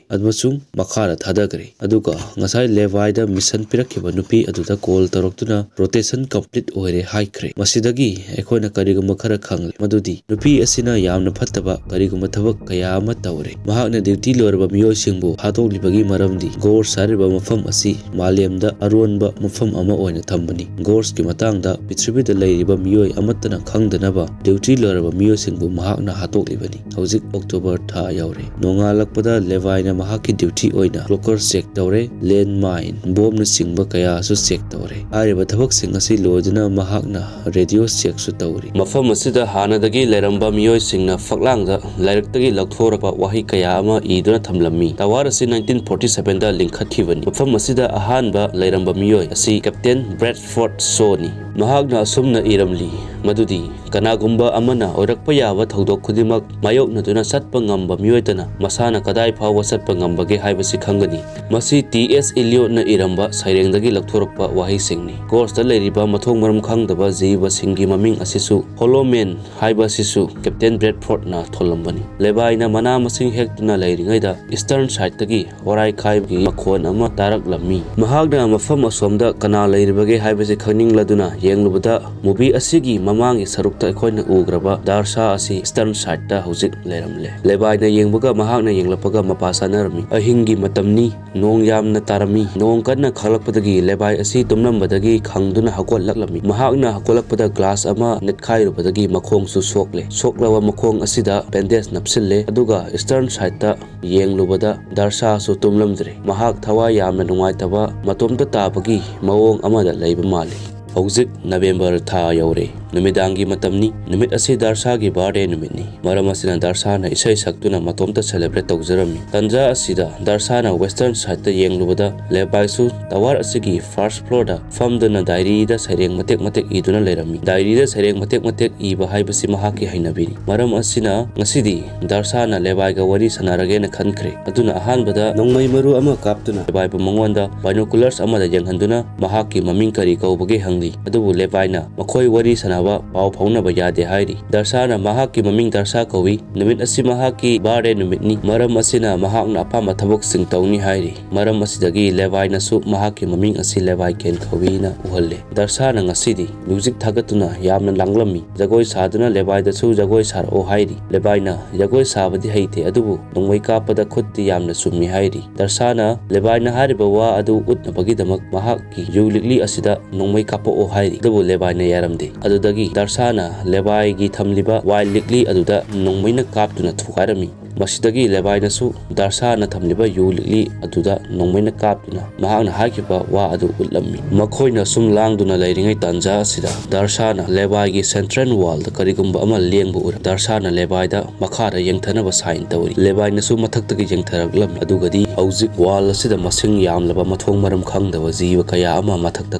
ꯑꯃꯁꯨꯡ ꯃꯈꯥꯗ ꯊꯥꯗꯈ꯭ꯔꯦ꯫ ꯑꯗꯨꯒ ꯉꯁꯥꯏ ꯂꯦꯚꯥꯏꯗ ꯃꯤꯁꯟ ꯄꯤꯔꯛꯈꯤꯕ ꯅꯨꯄꯤ ꯑꯗꯨꯗ ꯀꯣꯜ ꯇꯧꯔꯛꯇꯨꯅ "ꯔꯣꯇꯦꯁꯟ ꯀꯝꯄ꯭ꯂꯤꯠ ꯑꯣꯏꯔꯦ" ꯍꯥꯏꯈ꯭ꯔꯦ꯫ ꯃꯁꯤꯗꯒꯤ ꯑꯩꯈꯣꯏꯅ ꯀꯔꯤꯒꯨꯝꯕ ꯈꯔ ꯈꯪꯂꯦ, ꯃꯗꯨꯗꯤ ꯅꯨꯄꯤ ꯑꯁꯤꯅ ꯌꯥꯝꯅ ꯐꯠꯇꯕ ꯀꯔꯤꯒꯨꯝꯕ ꯊꯕꯛ ꯀꯌꯥ ꯑꯃ ꯇꯧꯔꯦ꯫ ꯃꯍꯥꯛꯅ ꯗ꯭ꯌꯨꯇꯤ ꯂꯣꯏꯔꯕ ꯃꯤꯑꯣꯏꯁꯤꯡꯕꯨ ꯍꯥꯠꯇꯣꯛꯂꯤꯕꯒꯤ ꯃꯔꯝꯗꯤ ꯒꯣꯔꯁ ꯍꯥꯏꯔꯤꯕ ꯃꯐꯝ ꯑꯁꯤ ꯃꯥꯂꯦꯝꯗ ꯑꯔꯣꯟꯕ ꯃꯐꯝ ꯑꯃ ꯑꯣꯏꯅ ꯊꯝꯕꯅꯤ꯫ ꯒꯣꯔꯁꯀꯤ ꯃꯇꯥꯡꯗ ꯄ꯭ꯔꯤꯊꯤꯕꯤꯗ ꯂꯩꯔꯤꯕ ꯃꯤꯑꯣꯏ ꯑꯃꯠꯇꯅ ꯈꯪꯗꯅꯕ ꯗ꯭ꯌꯨꯇꯤ ꯂꯣꯏꯔꯕ ꯃꯤꯑꯣꯏꯁꯤꯡꯕꯨ ꯃꯍꯥꯛꯅ ꯍꯥꯠꯇꯣꯛꯂꯤꯕꯅꯤ꯫ ꯍꯧꯖꯤꯛ ꯑꯣꯛꯇꯣꯕꯔ ꯊꯥ ꯌꯧꯔꯦ꯫ ꯅꯣꯡꯉꯥꯜꯂꯛꯄꯗ ꯂꯦꯚꯥꯏꯅ ꯃꯍꯥꯛꯀꯤ ꯗ꯭ꯌꯨꯇꯤ ꯑꯣꯏꯅ ꯀ꯭ꯂꯣꯀꯔ ꯆꯦꯛ ꯇꯧꯔꯦ, ꯂꯦꯟ ꯃꯥꯏꯟ, ꯕꯣꯝꯅꯆꯤꯡꯕ ꯀꯌꯥꯁꯨ ꯆꯦꯛ ꯇꯧꯔꯦ꯫ ꯍꯥꯏꯔꯤꯕ ꯊꯕꯛꯁꯤꯡ ꯑꯁꯤ ꯂꯣꯏꯗꯨꯅ ꯃꯍꯥꯛꯅ ꯔꯦꯗꯤꯑꯣ ꯆꯦꯛꯁꯨ ꯇꯧꯔꯤ꯫ ꯃꯐꯝ ꯑꯁꯤꯗ ꯍꯥꯟꯅꯗꯒꯤ ꯂꯩꯔꯝꯕ ꯃꯤꯑꯣꯏꯁꯤꯡꯅ ꯐꯛꯂꯥꯡꯗ ꯂꯥꯏꯔꯤꯛꯇꯒꯤ ꯂꯧꯊꯣꯔꯛꯄ ꯋꯥꯍꯩ ꯀꯌꯥ ꯑꯃ ꯏꯗꯨꯅ ꯊꯝꯂꯝꯃꯤ꯫ ꯇꯋꯥꯔ ꯑꯁꯤ ꯅꯥꯏꯟꯇꯤꯟ ꯐꯣꯔꯇꯤ ꯁꯚꯦꯟꯗ ꯂꯤꯡꯈꯠꯈꯤꯕꯅꯤ꯫ ꯃꯐꯝ ꯑꯁꯤꯗ ꯑꯍꯥꯟꯕ ꯂꯩꯔꯝꯕ ꯃꯤꯑꯣꯏ ꯑꯁꯤ ꯀꯦꯞꯇꯦꯟ ꯕ꯭ꯔꯦꯗꯐꯣꯔꯗ ꯁꯣꯅꯤ꯫ ꯃꯍꯥꯛꯅ ꯑꯁꯨꯝꯅ ꯏꯔꯝꯂꯤ ꯃꯗꯨꯗꯤ, "ꯀꯅꯥꯒꯨꯝꯕ ꯑꯃꯅ ꯑꯣꯏꯔꯛꯄ ꯌꯥꯕ ꯊꯧꯗꯣꯛ ꯈꯨꯗꯤꯡꯃꯛ ꯃꯥꯌꯣꯛꯅꯗꯨꯅ ꯆꯠꯄ ꯉꯝꯕ ꯃꯤꯑꯣꯏꯗꯅ ꯃꯁꯥꯅ ꯀꯗꯥꯏ ꯐꯥꯎꯕ ꯆꯠꯄ ꯉꯝꯕꯒꯦ ꯍꯥꯏꯕꯁꯤ ꯈꯪꯒꯅꯤ"꯫ ꯃꯁꯤ ꯇꯤ ꯑꯦꯁ ꯏꯂꯤꯌꯣꯠꯅ ꯏꯔꯝꯕ ꯁꯩꯔꯦꯡꯗꯒꯤ ꯂꯧꯊꯣꯔꯛꯄ ꯋꯥꯍꯩꯁꯤꯡꯅꯤ꯫ ꯒꯣꯔꯁꯇ ꯂꯩꯔꯤꯕ ꯃꯊꯣꯡ ꯃꯔꯝ ꯈꯪꯗꯕ ꯖꯤꯕꯁꯤꯡꯒꯤ ꯃꯃꯤꯡ ꯑꯁꯤꯁꯨ ꯍꯣꯂꯣꯃꯦꯟ ꯍꯥꯏꯕ ꯑꯁꯤꯁꯨ ꯀꯦꯞꯇꯦꯟ ꯕ꯭ꯔꯦꯗꯐꯣꯔꯗꯅ ꯊꯣꯜꯂꯝꯕꯅꯤ꯫ ꯂꯦꯚꯥꯏꯅ ꯃꯅꯥ ꯃꯁꯤꯡ ꯍꯦꯛꯇꯨꯅ ꯂꯩꯔꯤꯉꯩꯗ ꯏꯁꯇꯔꯟ ꯁꯥꯏꯠꯇꯒꯤ ꯋꯥꯔꯥꯏ ꯈꯥꯏꯕꯒꯤ ꯃꯈꯣꯟ ꯑꯃ ꯇꯥꯔꯛꯂꯝꯃꯤ꯫ ꯃꯍꯥꯛꯅ ꯃꯐꯝ ꯑꯁꯣꯝꯗ ꯀꯅꯥ ꯂꯩꯔꯤꯕꯒꯦ ꯍꯥꯏꯕꯁꯤ ꯈꯪꯅꯤꯡꯂꯗꯨꯅ ꯌꯦꯡꯂꯨꯕꯗ, ꯃꯨꯚꯤ ꯑꯁꯤꯒꯤ ꯃꯃꯥꯡꯒꯤ ꯁꯔꯨꯛꯇ ꯑꯩꯈꯣꯏꯅ ꯎꯈ꯭ꯔꯕ ꯗꯥꯔꯁꯥ ꯑꯁꯤ ꯏꯁꯇꯔꯟ ꯁꯥꯏꯠꯇ ꯍꯧꯖꯤꯛ ꯂꯩꯔꯝꯂꯦ꯫ ꯂꯦꯚꯥꯏꯅ ꯌꯦꯡꯕꯒ ꯃꯍꯥꯛꯅ ꯌꯦꯡꯂꯛꯄꯒ ꯃꯄꯥ ꯆꯥꯅꯔꯝꯃꯤ꯫ ꯑꯍꯤꯡꯒꯤ ꯃꯇꯝꯅꯤ, ꯅꯣꯡ ꯌꯥꯝꯅ ꯇꯥꯔꯝꯃꯤ꯫ ꯅꯣꯡ ꯀꯟꯅ ꯈꯥꯛꯂꯛꯄꯗꯒꯤ ꯂꯦꯚꯥꯏ ꯑꯁꯤ ꯇꯨꯝꯂꯝꯕꯗꯒꯤ ꯈꯪꯗꯨꯅ ꯍꯧꯒꯠꯂꯛꯂꯝꯃꯤ꯫ ꯃꯍꯥꯛꯅ ꯍꯧꯒꯠꯂꯛꯄꯗ ꯒ꯭ꯂꯥꯁ ꯑꯃ ꯅꯦꯠꯈꯥꯏꯔꯨꯕꯗꯒꯤ ꯃꯈꯣꯡꯁꯨ ꯁꯣꯛꯂꯦ꯫ ꯁꯣꯛꯂꯕ ꯃꯈꯣꯡ ꯑꯁꯤꯗ ꯕꯦꯟꯗꯦꯖ ꯅꯞꯁꯤꯜꯂꯦ, ꯑꯗꯨꯒ ꯏꯁꯇꯔꯟ ꯁꯥꯏꯠꯇ ꯌꯦꯡꯂꯨꯕꯗ ꯗꯥꯔꯁꯥꯁꯨ ꯇꯨꯝꯂꯝꯗ꯭ꯔꯦ꯫ ꯃꯍꯥꯛ ꯊꯋꯥꯏ ꯌꯥꯝꯅ ꯅꯨꯡꯉꯥꯏꯇꯕ, ꯃꯇꯣꯝꯇ ꯇꯥꯕꯒꯤ ꯃꯑꯣꯡ ꯑꯃꯗ ꯂꯩꯕ ꯃꯥꯜꯂꯤ꯫ ꯍꯧꯖꯤꯛ ꯅꯕꯦꯝꯕꯔ ꯊꯥ ꯌꯧꯔꯦ꯫ ꯅꯨꯃꯤꯗꯥꯡꯒꯤ ꯃꯇꯝꯅꯤ꯫ ꯅꯨꯃꯤꯠ ꯑꯁꯤ ꯗꯥꯔꯁꯥꯒꯤ ꯕꯥꯔꯗꯦ ꯅꯨꯃꯤꯠꯅꯤ꯫ ꯃꯔꯝ ꯑꯁꯤꯅ ꯗꯥꯔꯁꯥꯅ ꯏꯁꯩ ꯁꯛꯇꯨꯅ ꯃꯇꯣꯝꯇ ꯁꯦꯂꯦꯕ꯭ꯔꯦꯠ ꯇꯧꯖꯔꯝꯃꯤ꯫ ꯇꯟꯖꯥ ꯑꯁꯤꯗ ꯗꯥꯔꯁꯥꯅ ꯋꯦꯁꯇꯔꯟ ꯁꯥꯏꯠꯇ ꯌꯦꯡꯂꯨꯕꯗ ꯂꯦꯕꯥꯏꯁꯨ ꯇꯋꯥꯔ ꯑꯁꯤꯒꯤ ꯐꯥꯔꯁ ꯐ꯭ꯂꯣꯔꯗ ꯐꯝꯗꯨꯅ ꯗꯥꯏꯔꯤꯗ ꯁꯩꯔꯦꯡ ꯃꯇꯦꯛ ꯃꯇꯦꯛ ꯏꯗꯨꯅ ꯂꯩꯔꯝꯃꯤ꯫ ꯗꯥꯏꯔꯤꯗ ꯁꯩꯔꯦꯡ ꯃꯇꯦꯛ ꯃꯇꯦꯛ ꯏꯕ ꯍꯥꯏꯕꯁꯤ ꯃꯍꯥꯛꯀꯤ ꯍꯩꯅꯕꯤꯅꯤ꯫ ꯃꯔꯝ ꯑꯁꯤꯅ ꯉꯁꯤꯗꯤ ꯗꯥꯔꯁꯥꯅ ꯂꯦꯕꯥꯏꯒ ꯋꯥꯔꯤ ꯁꯥꯟꯅꯔꯒꯦꯅ ꯈꯟꯈ꯭ꯔꯦ꯫ ꯑꯗꯨꯅ ꯑꯍꯥꯟꯕꯗ ꯅꯣꯡꯃꯩ ꯃꯔꯨ ꯑꯃ ꯀꯥꯞꯇꯨꯅ ꯂꯦꯕꯥꯏꯕꯨ ꯃꯉꯣꯟꯗ ꯕꯥꯏꯅꯣꯀꯨꯂꯔꯁ ꯑꯃꯗ ꯌꯦꯡꯍꯟꯗꯨꯅ ꯃꯍꯥꯛꯀꯤ ꯃꯃꯤꯡ ꯀꯔꯤ ꯀꯧꯕꯒꯦ ꯍꯪꯂꯤ꯫ ꯑꯗꯨꯕꯨ ꯂꯦꯕꯥꯏꯅ ꯃꯈꯣꯏ ꯋꯥꯔꯤ ꯁꯥꯟꯅꯕ, ꯄꯥꯎ ꯐꯥꯎꯅꯕ ꯌꯥꯗꯦ ꯍꯥꯏꯔꯤ꯫ ꯗꯥꯔꯁꯥꯅ ꯃꯍꯥꯛꯀꯤ ꯃꯃꯤꯡ ꯗꯥꯔꯁꯥ ꯀꯧꯏ꯫ ꯅꯨꯃꯤꯠ ꯑꯁꯤ ꯃꯍꯥꯛꯀꯤ ꯕꯥꯔꯗꯦ ꯅꯨꯃꯤꯠꯅꯤ꯫ ꯃꯔꯝ ꯑꯁꯤꯅ ꯃꯍꯥꯛꯅ ꯑꯄꯥꯝꯕ ꯊꯕꯛꯁꯤꯡ ꯇꯧꯅꯤ ꯍꯥꯏꯔꯤ꯫ ꯃꯔꯝ ꯑꯁꯤꯗꯒꯤ ꯂꯦꯕꯥꯏꯅꯁꯨ ꯃꯍꯥꯛꯀꯤ ꯃꯃꯤꯡ ꯑꯁꯤ ꯂꯦꯕꯥꯏ ꯀꯦꯟ ꯀꯧꯏꯅ ꯎꯍꯜꯂꯦ꯫ ꯗꯥꯔꯁꯥꯅ ꯉꯁꯤꯗꯤ ꯃ꯭ꯌꯨꯖꯤꯛ ꯊꯥꯒꯠꯇꯨꯅ ꯌꯥꯝꯅ ꯂꯥꯡꯂꯝꯃꯤ꯫ ꯖꯒꯣꯏ ꯁꯥꯗꯨꯅ ꯂꯦꯕꯥꯏꯗꯁꯨ ꯖꯒꯣꯏ ꯁꯥꯔꯛꯑꯣ ꯍꯥꯏꯔꯤ꯫ ꯂꯦꯕꯥꯏꯅ ꯖꯒꯣꯏ ꯁꯥꯕꯗꯤ ꯍꯩꯇꯦ, ꯑꯗꯨꯕꯨ ꯅꯣꯡꯃꯩ ꯀꯥꯞꯄꯗ ꯈꯨꯠꯇꯤ ꯌꯥꯝꯅ ꯆꯨꯝꯃꯤ ꯍꯥꯏꯔꯤ꯫ ꯗꯥꯔꯁꯥꯅ ꯂꯦꯕꯥꯏꯅ ꯍꯥꯏꯔꯤꯕ ꯋꯥ ꯑꯗꯨ ꯎꯠꯅꯕꯒꯤꯗꯃꯛ ꯃꯍꯥꯛꯀꯤ ꯌꯨ ꯂꯤꯛꯂꯤ ꯑꯁꯤꯗ ꯅꯣꯡꯃꯩ ꯀꯥꯞꯄꯛꯑꯣ ꯍꯥꯏꯔꯤ꯫ ꯑꯗꯨꯕꯨ ꯂꯦꯕꯥꯏꯅ ꯌꯥꯔꯝꯗꯦ꯫ ꯑꯗꯨꯗꯒꯤ ꯗꯥꯔꯁꯥꯅ ꯂꯦꯕꯥꯏꯒꯤ ꯊꯝꯂꯤꯕ ꯋꯥꯏꯜ ꯂꯤꯛꯂꯤ ꯑꯗꯨꯗ ꯅꯣꯡꯃꯩꯅ ꯀꯥꯞꯇꯨꯅ ꯊꯨꯒꯥꯏꯔꯝꯃꯤ꯫ ꯃꯁꯤꯗꯒꯤ ꯂꯦꯕꯥꯏꯅꯁꯨ ꯗꯥꯔꯁꯥꯅ ꯊꯝꯂꯤꯕ ꯌꯨ ꯂꯤꯛꯂꯤ ꯑꯗꯨꯗ ꯅꯣꯡꯃꯩꯅ ꯀꯥꯞꯇꯨꯅ ꯃꯍꯥꯛꯅ ꯍꯥꯏꯈꯤꯕ ꯋꯥ ꯑꯗꯨ ꯎꯠꯂꯝꯃꯤ꯫ ꯃꯈꯣꯏꯅ ꯁꯨꯝ ꯂꯥꯡꯗꯨꯅ ꯂꯩꯔꯤꯉꯩ ꯇꯥꯟꯖꯥ ꯑꯁꯤꯗ ꯗꯥꯔꯁꯥꯅ ꯂꯦꯕꯥꯏꯒꯤ ꯁꯦꯟꯇ꯭ꯔꯦꯜ ꯋꯥꯜꯗ ꯀꯔꯤꯒꯨꯝꯕ ꯑꯃ ꯂꯦꯡꯕ ꯎꯔꯝꯃꯤ꯫ ꯗꯥꯔꯁꯥꯅ ꯂꯦꯕꯥꯏꯗ ꯃꯈꯥꯗ ꯌꯦꯡꯊꯅꯕ ꯁꯥꯏꯟ ꯇꯧꯔꯤ꯫ ꯂꯦꯕꯥꯏꯅꯁꯨ ꯃꯊꯛꯇꯒꯤ ꯌꯦꯡꯊꯔꯛꯂꯝꯃꯤ꯫ ꯑꯗꯨꯒꯗꯤ ꯍꯧꯖꯤꯛ ꯋꯥꯜ ꯑꯁꯤꯗ ꯃꯁꯤꯡ ꯌꯥꯝꯂꯕ ꯃꯊꯣꯡ ꯃꯔꯝ ꯈꯪꯗꯕ ꯖꯤꯕ ꯀꯌꯥ ꯑꯃ ꯃꯊꯛꯇ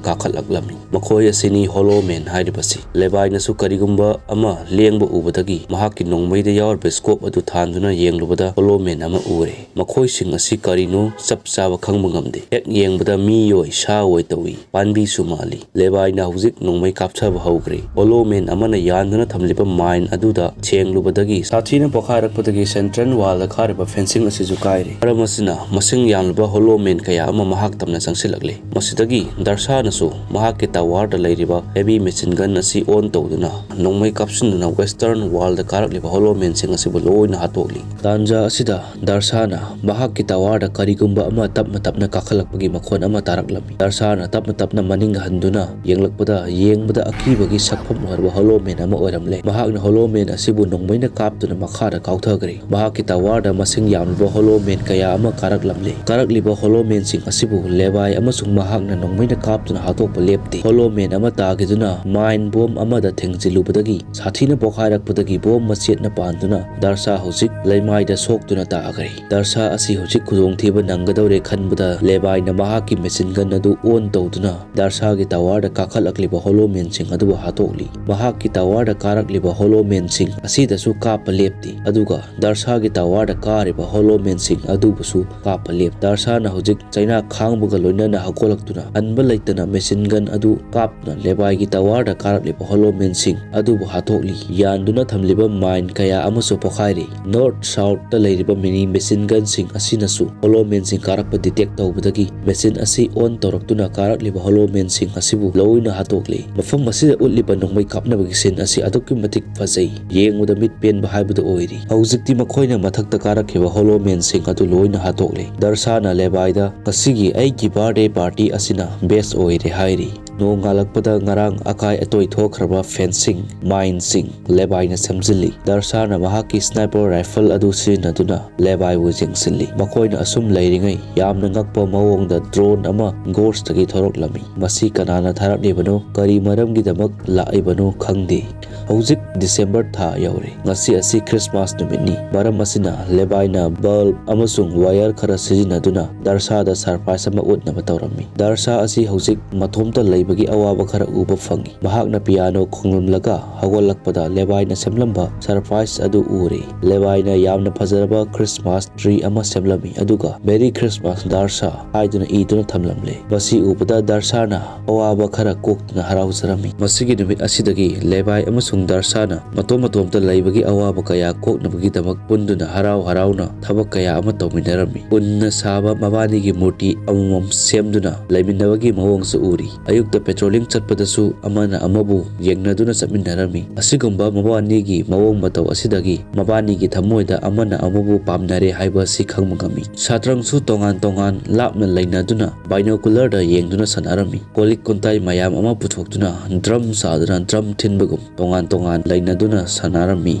ꯀꯥꯈꯠꯂꯛꯂꯝꯃꯤ꯫ ꯃꯈꯣꯏ ꯑꯁꯤꯅꯤ ꯍꯣꯂꯣꯃꯦꯟ ꯍꯥꯏꯔꯤꯕꯁꯤ꯫ ꯂꯦꯕꯥꯏꯅꯁꯨ ꯀꯔꯤꯒꯨꯝꯕ ꯑꯃ ꯂꯦꯡꯕ ꯎꯕꯗꯒꯤ ꯃꯍꯥꯛꯀꯤ ꯅꯣꯡꯃꯩꯗ ꯌꯥꯎꯔꯤꯕ ꯁ꯭ꯀꯣꯞ ꯑꯗꯨ ꯊꯥꯟꯗꯨꯅ ꯌꯦꯡꯂꯨꯕꯗ ꯍꯣꯂꯣꯃꯦꯟ ꯑꯃ ꯎꯔꯦ꯫ ꯃꯈꯣꯏꯁꯤꯡ ꯑꯁꯤ ꯀꯔꯤꯅꯣ ꯆꯞ ꯆꯥꯕ ꯈꯪꯕ ꯉꯝꯗꯦ꯫ ꯍꯦꯛ ꯌꯦꯡꯕꯗ ꯃꯤꯑꯣꯏ, ꯁꯥ ꯑꯣꯏ ꯇꯧꯏ꯫ ꯄꯥꯟꯕꯤꯁꯨ ꯃꯥꯜꯂꯤ꯫ ꯂꯦꯕꯥꯏꯅ ꯍꯧꯖꯤꯛ ꯅꯣꯡꯃꯩ ꯀꯥꯞꯊꯕ ꯍꯧꯈ꯭ꯔꯦ꯫ ꯍꯣꯂꯣꯃꯦꯟ ꯑꯃꯅ ꯌꯥꯟꯗꯨꯅ ꯊꯝꯂꯤꯕ ꯃꯥꯏꯟ ꯑꯗꯨꯗ ꯊꯦꯡꯂꯨꯕꯗꯒꯤ ꯁꯥꯊꯤꯅ ꯄꯣꯈꯥꯏꯔꯛꯄꯗꯒꯤ ꯁꯦꯟꯇ꯭ꯔꯦꯜ ꯋꯥꯜꯗ ꯈꯥꯔꯤꯕ ꯐꯦꯟꯁꯤꯡ ꯑꯁꯤꯁꯨ ꯀꯥꯏꯔꯦ꯫ ꯃꯔꯝ ꯑꯁꯤꯅ ꯃꯁꯤꯡ ꯌꯥꯝꯂꯕ ꯍꯣꯂꯣꯃꯦꯟ ꯀꯌꯥ ꯑꯃ ꯃꯍꯥꯛ ꯇꯝꯅ ꯆꯪꯁꯤꯜꯂꯛꯂꯦ꯫ ꯃꯁꯤꯗꯒꯤ ꯗꯥꯔꯁꯥꯅꯁꯨ ꯃꯍꯥꯛꯀꯤ ꯇꯋꯥꯔꯗ ꯂꯩꯔꯤꯕ ꯍꯦꯚꯤ ꯃꯦꯆꯤꯟ ꯒꯟ ꯑꯁꯤ ꯑꯣꯟ ꯇꯧꯗꯨꯅ ꯅꯣꯡꯃꯩ ꯀꯥꯞꯁꯤꯟꯗꯨꯅ ꯋꯦꯁꯇꯔꯟ ꯋꯥꯜꯗ ꯀꯥꯔꯛꯂꯤꯕ ꯍꯣꯂꯣꯃꯦꯟꯁꯤꯡ ꯑꯁꯤꯕꯨ ꯂꯣꯏꯅ ꯍꯥꯠꯇꯣꯛꯂꯤ꯫ ꯇꯥꯟꯖꯥ ꯑꯁꯤꯗ ꯗꯥꯔꯁꯥꯅ ꯃꯍꯥꯛꯀꯤ ꯇꯋꯥꯔꯗ ꯀꯔꯤꯒꯨꯝꯕ ꯑꯃ ꯇꯞꯅ ꯇꯞꯅ ꯀꯥꯈꯠꯂꯛꯄꯒꯤ ꯃꯈꯣꯟ ꯑꯃ ꯇꯥꯔꯛꯂꯝꯃꯤ꯫ ꯗꯥꯔꯁꯥꯅ ꯇꯞꯅ ꯇꯞꯅ ꯃꯅꯤꯡ ꯍꯟꯗꯨꯅ ꯌꯦꯡꯂꯛꯄꯗ, ꯌꯦꯡꯕꯗ ꯑꯀꯤꯕꯒꯤ ꯁꯛꯐꯝ ꯑꯣꯏꯔꯕ ꯍꯣꯂꯣꯃꯦꯟ ꯑꯃ ꯑꯣꯏꯔꯝꯂꯦ꯫ ꯃꯍꯥꯛꯅ ꯍꯣꯂꯣꯃꯦꯟ ꯑꯁꯤꯕꯨ ꯅꯣꯡꯃꯩꯅ ꯀꯥꯞꯇꯨꯅ ꯃꯈꯥꯗ ꯀꯥꯎꯊꯈ꯭ꯔꯦ꯫ ꯃꯍꯥꯛꯀꯤ ꯇꯋꯥꯔꯗ ꯃꯁꯤꯡ ꯌꯥꯝꯂꯕ ꯍꯣꯂꯣꯃꯦꯟ ꯀꯌꯥ ꯑꯃ ꯀꯥꯔꯛꯂꯝꯂꯦ꯫ ꯀꯥꯔꯛꯂꯤꯕ ꯍꯣꯂꯣꯃꯦꯟꯁꯤꯡ ꯑꯁꯤꯕꯨ ꯂꯦꯕꯥꯏ ꯑꯃꯁꯨꯡ ꯃꯍꯥꯛꯅ ꯅꯣꯡꯃꯩꯅ ꯀꯥꯞꯇꯨꯅ ꯍꯥꯠꯇꯣꯛꯄ ꯂꯦꯞꯇꯦ꯫ ꯍꯣꯂꯣꯃꯦꯟ ꯑꯃ ꯇꯥꯈꯤꯗꯨꯅ ꯃꯥꯏꯟ ꯕꯣꯝ ꯑꯃꯗ ꯊꯦꯡꯖꯤꯜꯂꯨꯕꯗꯒꯤ ꯁꯥꯊꯤꯅ ꯄꯣꯈꯥꯏꯔꯛꯄꯗꯒꯤ ꯕꯣꯝ ꯃꯆꯦꯠꯅ ꯄꯥꯟꯗꯨꯅ ꯗꯥꯔꯁꯥ ꯍꯧꯖꯤꯛ ꯂꯩꯃꯥꯏꯗ ꯁꯣꯛꯇꯨꯅ ꯇꯥꯈ꯭ꯔꯦ꯫ ꯗꯥꯔꯁꯥ ꯑꯁꯤ ꯍꯧꯖꯤꯛ ꯈꯨꯗꯣꯡꯊꯤꯕ ꯅꯪꯒꯗꯧꯔꯦ ꯈꯟꯕꯗ ꯂꯦꯕꯥꯏꯅ ꯃꯍꯥꯛꯀꯤ ꯃꯦꯆꯤꯟ ꯒꯟ ꯑꯗꯨ ꯑꯣꯟ ꯇꯧꯗꯨꯅ ꯗꯥꯔꯁꯥꯒꯤ ꯇꯋꯥꯔꯗ ꯀꯥꯈꯠꯂꯛꯂꯤꯕ ꯍꯣꯂꯣꯃꯦꯟꯁꯤꯡ ꯑꯗꯨꯕꯨ ꯍꯥꯠꯇꯣꯛꯂꯤ꯫ ꯃꯍꯥꯛꯀꯤ ꯇꯋꯥꯔꯗ ꯀꯥꯔꯛꯂꯤꯕ ꯍꯣꯂꯣꯃꯦꯟꯁꯤꯡ ꯑꯁꯤꯗꯁꯨ ꯀꯥꯞꯄ ꯂꯦꯞꯇꯦ, ꯑꯗꯨꯒ ꯗꯥꯔꯁꯥꯒꯤ ꯇꯋꯥꯔꯗ ꯀꯥꯔꯤꯕ ꯍꯣꯂꯣꯃꯦꯟꯁꯤꯡ ꯑꯗꯨꯕꯨꯁꯨ ꯀꯥꯞꯄ ꯂꯦꯞ꯫ ꯗꯥꯔꯁꯥꯅ ꯍꯧꯖꯤꯛ ꯆꯩꯅꯥ ꯈꯥꯡꯕꯒ ꯂꯣꯏꯅꯅ ꯍꯧꯒꯠꯂꯛꯇꯨꯅ ꯍꯟꯕ ꯂꯩꯇꯅ ꯃꯦꯆꯤꯟ ꯒꯟ ꯑꯗꯨ ꯀꯥꯞꯇꯨꯅ ꯂꯦꯕꯥꯏꯒꯤ ꯇꯋꯥꯔꯗ ꯀꯥꯔꯛꯂꯤꯕ ꯍꯣꯂꯣꯃꯦꯟꯁꯤꯡ ꯑꯗꯨꯕꯨ ꯍꯥꯠꯇꯣꯛꯂꯤ꯫ ꯌꯥꯟꯗꯨꯅ ꯊꯝꯂꯤꯕ ꯃꯥꯏꯟ ꯀꯌꯥ ꯑꯃꯁꯨ ꯄꯣꯈꯥꯏꯔꯤ꯫ ꯅꯣꯔꯠ ꯁꯥꯎꯠꯇ ꯂꯩꯔꯤꯕ ꯃꯤꯅꯤ ꯃꯦꯆꯤꯟ ꯒꯟꯁꯤꯡ ꯑꯁꯤꯅꯁꯨ ꯍꯣꯂꯣꯃꯦꯟꯁꯤꯡ ꯀꯥꯔꯛꯄ ꯗꯤꯇꯦꯛ ꯇꯧꯕꯗꯒꯤ ꯃꯦꯆꯤꯟ ꯑꯁꯤ ꯑꯣꯟ ꯇꯧꯔꯛꯇꯨꯅ ꯀꯥꯔꯛꯂꯤꯕ ꯍꯣꯂꯣꯃꯦꯟꯁꯤꯡ ꯑꯁꯤꯕꯨ ꯂꯣꯏꯅ ꯍꯥꯠꯇꯣꯛꯂꯤ꯫ ꯃꯐꯝ ꯑꯁꯤꯗ ꯎꯠꯂꯤꯕ ꯅꯣꯡꯃꯩ ꯀꯥꯞꯅꯕꯒꯤ ꯁꯤꯟ ꯑꯁꯤ ꯑꯗꯨꯛꯀꯤ ꯃꯇꯤꯛ ꯐꯖꯩ꯫ ꯌꯦꯡꯕꯗ ꯃꯤꯠ ꯄꯦꯟꯕ ꯍꯥꯏꯕꯗꯨ ꯑꯣꯏꯔꯤ꯫ ꯍꯧꯖꯤꯛꯇꯤ ꯃꯈꯣꯏꯅ ꯃꯊꯛꯇ ꯀꯥꯔꯛꯈꯤꯕ ꯍꯣꯂꯣꯃꯦꯟꯁꯤꯡ ꯑꯗꯨ ꯂꯣꯏꯅ ꯍꯥꯠꯇꯣꯛꯂꯦ꯫ ꯗꯥꯔꯁꯥꯅ ꯂꯦꯕꯥꯏꯗ, "ꯉꯁꯤꯒꯤ ꯑꯩꯒꯤ ꯕꯥꯔꯗꯦ ꯄꯥꯔꯇꯤ ꯑꯁꯤꯅ ꯕꯦꯁ ꯑꯣꯏꯔꯦ" ꯍꯥꯏꯔꯤ꯫ ꯅꯣꯡꯉꯥꯜꯂꯛꯄꯗ ꯉꯔꯥꯡ ꯑꯀꯥꯏ ꯑꯇꯣꯏ ꯊꯣꯛꯈ꯭ꯔꯕ ꯐꯦꯟꯁꯤꯡ, ꯃꯥꯏꯟꯁꯤꯡ ꯂꯦꯕꯥꯏꯅ ꯁꯦꯝꯖꯤꯜꯂꯤ꯫ ꯗꯥꯔꯁꯥꯅ ꯃꯍꯥꯛꯀꯤ ꯁ꯭ꯅꯥꯏꯄꯔ ꯔꯥꯏꯐꯜ ꯑꯗꯨ ꯁꯤꯖꯤꯟꯅꯗꯨꯅ ꯂꯦꯕꯥꯏꯕꯨ ꯌꯦꯡꯁꯤꯜꯂꯤ꯫ ꯃꯈꯣꯏꯅ ꯑꯁꯨꯝ ꯂꯩꯔꯤꯉꯩ ꯌꯥꯝꯅ ꯉꯛꯄ ꯃꯑꯣꯡꯗ ꯗ꯭ꯔꯣꯟ ꯑꯃ ꯒꯣꯔꯁꯇꯒꯤ ꯊꯣꯔꯛꯂꯝꯃꯤ꯫ ꯃꯁꯤ ꯀꯅꯥꯅ ꯊꯥꯔꯛꯂꯤꯕꯅꯣ, ꯀꯔꯤ ꯃꯔꯝꯒꯤꯗꯃꯛ ꯂꯥꯛꯏꯕꯅꯣ ꯈꯪꯗꯦ꯫ ꯍꯧꯖꯤꯛ ꯗꯤꯁꯦꯝꯕꯔ ꯊꯥ ꯌꯧꯔꯦ꯫ ꯉꯁꯤ ꯑꯁꯤ ꯈ꯭ꯔꯤꯁꯃꯥꯁ ꯅꯨꯃꯤꯠꯅꯤ꯫ ꯃꯔꯝ ꯑꯁꯤꯅ ꯂꯦꯕꯥꯏꯅ ꯕꯜꯕ ꯑꯃꯁꯨꯡ ꯋꯥꯌꯔ ꯈꯔ ꯁꯤꯖꯤꯟꯅꯗꯨꯅ ꯗꯥꯔꯁꯥꯗ ꯁꯔꯄ꯭ꯔꯥꯏꯖ ꯑꯃ ꯎꯠꯅꯕ ꯇꯧꯔꯝꯃꯤ꯫ ꯗꯥꯔꯁꯥ ꯑꯁꯤ ꯍꯧꯖꯤꯛ ꯃꯇꯣꯝꯇ ꯂꯩꯕꯒꯤ ꯑꯋꯥꯕ ꯈꯔ ꯎꯕ ꯐꯪꯏ꯫ ꯃꯍꯥꯛꯅ ꯄꯤꯌꯥꯅꯣ ꯈꯣꯡꯂꯝꯂꯒ ꯍꯧꯒꯠꯂꯛꯄꯗ ꯂꯦꯕꯥꯏꯅ ꯁꯦꯝꯂꯝꯕ ꯁꯔꯄ꯭ꯔꯥꯏꯖ ꯑꯗꯨ ꯎꯔꯦ꯫ ꯂꯦꯕꯥꯏꯅ ꯌꯥꯝꯅ ꯐꯖꯔꯕ ꯈ꯭ꯔꯤꯁꯃꯥꯁ ꯇ꯭ꯔꯤ ꯑꯃ ꯁꯦꯝꯂꯝꯃꯤ, ꯑꯗꯨꯒ "ꯃꯦꯔꯤ ꯈ꯭ꯔꯤꯁꯃꯥꯁ, ꯗꯥꯔꯁꯥ" ꯍꯥꯏꯗꯨꯅ ꯏꯗꯨꯅ ꯊꯝꯂꯝꯂꯦ꯫ ꯃꯁꯤ ꯎꯕꯗ ꯗꯥꯔꯁꯥꯅ ꯑꯋꯥꯕ ꯈꯔ ꯀꯣꯛꯇꯨꯅ ꯍꯔꯥꯎꯖꯔꯝꯃꯤ꯫ ꯃꯁꯤꯒꯤ ꯅꯨꯃꯤꯠ ꯑꯁꯤꯗꯒꯤ ꯂꯦꯕꯥꯏ ꯑꯃꯁꯨꯡ ꯗꯥꯔꯁꯥꯅ ꯃꯇꯣꯝ ꯃꯇꯣꯝꯇ ꯂꯩꯕꯒꯤ ꯑꯋꯥꯕ ꯀꯌꯥ ꯀꯣꯛꯅꯕꯒꯤꯗꯃꯛ ꯄꯨꯟꯗꯨꯅ ꯍꯔꯥꯎ ꯍꯔꯥꯎꯅ ꯊꯕꯛ ꯀꯌꯥ ꯑꯃ ꯇꯧꯃꯤꯟꯅꯔꯝꯃꯤ꯫ ꯎꯟꯅ ꯁꯥꯕ ꯃꯕꯥꯅꯤꯒꯤ ꯃꯨꯔꯇꯤ ꯑꯃꯃꯝ ꯁꯦꯝꯗꯨꯅ ꯂꯩꯃꯤꯟꯅꯕꯒꯤ ꯃꯑꯣꯡꯁꯨ ꯎꯔꯤ꯫ ꯑꯌꯨꯛꯇ ꯄꯦꯇ꯭ꯔꯣꯂꯤꯡ ꯆꯠꯄꯗꯁꯨ ꯑꯃꯅ ꯑꯃꯕꯨ ꯌꯦꯡꯅꯗꯨꯅ ꯆꯠꯃꯤꯟꯅꯔꯝꯃꯤ꯫ ꯑꯁꯤꯒꯨꯝꯕ ꯃꯕꯥꯅꯤꯒꯤ ꯃꯑꯣꯡ ꯃꯇꯧ ꯑꯁꯤꯗꯒꯤ ꯃꯕꯥꯅꯤꯒꯤ ꯊꯃꯣꯏꯗ ꯑꯃꯅ ꯑꯃꯕꯨ ꯄꯥꯝꯅꯔꯦ ꯍꯥꯏꯕ ꯑꯁꯤ ꯈꯪꯕ ꯉꯝꯃꯤ꯫ ꯁꯥꯇ꯭ꯔꯪꯁꯨ ꯇꯣꯉꯥꯟ ꯇꯣꯉꯥꯟ ꯂꯥꯞꯅ ꯂꯩꯅꯗꯨꯅ binocular ꯗ ꯌꯦꯡꯗꯨꯅ ꯁꯥꯟꯅꯔꯝꯃꯤ꯫ ꯀꯣꯜꯂꯤꯛ ꯀꯣꯟꯇꯥꯏ ꯃꯌꯥꯝ ꯑꯃ ꯄꯨꯊꯣꯛꯇꯨꯅ, ꯗ꯭ꯔꯝ ꯁꯥꯗꯨꯅ ꯗ꯭ꯔꯝ ꯊꯤꯟꯕꯒꯨꯝ ꯇꯣꯉꯥꯟ ꯇꯣꯉꯥꯟ ꯂꯩꯅꯗꯨꯅ ꯁꯥꯟꯅꯔꯝꯃꯤ꯫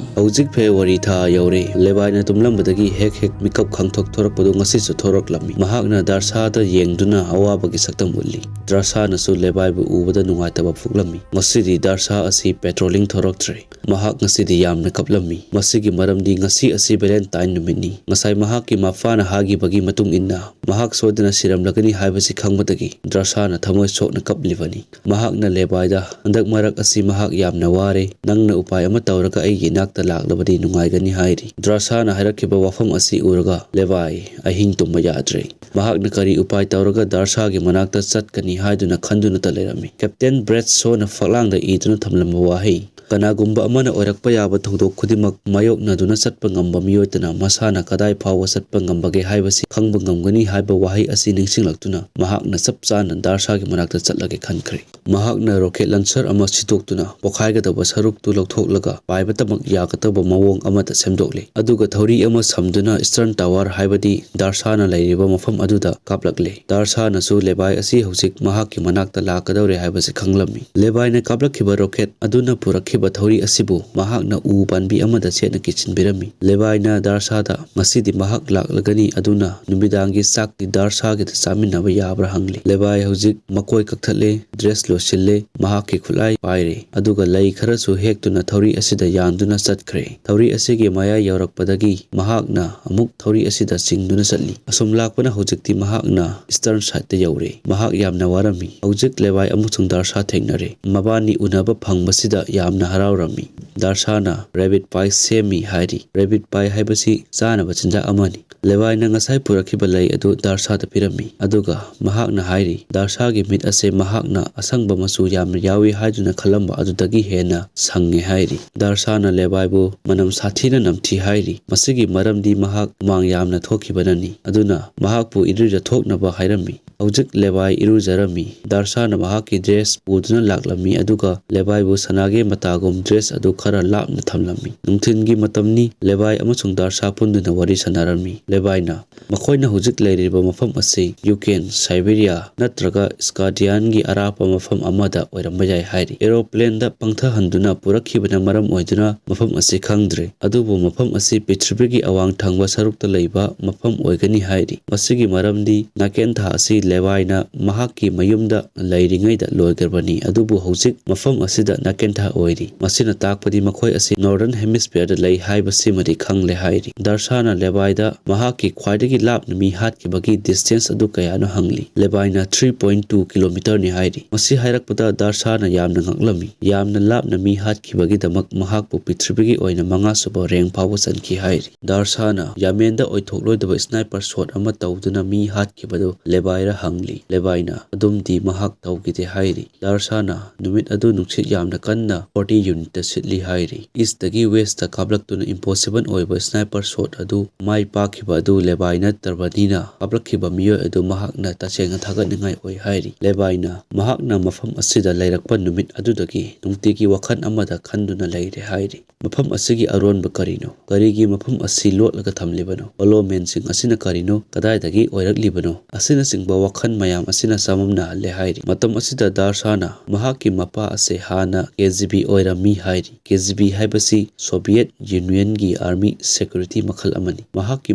ꯍꯧꯖꯤꯛ ꯐꯦꯕ꯭ꯔꯨꯋꯥꯔꯤ ꯊꯥ ꯌꯧꯔꯦ꯫ ꯂꯦꯕꯥꯏꯅ ꯇꯨꯝꯂꯝꯕꯗꯒꯤ ꯍꯦꯛ ꯍꯦꯛ ꯃꯤꯀꯞ ꯈꯪꯊꯣꯛ ꯊꯣꯔꯛꯄꯗꯨ ꯉꯁꯤꯁꯨ ꯊꯣꯔꯛꯂꯝꯃꯤ꯫ ꯃꯍꯥꯛꯅ ꯗꯥꯔꯁꯥꯗ ꯌꯦꯡꯗꯨꯅ ꯑꯋꯥꯕꯒꯤ ꯁꯛꯇꯝ ꯎꯠꯂꯤ꯫ ꯗꯥꯔꯁꯥꯅꯁꯨ ꯂꯦꯕꯥꯏꯕꯨ ꯎꯕꯗ ꯅꯨꯡꯉꯥꯏꯇꯕ ꯄꯣꯛꯂꯝꯃꯤ꯫ ꯉꯁꯤꯗꯤ ꯗꯥꯔꯁꯥ ꯑꯁꯤ patrolling ꯊꯣꯔꯛꯇ꯭ꯔꯦ꯫ ꯃꯍꯥꯛ ꯉꯁꯤꯗꯤ ꯌꯥꯝꯅ ꯀꯞꯂꯝꯃꯤ꯫ ꯃꯁꯤꯒꯤ ꯃꯔꯝꯗꯤ ꯉꯁꯤ ꯑꯁꯤ Valentine ꯅꯨꯃꯤꯠꯅꯤ꯫ ꯉꯁꯥꯏ ꯃꯍꯥꯛꯀꯤ ꯃꯄꯥꯅ ꯍꯥꯏꯈꯤꯕꯒꯤ ꯃꯇꯨꯡ ꯏꯟꯅ, ꯃꯍꯥꯛ ꯁꯣꯏꯗꯅ ꯁꯤꯔꯝꯂꯒꯅꯤ ꯍꯥꯏꯕꯁꯤ ꯈꯪꯕꯗꯒꯤ ꯗ꯭ꯔꯁꯥꯅ ꯊꯃꯣꯏ ꯁꯣꯛꯅ ꯀꯞꯂꯤꯕꯅꯤ꯫ ꯃꯍꯥꯛꯅ ꯂꯦꯕꯥꯏꯗ, "ꯍꯟꯗꯛ ꯃꯔꯛ ꯑꯁꯤ ꯃꯍꯥꯛ ꯌꯥꯝꯅ ꯋꯥꯔꯦ꯫ ꯅꯪꯅ ꯎꯄꯥꯏ ꯑꯃ ꯇꯧꯔꯒ ꯑꯩꯒꯤ ꯏꯅꯥꯛꯇ ꯂꯥꯛꯂꯕꯗꯤ ꯅꯨꯡꯉꯥꯏꯒꯅꯤ" ꯍꯥꯏꯔꯤ꯫ ꯗ꯭ꯔꯁꯥꯅ ꯍꯥꯏꯔꯛꯈꯤꯕ ꯋꯥꯐꯝ ꯑꯁꯤ ꯎꯔꯒ ꯂꯦꯕꯥꯏ ꯑꯍꯤꯡ ꯇꯨꯝꯕ ꯌꯥꯗ꯭ꯔꯦ꯫ ꯃꯍꯥꯛꯅ ꯀꯔꯤ ꯎꯄꯥꯏ ꯇꯧꯔꯒ ꯗꯥꯔꯁꯥꯒꯤ ꯃꯅꯥꯛꯇ ꯆꯠꯀꯅꯤ ꯍꯥꯏꯗꯨꯅ ꯈꯟꯗꯨꯅꯇ ꯂꯩꯔꯝꯃꯤ꯫ ꯀꯦꯞꯇꯦꯟ ꯕ꯭ꯔꯦꯠꯁꯣꯅ ꯐꯛꯂꯥꯡꯗ ꯏꯗꯨꯅ ꯊꯝꯂꯝꯕ ꯋꯥꯍꯩ, "ꯀꯅꯥꯒꯨꯝꯕ ꯑꯃꯅ ꯑꯣꯏꯔꯛꯄ ꯌꯥꯕ ꯊꯧꯗꯣꯛ ꯈꯨꯗꯤꯡꯃꯛ ꯃꯥꯌꯣꯛꯅꯗꯨꯅ ꯆꯠꯄ ꯉꯝꯕ ꯃꯤꯑꯣꯏꯇꯅ ꯃꯁꯥꯅ ꯀꯗꯥꯏ ꯐꯥꯎꯕ ꯆꯠꯄ ꯉꯝꯕꯒꯦ ꯍꯥꯏꯕꯁꯤ ꯈꯪꯕ ꯉꯝꯒꯅꯤ" ꯍꯥꯏꯕ ꯋꯥꯍꯩ ꯑꯁꯤ ꯅꯤꯡꯁꯤꯡꯂꯛꯇꯨꯅ ꯃꯍꯥꯛꯅ ꯆꯞ ꯆꯥꯅ ꯗꯥꯔꯁꯥꯒꯤ ꯃꯅꯥꯛꯇ ꯆꯠꯂꯒꯦ ꯈꯟꯈ꯭ꯔꯦ꯫ ꯃꯍꯥꯛꯅ rocket launcher ꯑꯃ ꯁꯤꯠꯇꯣꯛꯇꯨꯅ ꯄꯣꯈꯥꯏꯒꯗꯕ ꯁꯔꯨꯛꯇꯨ ꯂꯧꯊꯣꯛꯂꯒ ꯄꯥꯏꯕꯇꯃꯛ ꯌꯥꯒꯗꯕ ꯃꯑꯣꯡ ꯑꯃꯗ ꯁꯦꯝꯗꯣꯛꯂꯦ꯫ ꯑꯗꯨꯒ ꯊꯧꯔꯤ ꯑꯃ ꯁꯝꯗꯨꯅ Eastern Tower, ꯍꯥꯏꯕꯗꯤ ꯗꯥꯔꯁꯥꯅ ꯂꯩꯔꯤꯕ ꯃꯐꯝ ꯑꯗꯨꯗ ꯀꯥꯞꯂꯛꯂꯦ꯫ ꯗꯥꯔꯁꯥꯅꯁꯨ ꯂꯦꯕꯥꯏ ꯑꯁꯤ ꯍꯧꯖꯤꯛ ꯃꯍꯥꯛꯀꯤ ꯃꯅꯥꯛꯇ ꯂꯥꯛꯀꯗꯧꯔꯦ ꯍꯥꯏꯕꯁꯤ ꯈꯪꯂꯝꯃꯤ꯫ ꯂꯦꯕꯥꯏꯅ ꯀꯥꯞꯂꯛꯈꯤꯕ rocket ꯑꯗꯨꯅ ꯄꯨꯔꯛꯈꯤꯕ ꯊꯧꯔꯤ ꯑꯁꯤꯕꯨ ꯃꯍꯥꯛꯅ ꯎ ꯄꯥꯟꯕꯤ ꯑꯃꯗ ꯆꯦꯠꯅ ꯀꯤꯁꯤꯟꯕꯤꯔꯝꯃꯤ꯫ ꯂꯦꯕꯥꯏꯅ ꯗꯥꯔꯁꯥꯗ, "ꯉꯁꯤꯗꯤ ꯃꯍꯥꯛ ꯂꯥꯛꯂꯒꯅꯤ, ꯑꯗꯨꯅ ꯅꯨꯃꯤꯗꯥꯡꯒꯤ ꯆꯥꯛꯇꯤ ꯗꯥꯔꯁꯥꯒꯤꯗ ꯆꯥꯃꯤꯟꯅꯕ ꯌꯥꯕ꯭ꯔꯥ?" ꯍꯪꯂꯤ꯫ ꯂꯦꯕꯥꯏ ꯍꯧꯖꯤꯛ ꯃꯀꯣꯏ ꯀꯛꯊꯠꯂꯦ, dress ꯂꯣꯏꯁꯤꯜꯂꯦ, ꯃꯍꯥꯛꯀꯤ ꯈꯨꯠꯂꯥꯏ ꯄꯥꯏꯔꯦ, ꯑꯗꯨꯒ ꯂꯩ ꯈꯔꯁꯨ ꯍꯦꯛꯇꯨꯅ ꯊꯧꯔꯤ ꯑꯁꯤꯗ ꯌꯥꯟꯗꯨꯅ ꯆꯠꯈ꯭ꯔꯦ꯫ ꯊꯧꯔꯤ ꯑꯁꯤꯒꯤ ꯃꯌꯥꯏ ꯌꯧꯔꯛꯄꯗꯒꯤ ꯃꯍꯥꯛꯅ ꯑꯃꯨꯛ ꯊꯧꯔꯤ ꯑꯁꯤꯗ ꯆꯤꯡꯗꯨꯅ ꯆꯠꯂꯤ꯫ ꯑꯁꯨꯝ ꯂꯥꯛꯄꯅ ꯍꯧꯖꯤꯛꯇꯤ ꯃꯍꯥꯛꯅ Eastern Side ꯇ ꯌꯧꯔꯦ꯫ ꯃꯍꯥꯛ ꯌꯥꯝꯅ ꯋꯥꯔꯝꯃꯤ꯫ ꯍꯧꯖꯤꯛ ꯂꯦꯕꯥꯏ ꯑꯃꯁꯨꯡ ꯗꯥꯔꯁꯥ ꯊꯦꯡꯅꯔꯦ꯫ ꯃꯕꯥꯅꯤ ꯎꯅꯕ ꯐꯪꯕꯁꯤꯗ ꯌꯥꯝꯅ ꯍꯔꯥꯎꯔꯝꯃꯤ꯫ ꯗꯥꯔꯁꯥꯅ rabbit pie ꯁꯦꯝꯃꯤ ꯍꯥꯏꯔꯤ꯫ Rabbit pie ꯍꯥꯏꯕꯁꯤ ꯆꯥꯅꯕ ꯆꯤꯟꯖꯥꯛ ꯑꯃꯅꯤ꯫ ꯂꯦꯕꯥꯏꯅ ꯉꯁꯥꯏ ꯄꯨꯔꯛꯈꯤꯕ ꯂꯩ ꯑꯗꯨ ꯗꯥꯔꯁꯥꯗ ꯄꯤꯔꯝꯃꯤ, ꯑꯗꯨꯒ ꯃꯍꯥꯛꯅ ꯍꯥꯏꯔꯤ, ꯗꯥꯔꯁꯥꯒꯤ ꯃꯤꯠ ꯑꯁꯦ ꯃꯍꯥꯛꯅ ꯑꯁꯪꯕ ꯃꯆꯨ ꯌꯥꯝꯅ ꯌꯥꯎꯏ ꯍꯥꯏꯗꯨꯅ ꯈꯜꯂꯝꯕ ꯑꯗꯨꯗꯒꯤ ꯍꯦꯟꯅ ꯁꯪꯉꯦ ꯍꯥꯏꯔꯤ꯫ ꯗꯥꯔꯁꯥꯅ ꯂꯦꯕꯥꯏꯕꯨ ꯃꯅꯝ ꯁꯥꯊꯤꯅ ꯅꯝꯊꯤ ꯍꯥꯏꯔꯤ꯫ ꯃꯁꯤꯒꯤ ꯃꯔꯝꯗꯤ ꯃꯍꯥꯛ ꯍꯨꯃꯥꯡ ꯌꯥꯝꯅ ꯊꯣꯛꯈꯤꯕꯅꯅꯤ꯫ ꯑꯗꯨꯅ ꯃꯍꯥꯛꯄꯨ ꯏꯔꯨꯖꯊꯣꯛꯅꯕ ꯍꯥꯏꯔꯝꯃꯤ꯫ ꯍꯧꯖꯤꯛ ꯂꯦꯕꯥꯏ ꯏꯔꯨꯖꯔꯝꯃꯤ꯫ ꯗꯥꯔꯁꯥꯅ ꯃꯍꯥꯛꯀꯤ ꯗ꯭ꯔꯦꯁ ꯄꯨꯗꯨꯅ ꯂꯥꯛꯂꯝꯃꯤ, ꯑꯗꯨꯒ ꯂꯦꯕꯥꯏꯕꯨ ꯁꯅꯥꯒꯤ ꯃꯇꯥꯒꯨꯝ ꯗ꯭ꯔꯦꯁ ꯑꯗꯨ ꯈꯔ ꯂꯥꯞꯅ ꯊꯝꯂꯝꯃꯤ꯫ ꯅꯨꯡꯊꯤꯜꯒꯤ ꯃꯇꯝꯅꯤ꯫ ꯂꯦꯕꯥꯏ ꯑꯃꯁꯨꯡ ꯗꯥꯔꯁꯥ ꯄꯨꯟꯗꯨꯅ ꯋꯥꯔꯤ ꯁꯥꯟꯅꯔꯝꯃꯤ꯫ ꯂꯦꯕꯥꯏꯅ, "ꯃꯈꯣꯏꯅ ꯍꯧꯖꯤꯛ ꯂꯩꯔꯤꯕ ꯃꯐꯝ ꯑꯁꯤ ꯌꯨꯀ꯭ꯔꯦꯟ, ꯁꯥꯏꯕꯦꯔꯤꯌꯥ ꯅꯠꯇ꯭ꯔꯒ ꯁ꯭ꯀꯥꯗꯤꯌꯥꯟꯒꯤ ꯑꯔꯥꯞꯄ ꯃꯐꯝ ꯑꯃꯗ ꯑꯣꯏꯔꯝꯕ ꯌꯥꯏ" ꯍꯥꯏꯔꯤ꯫ ꯑꯦꯔꯣꯄ꯭ꯂꯦꯟꯗ ꯄꯪꯊꯍꯟꯗꯨꯅ ꯄꯨꯔꯛꯈꯤꯕꯅ ꯃꯔꯝ ꯑꯣꯏꯗꯨꯅ ꯃꯐꯝ ꯑꯁꯤ ꯈꯪꯗ꯭ꯔꯦ, ꯑꯗꯨꯕꯨ ꯃꯐꯝ ꯑꯁꯤ ꯄ꯭ꯔꯤꯊꯤꯕꯤꯒꯤ ꯑꯋꯥꯡ ꯊꯪꯕ ꯁꯔꯨꯛꯇ ꯂꯩꯕ ꯃꯐꯝ ꯑꯣꯏꯒꯅꯤ ꯍꯥꯏꯔꯤ꯫ ꯃꯁꯤꯒꯤ ꯃꯔꯝꯗꯤ ꯅꯥꯀꯦꯟꯊꯥ ꯑꯁꯤ ꯂꯦꯕꯥꯏꯅ ꯃꯍꯥꯛꯀꯤ ꯃꯌꯨꯝꯗ ꯂꯩꯔꯤꯉꯩꯗ ꯂꯣꯏꯈ꯭ꯔꯕꯅꯤ, ꯑꯗꯨꯕꯨ ꯍꯧꯖꯤꯛ ꯃꯐꯝ ꯑꯁꯤꯗ ꯅꯥꯀꯦꯟꯊꯥ ꯑꯣꯏꯔꯤ꯫ ꯃꯁꯤꯅ ꯇꯥꯛꯄꯗꯤ ꯃꯈꯣꯏ ꯑꯁꯤ Northern Hemisphereꯗ ꯂꯩ ꯍꯥꯏꯕꯁꯤꯃꯗꯤ ꯈꯪꯂꯦ ꯍꯥꯏꯔꯤ꯫ ꯗꯥꯔꯁꯥꯅ ꯂꯦꯕꯥꯏꯗ ꯃꯍꯥꯛꯀꯤ ꯈ꯭ꯋꯥꯏꯗꯒꯤ ꯂꯥꯞꯅ ꯃꯤ ꯍꯥꯠꯈꯤꯕꯒꯤ distance ꯑꯗꯨ ꯀꯌꯥꯅꯣ ꯍꯪꯂꯤ꯫ ꯂꯦꯕꯥꯏꯅ three point two kilometerꯅꯤ ꯍꯥꯏꯔꯤ꯫ ꯃꯁꯤ ꯍꯥꯏꯔꯛꯄꯗ ꯗꯥꯔꯁꯥꯅ ꯌꯥꯝꯅ ꯉꯛꯂꯝꯃꯤ꯫ ꯌꯥꯝꯅ ꯂꯥꯞꯅ ꯃꯤ ꯍꯥꯠꯈꯤꯕꯒꯤꯗꯃꯛ ꯃꯍꯥꯛꯄꯨ ꯄ꯭ꯔꯤꯊꯤꯕꯤꯒꯤ ꯑꯣꯏꯅ ꯃꯉꯥꯁꯨꯕ rank ꯐꯥꯎꯕ ꯆꯟꯈꯤ ꯍꯥꯏꯔꯤ꯫ ꯗꯥꯔꯁꯥꯅ ꯌꯥꯃꯦꯟꯗ ꯑꯣꯏꯊꯣꯛꯂꯣꯏꯗꯕ sniper shot ꯑꯃ ꯇꯧꯗꯨꯅ ꯃꯤ ꯍꯥꯠꯈꯤꯕꯗꯨ ꯂꯦꯕꯥꯏꯔ ꯍꯪꯂꯤ꯫ ꯂꯦꯕꯥꯏꯅ ꯑꯗꯨꯝꯗꯤ ꯃꯍꯥꯛ ꯇꯧꯈꯤꯗꯦ ꯍꯥꯏꯔꯤ꯫ ꯗꯥꯔꯁꯥꯅ ꯅꯨꯃꯤꯠ ꯑꯗꯨ ꯅꯨꯡꯁꯤꯠ ꯌꯥꯝꯅ ꯀꯟꯅ forty unitꯇ ꯁꯤꯠꯂꯤ ꯍꯥꯏꯔꯤ꯫ Eastꯇꯒꯤ Westꯇ ꯀꯥꯞꯂꯛꯇꯨꯅ impossible ꯑꯣꯏꯕ sniper shot ꯑꯗꯨ ꯃꯥꯏ ꯄꯥꯛꯈꯤꯕ ꯑꯗꯨ ꯂꯦꯕꯥꯏ ꯅꯠꯇ꯭ꯔꯕꯅꯤꯅ ꯀꯥꯞꯂꯛꯈꯤꯕ ꯃꯤꯑꯣꯏ ꯑꯗꯨ ꯃꯍꯥꯛꯅ ꯇꯁꯦꯡꯅ ꯊꯥꯒꯠꯅꯤꯡꯉꯥꯏ ꯑꯣꯏ ꯍꯥꯏꯔꯤ꯫ ꯂꯦꯕꯥꯏꯅ ꯃꯍꯥꯛꯅ ꯃꯐꯝ ꯑꯁꯤꯗ ꯂꯩꯔꯛꯄ ꯅꯨꯃꯤꯠ ꯑꯗꯨꯗꯒꯤ ꯅꯨꯡꯇꯤꯒꯤ ꯋꯥꯈꯜ ꯑꯃꯗ ꯈꯟꯗꯨꯅ ꯂꯩꯔꯦ ꯍꯥꯏꯔꯤ꯫ ꯃꯐꯝ ꯑꯁꯤꯒꯤ ꯑꯔꯣꯟꯕ ꯀꯔꯤꯅꯣ? ꯀꯔꯤꯒꯤ ꯃꯐꯝ ꯑꯁꯤ ꯂꯣꯠꯂꯒ ꯊꯝꯂꯤꯕꯅꯣ? Hollow Manꯁꯤꯡ ꯑꯁꯤꯅ ꯀꯔꯤꯅꯣ? ꯀꯗꯥꯏꯗꯒꯤ ꯑꯣꯏꯔꯛꯂꯤꯕꯅꯣ? ꯑꯁꯤꯅꯆꯤꯡꯕ ꯋꯥꯈꯜ ꯃꯌꯥꯝ ꯑꯁꯤꯅ ꯆꯃꯝꯅꯍꯜꯂꯦ ꯍꯥꯏꯔꯤ꯫ ꯃꯇꯝ ꯑꯁꯤꯗ ꯗꯥꯔꯁꯥꯅ ꯃꯍꯥꯛꯀꯤ ꯃꯄꯥ ꯑꯁꯦ ꯍꯥꯟꯅ KGB ꯑꯣꯏꯔꯝꯃꯤ ꯍꯥꯏꯔꯤ꯫ KGB ꯍꯥꯏꯕꯁꯤ Soviet Unionꯒꯤ army security ꯃꯈꯜ ꯑꯃꯅꯤ꯫ ꯃꯍꯥꯛꯀꯤ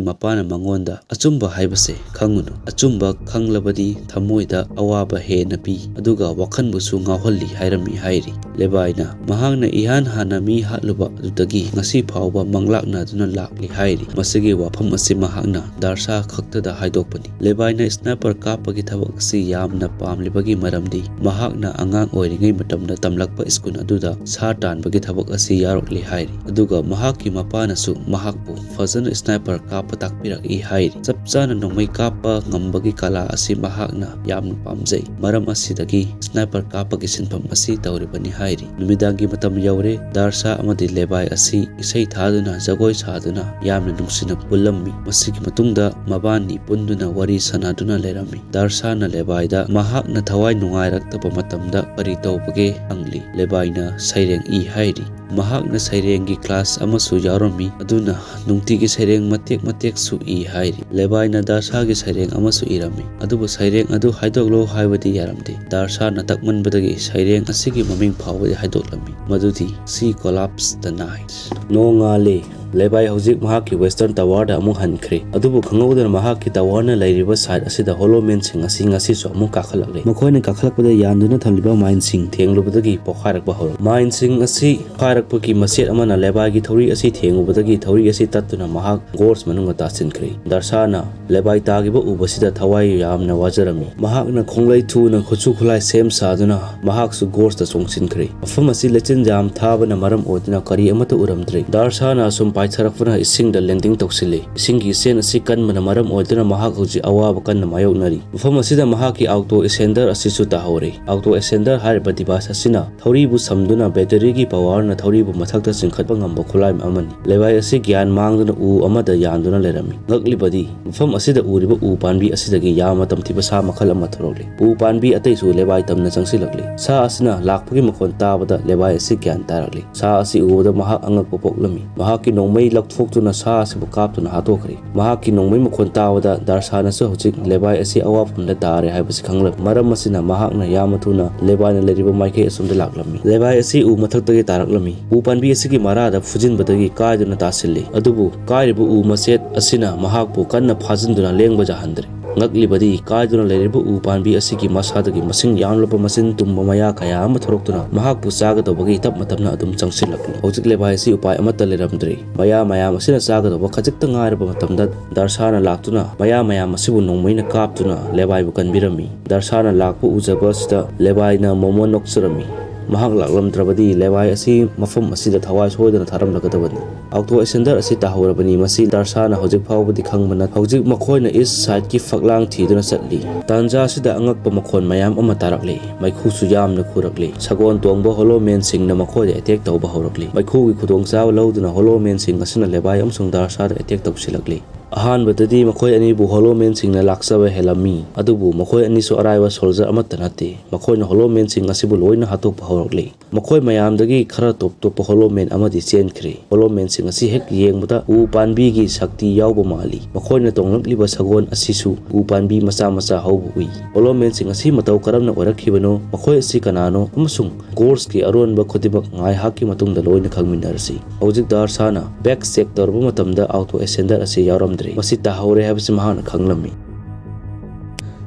ꯃꯄꯥꯅ ꯃꯉꯣꯟꯗ, "ꯑꯆꯨꯝꯕ ꯍꯥꯏꯕꯁꯦ ꯈꯪꯉꯨꯅꯨ꯫ ꯑꯆꯨꯝꯕ ꯈꯪꯂꯕꯗꯤ ꯊꯃꯣꯏꯗ ꯑꯋꯥꯕ ꯍꯦꯟꯅ ꯄꯤ, ꯑꯗꯨꯒ ꯋꯥꯈꯜꯕꯨꯁꯨ ꯉꯥꯎꯍꯜꯂꯤ" ꯍꯥꯏꯔꯝꯃꯤ ꯍꯥꯏꯔꯤ꯫ ꯂꯦꯕꯥꯏꯅ ꯃꯍꯥꯛꯅ ꯏꯍꯥꯟ ꯍꯥꯟꯅ ꯃꯤ ꯍꯥꯠꯂꯨꯕ ꯑꯗꯨꯗꯒꯤ ꯉꯁꯤ ꯐꯥꯎꯕ ꯃꯪꯂꯥꯛꯅꯗꯨꯅ ꯂꯥꯛꯂꯤ ꯍꯥꯏꯔꯤ꯫ ꯃꯁꯤꯒꯤ ꯋꯥꯐꯝ ꯑꯁꯤ ꯃꯍꯥꯛꯅ ꯗꯥꯔꯁꯥ ꯈꯛꯇꯗ ꯍꯥꯏꯗꯣꯛꯄꯅꯤ꯫ ꯂꯦꯕꯥꯏꯅ sniper ꯀꯥꯞꯄꯒꯤ ꯊꯕꯛ ꯑꯁꯤ ꯌꯥꯝꯅ ꯄꯥꯝꯂꯤꯕꯒꯤ ꯃꯔꯝꯗꯤ ꯃꯍꯥꯛꯅ ꯑꯉꯥꯡ ꯑꯣꯏꯔꯤꯉꯩ ꯃꯇꯝꯗ ꯇꯝꯂꯛꯄ ꯁ꯭ꯀꯨꯜ ꯑꯗꯨꯗ ꯁꯥ ꯇꯥꯟꯕꯒꯤ ꯊꯕꯛ ꯑꯁꯤ ꯌꯥꯎꯔꯛꯂꯤ ꯍꯥꯏꯔꯤ꯫ ꯑꯗꯨꯒ ꯃꯍꯥꯛꯀꯤ ꯃꯄꯥꯅꯁꯨ ꯃꯍꯥꯛꯄꯨ ꯐꯖꯅ sniper ꯀꯥꯞꯄ ꯇꯥꯛꯄꯤꯔꯛꯏ ꯍꯥꯏꯔꯤ꯫ ꯆꯞ ꯆꯥꯅ ꯅꯣꯡꯃꯩ ꯀꯥꯞꯄ ꯉꯝꯕꯒꯤ ꯀꯂꯥ ꯑꯁꯤ ꯃꯍꯥꯛꯅ ꯌꯥꯝꯅ ꯄꯥꯝꯖꯩ꯫ ꯃꯔꯝ ꯑꯁꯤꯗꯒꯤ sniper ꯀꯥꯞꯄꯒꯤ ꯁꯤꯟꯐꯝ ꯑꯁꯤ ꯇꯧꯔꯤꯕꯅꯤ ꯍꯥꯏꯔꯤ꯫ ꯅꯨꯃꯤꯗꯥꯡꯒꯤ ꯃꯇꯝ ꯌꯧꯔꯦ꯫ ꯗꯥꯔꯁꯥ ꯑꯃꯗꯤ ꯂꯦꯕꯥꯏ ꯑꯁꯤ ꯏꯁꯩ ꯊꯥꯗꯨꯅ, ꯖꯒꯣꯏ ꯁꯥꯗꯨꯅ ꯌꯥꯝꯅ ꯅꯨꯡꯁꯤꯅ ꯄꯨꯜꯂꯝꯃꯤ꯫ ꯃꯁꯤꯒꯤ ꯃꯇꯨꯡꯗ ꯃꯕꯥꯅꯤ ꯄꯨꯟꯗꯨꯅ ꯋꯥꯔꯤ ꯁꯥꯟꯅꯗꯨꯅ ꯂꯩꯔꯝꯃꯤ꯫ ꯗꯥꯔꯁꯥꯅ ꯂꯦꯕꯥꯏꯗ ꯃꯍꯥꯛꯅ ꯊꯋꯥꯏ ꯅꯨꯡꯉꯥꯏꯔꯛꯇꯕ ꯃꯇꯝꯗ ꯀꯔꯤ ꯇꯧꯕꯒꯦ ꯍꯪꯂꯤ꯫ ꯂꯦꯕꯥꯏꯅ ꯁꯩꯔꯦꯡ ꯏ ꯍꯥꯏꯔꯤ꯫ ꯃꯍꯥꯛꯅ ꯁꯩꯔꯦꯡꯒꯤ ꯀ꯭ꯂꯥꯁ ꯑꯃꯁꯨ ꯌꯥꯎꯔꯝꯃꯤ, ꯑꯗꯨꯅ ꯅꯨꯡꯇꯤꯒꯤ ꯁꯩꯔꯦꯡ ꯃꯇꯦꯛ ꯃꯇꯦꯛꯁꯨ ꯏ ꯍꯥꯏꯔꯤ꯫ ꯂꯦꯕꯥꯏꯅ ꯗꯥꯔꯁꯥꯒꯤ ꯁꯩꯔꯦꯡ ꯑꯃꯁꯨ ꯏꯔꯝꯃꯤ, ꯑꯗꯨꯕꯨ ꯁꯩꯔꯦꯡ ꯑꯗꯨ ꯍꯥꯏꯗꯣꯛꯂꯣ ꯍꯥꯏꯕꯗꯤ ꯌꯥꯔꯝꯗꯦ꯫ ꯗꯥꯔꯁꯥꯅ ꯇꯛꯃꯟꯕꯗꯒꯤ ꯁꯩꯔꯦꯡ ꯑꯁꯤꯒꯤ ꯃꯃꯤꯡ ꯐꯥꯎꯕꯗꯤ ꯍꯥꯏꯗꯣꯛꯂꯝꯃꯤ, ꯃꯗꯨꯗꯤ She Collapsed the Night꯫ ꯅꯣꯡꯉꯥꯜꯂꯦ꯫ ꯂꯦꯕꯥꯏ ꯍꯧꯖꯤꯛ ꯃꯍꯥꯛꯀꯤ ꯋꯦꯁꯇꯔꯟ ꯇꯋꯥꯔꯗ ꯑꯃꯨꯛ ꯍꯟꯈ꯭ꯔꯦ꯫ ꯑꯗꯨꯕꯨ ꯈꯪꯍꯧꯗꯅ ꯃꯍꯥꯛꯀꯤ ꯇꯋꯥꯔꯅ ꯂꯩꯔꯤꯕ ꯁꯥꯏꯠ ꯑꯁꯤꯗ ꯍꯣꯂꯣꯃꯦꯟꯁꯤꯡ ꯑꯁꯤ ꯉꯁꯤꯁꯨ ꯑꯃꯨꯛ ꯀꯥꯈꯠꯂꯛꯂꯦ꯫ ꯃꯈꯣꯏꯅ ꯀꯥꯈꯠꯂꯛꯄꯗ ꯌꯥꯟꯗꯨꯅ ꯊꯝꯂꯤꯕ ꯃꯥꯏꯟꯁꯤꯡ ꯊꯦꯡꯂꯨꯕꯗꯒꯤ ꯄꯣꯈꯥꯏꯔꯛꯄ ꯍꯧꯔꯛꯂꯦ꯫ ꯃꯥꯏꯟꯁꯤꯡ ꯑꯁꯤ ꯄꯣꯈꯥꯏꯔꯛꯄꯒꯤ ꯃꯆꯦꯠ ꯑꯃꯅ ꯂꯦꯕꯥꯏꯒꯤ ꯊꯧꯔꯤ ꯑꯁꯤ ꯊꯦꯡꯉꯨꯕꯗꯒꯤ ꯊꯧꯔꯤ ꯑꯁꯤ ꯇꯠꯇꯨꯅ ꯃꯍꯥꯛ ꯒꯣꯔꯁ ꯃꯅꯨꯡꯗ ꯇꯥꯁꯤꯟꯈ꯭ꯔꯦ꯫ ꯗꯥꯔꯁꯥꯅ ꯂꯦꯕꯥꯏ ꯇꯥꯈꯤꯕ ꯎꯕꯁꯤꯗ ꯊꯋꯥꯏ ꯌꯥꯝꯅ ꯋꯥꯖꯔꯝꯃꯤ꯫ ꯃꯍꯥꯛꯅ ꯈꯣꯡꯂꯩ ꯊꯨꯅ ꯈꯨꯠꯁꯨ ꯈꯨꯠꯂꯥꯏ ꯁꯦꯝ ꯁꯥꯗꯨꯅ ꯃꯍꯥꯛꯁꯨ ꯒꯣꯔꯁꯇ ꯆꯣꯡꯁꯤꯟꯈ꯭ꯔꯦ꯫ ꯃꯐꯝ ꯑꯁꯤ ꯂꯩꯆꯤꯟ ꯌꯥꯝ ꯊꯥꯕꯅ ꯃꯔꯝ ꯑꯣꯏꯗꯨꯅ ꯀꯔꯤ ꯑꯃꯠꯇ ꯎꯔꯝꯗ꯭ꯔꯦ꯫ ꯗꯥꯔꯁꯥꯅ ꯑꯁꯨꯝ ꯄꯥꯏꯊꯔꯛꯄꯅ ꯏꯁꯤꯡꯗ ꯂꯦꯟꯗꯤꯡ ꯇꯧꯁꯤꯜꯂꯤ꯫ ꯏꯁꯤꯡꯒꯤ ꯏꯆꯦꯟ ꯑꯁꯤ ꯀꯟꯕꯅ ꯃꯔꯝ ꯑꯣꯏꯗꯨꯅ ꯃꯍꯥꯛ ꯍꯧꯖꯤꯛ ꯑꯋꯥꯕ ꯀꯟꯅ ꯃꯥꯌꯣꯛꯅꯔꯤ꯫ ꯃꯐꯝ ꯑꯁꯤꯗ ꯃꯍꯥꯛꯀꯤ ꯑꯥꯎꯇꯣ ꯑꯦꯁꯦꯟꯗꯔ ꯑꯁꯤꯁꯨ ꯇꯥꯍꯧꯔꯦ꯫ ꯑꯥꯎꯇꯣ ꯑꯦꯁꯦꯟꯗꯔ ꯍꯥꯏꯔꯤꯕ ꯗꯤꯚꯥꯏꯁ ꯑꯁꯤꯅ ꯊꯧꯔꯤꯕꯨ ꯁꯝꯗꯨꯅ ꯕꯦꯇꯔꯤꯒꯤ ꯄꯋꯥꯔꯅ ꯊꯧꯔꯤꯕꯨ ꯃꯊꯛꯇ ꯆꯤꯡꯈꯠꯄ ꯉꯝꯕ ꯈꯨꯠꯂꯥꯏ ꯑꯃꯅꯤ꯫ ꯂꯦꯕꯥꯏ ꯑꯁꯤ ꯒ꯭ꯌꯥꯟ ꯃꯥꯡꯗꯨꯅ ꯎ ꯑꯃꯗ ꯌꯥꯟꯗꯨꯅ ꯂꯩꯔꯝꯃꯤ꯫ ꯉꯛꯂꯤꯕꯗꯤ ꯃꯐꯝ ꯑꯁꯤꯗ ꯎꯔꯤꯕ ꯎ ꯄꯥꯝꯕꯤ ꯑꯁꯤꯗꯒꯤ ꯌꯥꯝꯅ ꯇꯝꯊꯤꯕ ꯁꯥ ꯃꯈꯜ ꯑꯃ ꯊꯣꯔꯛꯂꯤ꯫ ꯎ ꯄꯥꯝꯕꯤ ꯑꯇꯩꯁꯨ ꯂꯦꯕꯥꯏ ꯇꯝꯅ ꯆꯪꯁꯤꯜꯂꯛꯂꯤ꯫ ꯁꯥ ꯑꯁꯤꯅ ꯂꯥꯛꯄꯒꯤ ꯃꯈꯣꯟ ꯇꯥꯕꯗ ꯂꯦꯕꯥꯏ ꯑꯁꯤ ꯒ꯭ꯌꯥꯟ ꯇꯥꯔꯛꯂꯤ꯫ ꯁꯥ ꯑꯁꯤ ꯎꯕꯗ ꯃꯍꯥꯛ ꯑꯉꯛꯄ ꯄꯣꯛꯂꯝꯃꯤ꯫ ꯃꯍꯥꯛꯀꯤ ꯅꯣꯡꯃꯩ ꯂꯧꯊꯣꯛꯇꯨꯅ ꯁꯥ ꯑꯁꯤꯕꯨ ꯀꯥꯞꯇꯨꯅ ꯍꯥꯠꯇꯣꯛꯈ꯭ꯔꯦ꯫ ꯃꯍꯥꯛꯀꯤ ꯅꯣꯡꯃꯩ ꯃꯈꯣꯟ ꯇꯥꯕꯗ ꯗꯥꯔꯁꯥꯅꯁꯨ ꯍꯧꯖꯤꯛ ꯂꯦꯕꯥꯏ ꯑꯁꯤ ꯑꯋꯥꯐꯝꯗ ꯇꯥꯔꯦ ꯍꯥꯏꯕꯁꯤ ꯈꯪꯂꯝꯃꯤ꯫ ꯃꯔꯝ ꯑꯁꯤꯅ ꯃꯍꯥꯛꯅ ꯌꯥꯝꯅ ꯊꯨꯅ ꯂꯦꯕꯥꯏꯅ ꯂꯩꯔꯤꯕ ꯃꯥꯏꯀꯩ ꯑꯁꯣꯝꯗ ꯂꯥꯛꯂꯝꯃꯤ꯫ ꯂꯦꯕꯥꯏ ꯑꯁꯤ ꯎ ꯃꯊꯛꯇꯒꯤ ꯇꯥꯔꯛꯂꯝꯃꯤ꯫ ꯎ ꯄꯥꯝꯕꯤ ꯑꯁꯤꯒꯤ ꯃꯔꯥꯗ ꯐꯨꯖꯤꯟꯕꯗꯒꯤ ꯀꯥꯏꯗꯨꯅ ꯇꯥꯁꯤꯜꯂꯤ꯫ ꯑꯗꯨꯕꯨ ꯀꯥꯏꯔꯤꯕ ꯎ ꯃꯆꯦꯠ ꯑꯁꯤꯅ ꯃꯍꯥꯛꯄꯨ ꯀꯟꯅ ꯐꯥꯖꯤꯟꯗꯨꯅ ꯂꯦꯡꯕ ꯌꯥꯍꯟꯗ꯭ꯔꯦ꯫ ꯉꯛꯂꯤꯕꯗꯤ ꯀꯥꯏꯗꯨꯅ ꯂꯩꯔꯤꯕ ꯎ ꯄꯥꯝꯕꯤ ꯑꯁꯤꯒꯤ ꯃꯁꯥꯗꯒꯤ ꯃꯁꯤꯡ ꯌꯥꯝꯂꯕ ꯃꯆꯤꯟ ꯇꯨꯝꯕ ꯃꯌꯥ ꯀꯌꯥ ꯑꯃ ꯊꯣꯔꯛꯇꯨꯅ ꯃꯍꯥꯛꯄꯨ ꯆꯥꯒꯗꯧꯕꯒꯤ ꯇꯞꯅ ꯇꯞꯅ ꯑꯗꯨꯝ ꯆꯪꯁꯤꯜꯂꯛꯂꯤ꯫ ꯍꯧꯖꯤꯛ ꯂꯦꯕꯥꯏ ꯑꯁꯤ ꯎꯄꯥꯏ ꯑꯃꯠꯇ ꯂꯩꯔꯝꯗ꯭ꯔꯦ꯫ ꯃꯌꯥ ꯃꯌꯥꯝ ꯑꯁꯤꯅ ꯆꯥꯒꯗꯧꯕ ꯈꯖꯤꯛꯇ ꯉꯥꯏꯔꯕ ꯃꯇꯝꯗ ꯗꯥꯔꯁꯥꯅ ꯂꯥꯛꯇꯨꯅ ꯃꯌꯥ ꯃꯌꯥꯝ ꯑꯁꯤꯕꯨ ꯅꯣꯡꯃꯩꯅ ꯀꯥꯞꯇꯨꯅ ꯂꯦꯕꯥꯏꯕꯨ ꯀꯟꯕꯤꯔꯝꯃꯤ꯫ ꯗꯥꯔꯁꯥꯅ ꯂꯥꯛꯄ ꯎꯖꯕ ꯑꯁꯤꯗ ꯂꯦꯕꯥꯏꯅ ꯃꯣꯃꯣꯟ ꯅꯣꯛꯆꯔꯝꯃꯤ꯫ ꯃꯍꯥꯛ ꯂꯥꯛꯂꯝꯗ꯭ꯔꯕꯗꯤ ꯂꯦꯕꯥꯏ ꯑꯁꯤ ꯃꯐꯝ ꯑꯁꯤꯗ ꯊꯋꯥꯏ ꯁꯣꯏꯗꯅ ꯊꯥꯔꯝꯂꯒꯗꯕꯅꯤ꯫ ꯑꯥꯎꯇꯣ ꯑꯦꯁꯦꯟꯗꯔ ꯑꯁꯤ ꯇꯥꯍꯧꯔꯕꯅꯤ꯫ ꯃꯁꯤ ꯗꯥꯔꯁꯥꯅ ꯍꯧꯖꯤꯛ ꯐꯥꯎꯕꯗꯤ ꯈꯪꯕ ꯅꯠꯇꯦ꯫ ꯍꯧꯖꯤꯛ ꯃꯈꯣꯏꯅ ꯏꯁ ꯁꯥꯏꯠꯀꯤ ꯐꯛꯂꯥꯡ ꯊꯤꯗꯨꯅ ꯆꯠꯂꯤ꯫ ꯇꯥꯟꯖꯥ ꯑꯁꯤꯗ ꯑꯉꯛꯄ ꯃꯈꯣꯟ ꯃꯌꯥꯝ ꯑꯃ ꯇꯥꯔꯛꯂꯤ꯫ ꯃꯩꯈꯨꯁꯨ ꯌꯥꯝꯅ ꯈꯨꯔꯛꯂꯤ꯫ ꯁꯒꯣꯜ ꯇꯣꯡꯕ ꯍꯣꯂꯣꯃꯦꯟꯁꯤꯡꯅ ꯃꯈꯣꯏꯗ ꯑꯦꯇꯦꯛ ꯇꯧꯕ ꯍꯧꯔꯛꯂꯤ꯫ ꯃꯩꯈꯨꯒꯤ ꯈꯨꯗꯣꯡꯆꯥꯕ ꯂꯧꯗꯨꯅ ꯍꯣꯂꯣꯃꯦꯟꯁꯤꯡ ꯑꯁꯤꯅ ꯂꯦꯕꯥꯏ ꯑꯃꯁꯨꯡ ꯗꯥꯔꯁꯥꯗ ꯑꯦꯇꯦꯛ ꯇꯧꯁꯤꯜꯂꯛꯂꯤ꯫ ꯑꯍꯥꯟꯕꯗꯗꯤ ꯃꯈꯣꯏ ꯑꯅꯤꯕꯨ ꯍꯣꯂꯣꯃꯦꯟꯁꯤꯡꯅ ꯂꯥꯛꯆꯕ ꯍꯦꯜꯂꯝꯃꯤ, ꯑꯗꯨꯕꯨ ꯃꯈꯣꯏ ꯑꯅꯤꯁꯨ ꯑꯔꯥꯏꯕ ꯁꯣꯜꯖꯔ ꯑꯃꯠꯇ ꯅꯠꯇꯦ꯫ ꯃꯈꯣꯏꯅ ꯍꯣꯂꯣꯃꯦꯟꯁꯤꯡ ꯑꯁꯤꯕꯨ ꯂꯣꯏꯅ ꯍꯥꯠꯇꯣꯛꯄ ꯍꯧꯔꯛꯂꯤ꯫ ꯃꯈꯣꯏ ꯃꯌꯥꯝꯗꯒꯤ ꯈꯔ ꯇꯣꯞ ꯇꯣꯞꯄ ꯍꯣꯂꯣꯃꯦꯟ ꯑꯃꯗꯤ ꯆꯦꯟꯈ꯭ꯔꯦ꯫ ꯍꯣꯂꯣꯃꯦꯟꯁꯤꯡ ꯑꯁꯤ ꯍꯦꯛ ꯌꯦꯡꯕꯗ ꯎ ꯄꯥꯝꯕꯤꯒꯤ ꯁꯛꯇꯤ ꯌꯥꯎꯕ ꯃꯥꯜꯂꯤ꯫ ꯃꯈꯣꯏꯅ ꯇꯣꯡꯂꯛꯂꯤꯕ ꯁꯒꯣꯜ ꯑꯁꯤꯁꯨ ꯎ ꯄꯥꯝꯕꯤ ꯃꯆꯥ ꯃꯆꯥ ꯍꯧꯕ ꯎꯏ꯫ ꯍꯣꯂꯣꯃꯦꯟꯁꯤꯡ ꯑꯁꯤ ꯃꯇꯧ ꯀꯔꯝꯅ ꯑꯣꯏꯔꯛꯈꯤꯕꯅꯣ, ꯃꯈꯣꯏ ꯑꯁꯤ ꯀꯅꯥꯅꯣ, ꯑꯃꯁꯨꯡ ꯒꯣꯔꯁꯀꯤ ꯑꯔꯣꯟꯕ ꯈꯨꯗꯤꯡꯃꯛ ꯉꯥꯏꯍꯥꯛꯀꯤ ꯃꯇꯨꯡꯗ ꯂꯣꯏꯅ ꯈꯪꯃꯤꯟꯅꯔꯁꯤ꯫ ꯍꯧꯖꯤꯛ ꯗꯥꯔꯁꯥꯅ ꯕꯦꯛ ꯆꯦꯛ ꯇꯧꯔꯕ ꯃꯇꯝꯗ ꯑꯥꯎꯇꯣ ꯑꯦꯁꯦꯟꯗꯔ ꯑꯁꯤ ꯌꯥꯎꯔꯝꯗ꯭ꯔꯦ꯫ ꯃꯁꯤ ꯇꯥꯍꯧꯔꯦ ꯍꯥꯏꯕꯁꯤ ꯃꯍꯥꯛꯅ ꯈꯪꯂꯝꯃꯤ꯫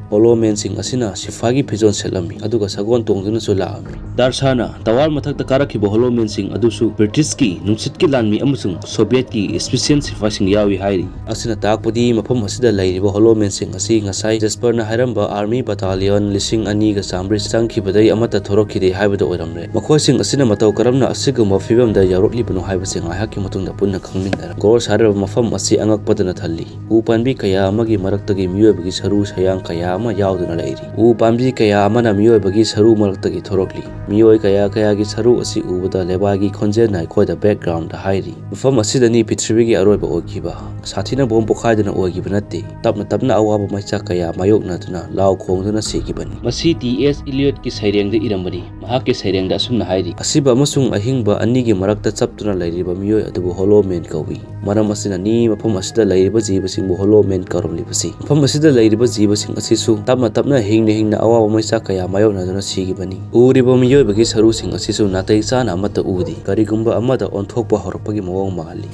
ꯍꯣꯂꯣꯃꯦꯟꯁꯤꯡ ꯑꯁꯤꯅ ꯁꯤꯐꯥꯏꯒꯤ ꯐꯤꯖꯣꯜ ꯁꯦꯠꯂꯝꯃꯤ, ꯑꯗꯨꯒ ꯁꯒꯣꯜ ꯇꯣꯡꯗꯨꯅꯁꯨ ꯂꯥꯛꯑꯝꯃꯤ꯫ ꯗꯥꯔꯁꯥꯅ ꯇꯋꯥꯔ ꯃꯊꯛꯇ ꯀꯥꯔꯛꯈꯤꯕ ꯍꯣꯂꯣꯃꯦꯟꯁꯤꯡ ꯑꯗꯨꯁꯨ ꯕ꯭ꯔꯤꯇꯤꯁꯀꯤ ꯅꯨꯡꯁꯤꯠꯀꯤ ꯂꯥꯟꯃꯤ ꯑꯃꯁꯨꯡ ꯁꯣꯚꯤꯌꯦꯠꯀꯤ ꯏꯁꯄꯤꯁꯤꯌꯦꯜ ꯁꯤꯐꯥꯏꯁꯤꯡ ꯌꯥꯎꯏ ꯍꯥꯏꯔꯤ꯫ ꯑꯁꯤꯅ ꯇꯥꯛꯄꯗꯤ ꯃꯐꯝ ꯑꯁꯤꯗ ꯂꯩꯔꯤꯕ ꯍꯣꯂꯣꯃꯦꯟꯁꯤꯡ ꯑꯁꯤ ꯉꯁꯥꯏ ꯖꯦꯁꯄꯔꯅ ꯍꯥꯏꯔꯝꯕ ꯑꯥꯔꯃꯤ ꯕꯇꯥꯂꯤꯌꯟ ꯂꯤꯁꯤꯡ ꯑꯅꯤꯒ ꯆꯥꯃꯔꯤ ꯆꯪꯈꯤꯕꯗꯩ ꯑꯃꯠꯇ ꯊꯣꯔꯛꯈꯤꯗꯦ ꯍꯥꯏꯕꯗꯨ ꯑꯣꯏꯔꯝꯂꯦ꯫ ꯃꯈꯣꯏꯁꯤꯡ ꯑꯁꯤꯅ ꯃꯇꯧ ꯀꯔꯝꯅ ꯑꯁꯤꯒꯨꯝꯕ ꯐꯤꯕꯝꯗ ꯌꯧꯔꯛꯂꯤꯕꯅꯣ ꯍꯥꯏꯕꯁꯤ ꯉꯥꯏꯍꯥꯛꯀꯤ ꯃꯇꯨꯡꯗ ꯄꯨꯟꯅ ꯈꯪꯃꯤꯟꯅꯔꯦ꯫ ꯒꯣꯔꯁ ꯍꯥꯏꯔꯤꯕ ꯃꯐꯝ ꯑꯁꯤ ꯑꯉꯛꯄꯗꯅ ꯊꯜꯂꯤ꯫ ꯎ ꯄꯥꯝꯕꯤ ꯀꯌꯥ ꯑꯃꯒꯤ ꯃꯔꯛꯇꯒꯤ ꯃꯤꯑꯣꯏꯕꯒꯤ ꯁꯔꯨ ꯁꯌꯥꯡ ꯀꯌꯥ ꯑꯃ ꯌꯥꯎꯗꯨꯅ ꯂꯩꯔꯤ꯫ ꯎ ꯄꯥꯝꯕꯤ ꯀꯌꯥ ꯑꯃꯅ ꯃꯤꯑꯣꯏꯕꯒꯤ ꯁꯔꯨ ꯃꯔꯛꯇꯒꯤ ꯊꯣꯔꯛꯂꯤ꯫ ꯃꯤꯑꯣꯏ ꯀꯌꯥ ꯀꯌꯥꯒꯤ ꯁꯔꯨ ꯑꯁꯤ ꯎꯕꯗ ꯂꯦꯕꯥꯏꯒꯤ ꯈꯣꯟꯖꯦꯜꯅ ꯑꯩꯈꯣꯏꯗ ꯕꯦꯛꯒ꯭ꯔꯥꯎꯟꯗ ꯍꯥꯏꯔꯤ, "ꯃꯐꯝ ꯑꯁꯤꯗꯅꯤ ꯄ꯭ꯔꯤꯊꯤꯕꯤꯒꯤ ꯑꯔꯣꯏꯕ ꯑꯣꯏꯈꯤꯕ꯫ ꯁꯥꯊꯤꯅ ꯕꯣꯝ ꯄꯣꯈꯥꯏꯗꯨꯅ ꯑꯣꯏꯈꯤꯕ ꯅꯠꯇꯦ꯫ ꯇꯞꯅ ꯇꯞꯅ ꯑꯋꯥꯕ ꯃꯩꯆꯥꯛ ꯀꯌꯥ ꯃꯥꯌꯣꯛꯅꯗꯨꯅ ꯂꯥꯎ ꯈꯣꯡꯗꯨꯅ ꯁꯤꯈꯤꯕꯅꯤ꯫" ꯃꯁꯤ ꯇꯤ ꯑꯦꯁ ꯏꯂꯤꯌꯣꯠꯀꯤ ꯁꯩꯔꯦꯡꯗ ꯏꯔꯝꯕꯅꯤ꯫ ꯃꯍꯥꯛꯀꯤ ꯁꯩꯔꯦꯡꯗ ꯑꯁꯨꯝꯅ ꯍꯥꯏꯔꯤ, "ꯑꯁꯤꯕ ꯑꯃꯁꯨꯡ ꯑꯍꯤꯡꯕ ꯑꯅꯤꯒꯤ ꯃꯔꯛꯇ ꯆꯞꯇꯨꯅ ꯂꯩꯔꯤꯕ ꯃꯤꯑꯣꯏ ꯑꯗꯨꯕꯨ ꯍꯣꯂꯣꯃꯦꯟ ꯀꯧꯏ꯫ ꯃꯔꯝ ꯑꯁꯤꯅꯅꯤ ꯃꯐꯝ ꯑꯁꯤꯗ ꯂꯩꯔꯤꯕ ꯖꯤꯕꯁꯤꯡꯕꯨ ꯍꯣꯂꯣꯃꯦꯟ ꯀꯧꯔꯝꯂꯤꯕꯁꯤ꯫" ꯃꯐꯝ ꯑꯁꯤꯗ ꯂꯩꯔꯤꯕ ꯖꯤꯕꯁꯤꯡ ꯑꯁꯤꯁꯨ ꯇꯞꯅ ꯇꯞꯅ, ꯍꯤꯡꯅ ꯍꯤꯡꯅ ꯑꯋꯥꯕ ꯃꯩꯆꯥꯛ ꯀꯌꯥ ꯃꯥꯌꯣꯛꯅꯗꯨꯅ ꯁꯤꯈꯤꯕꯅꯤ꯫ ꯎꯔꯤꯕ ꯃꯤꯑꯣꯏꯕꯒꯤ ꯁꯔꯨꯁꯤꯡ ꯑꯁꯤꯁꯨ ꯅꯥꯇꯩ ꯆꯥꯅ ꯑꯃꯠꯇ ꯎꯗꯦ꯫ ꯀꯔꯤꯒꯨꯝꯕ ꯑꯃꯗ ꯑꯣꯟꯊꯣꯛꯄ ꯍꯧꯔꯛꯄꯒꯤ ꯃꯑꯣꯡ ꯃꯥꯜꯂꯤ꯫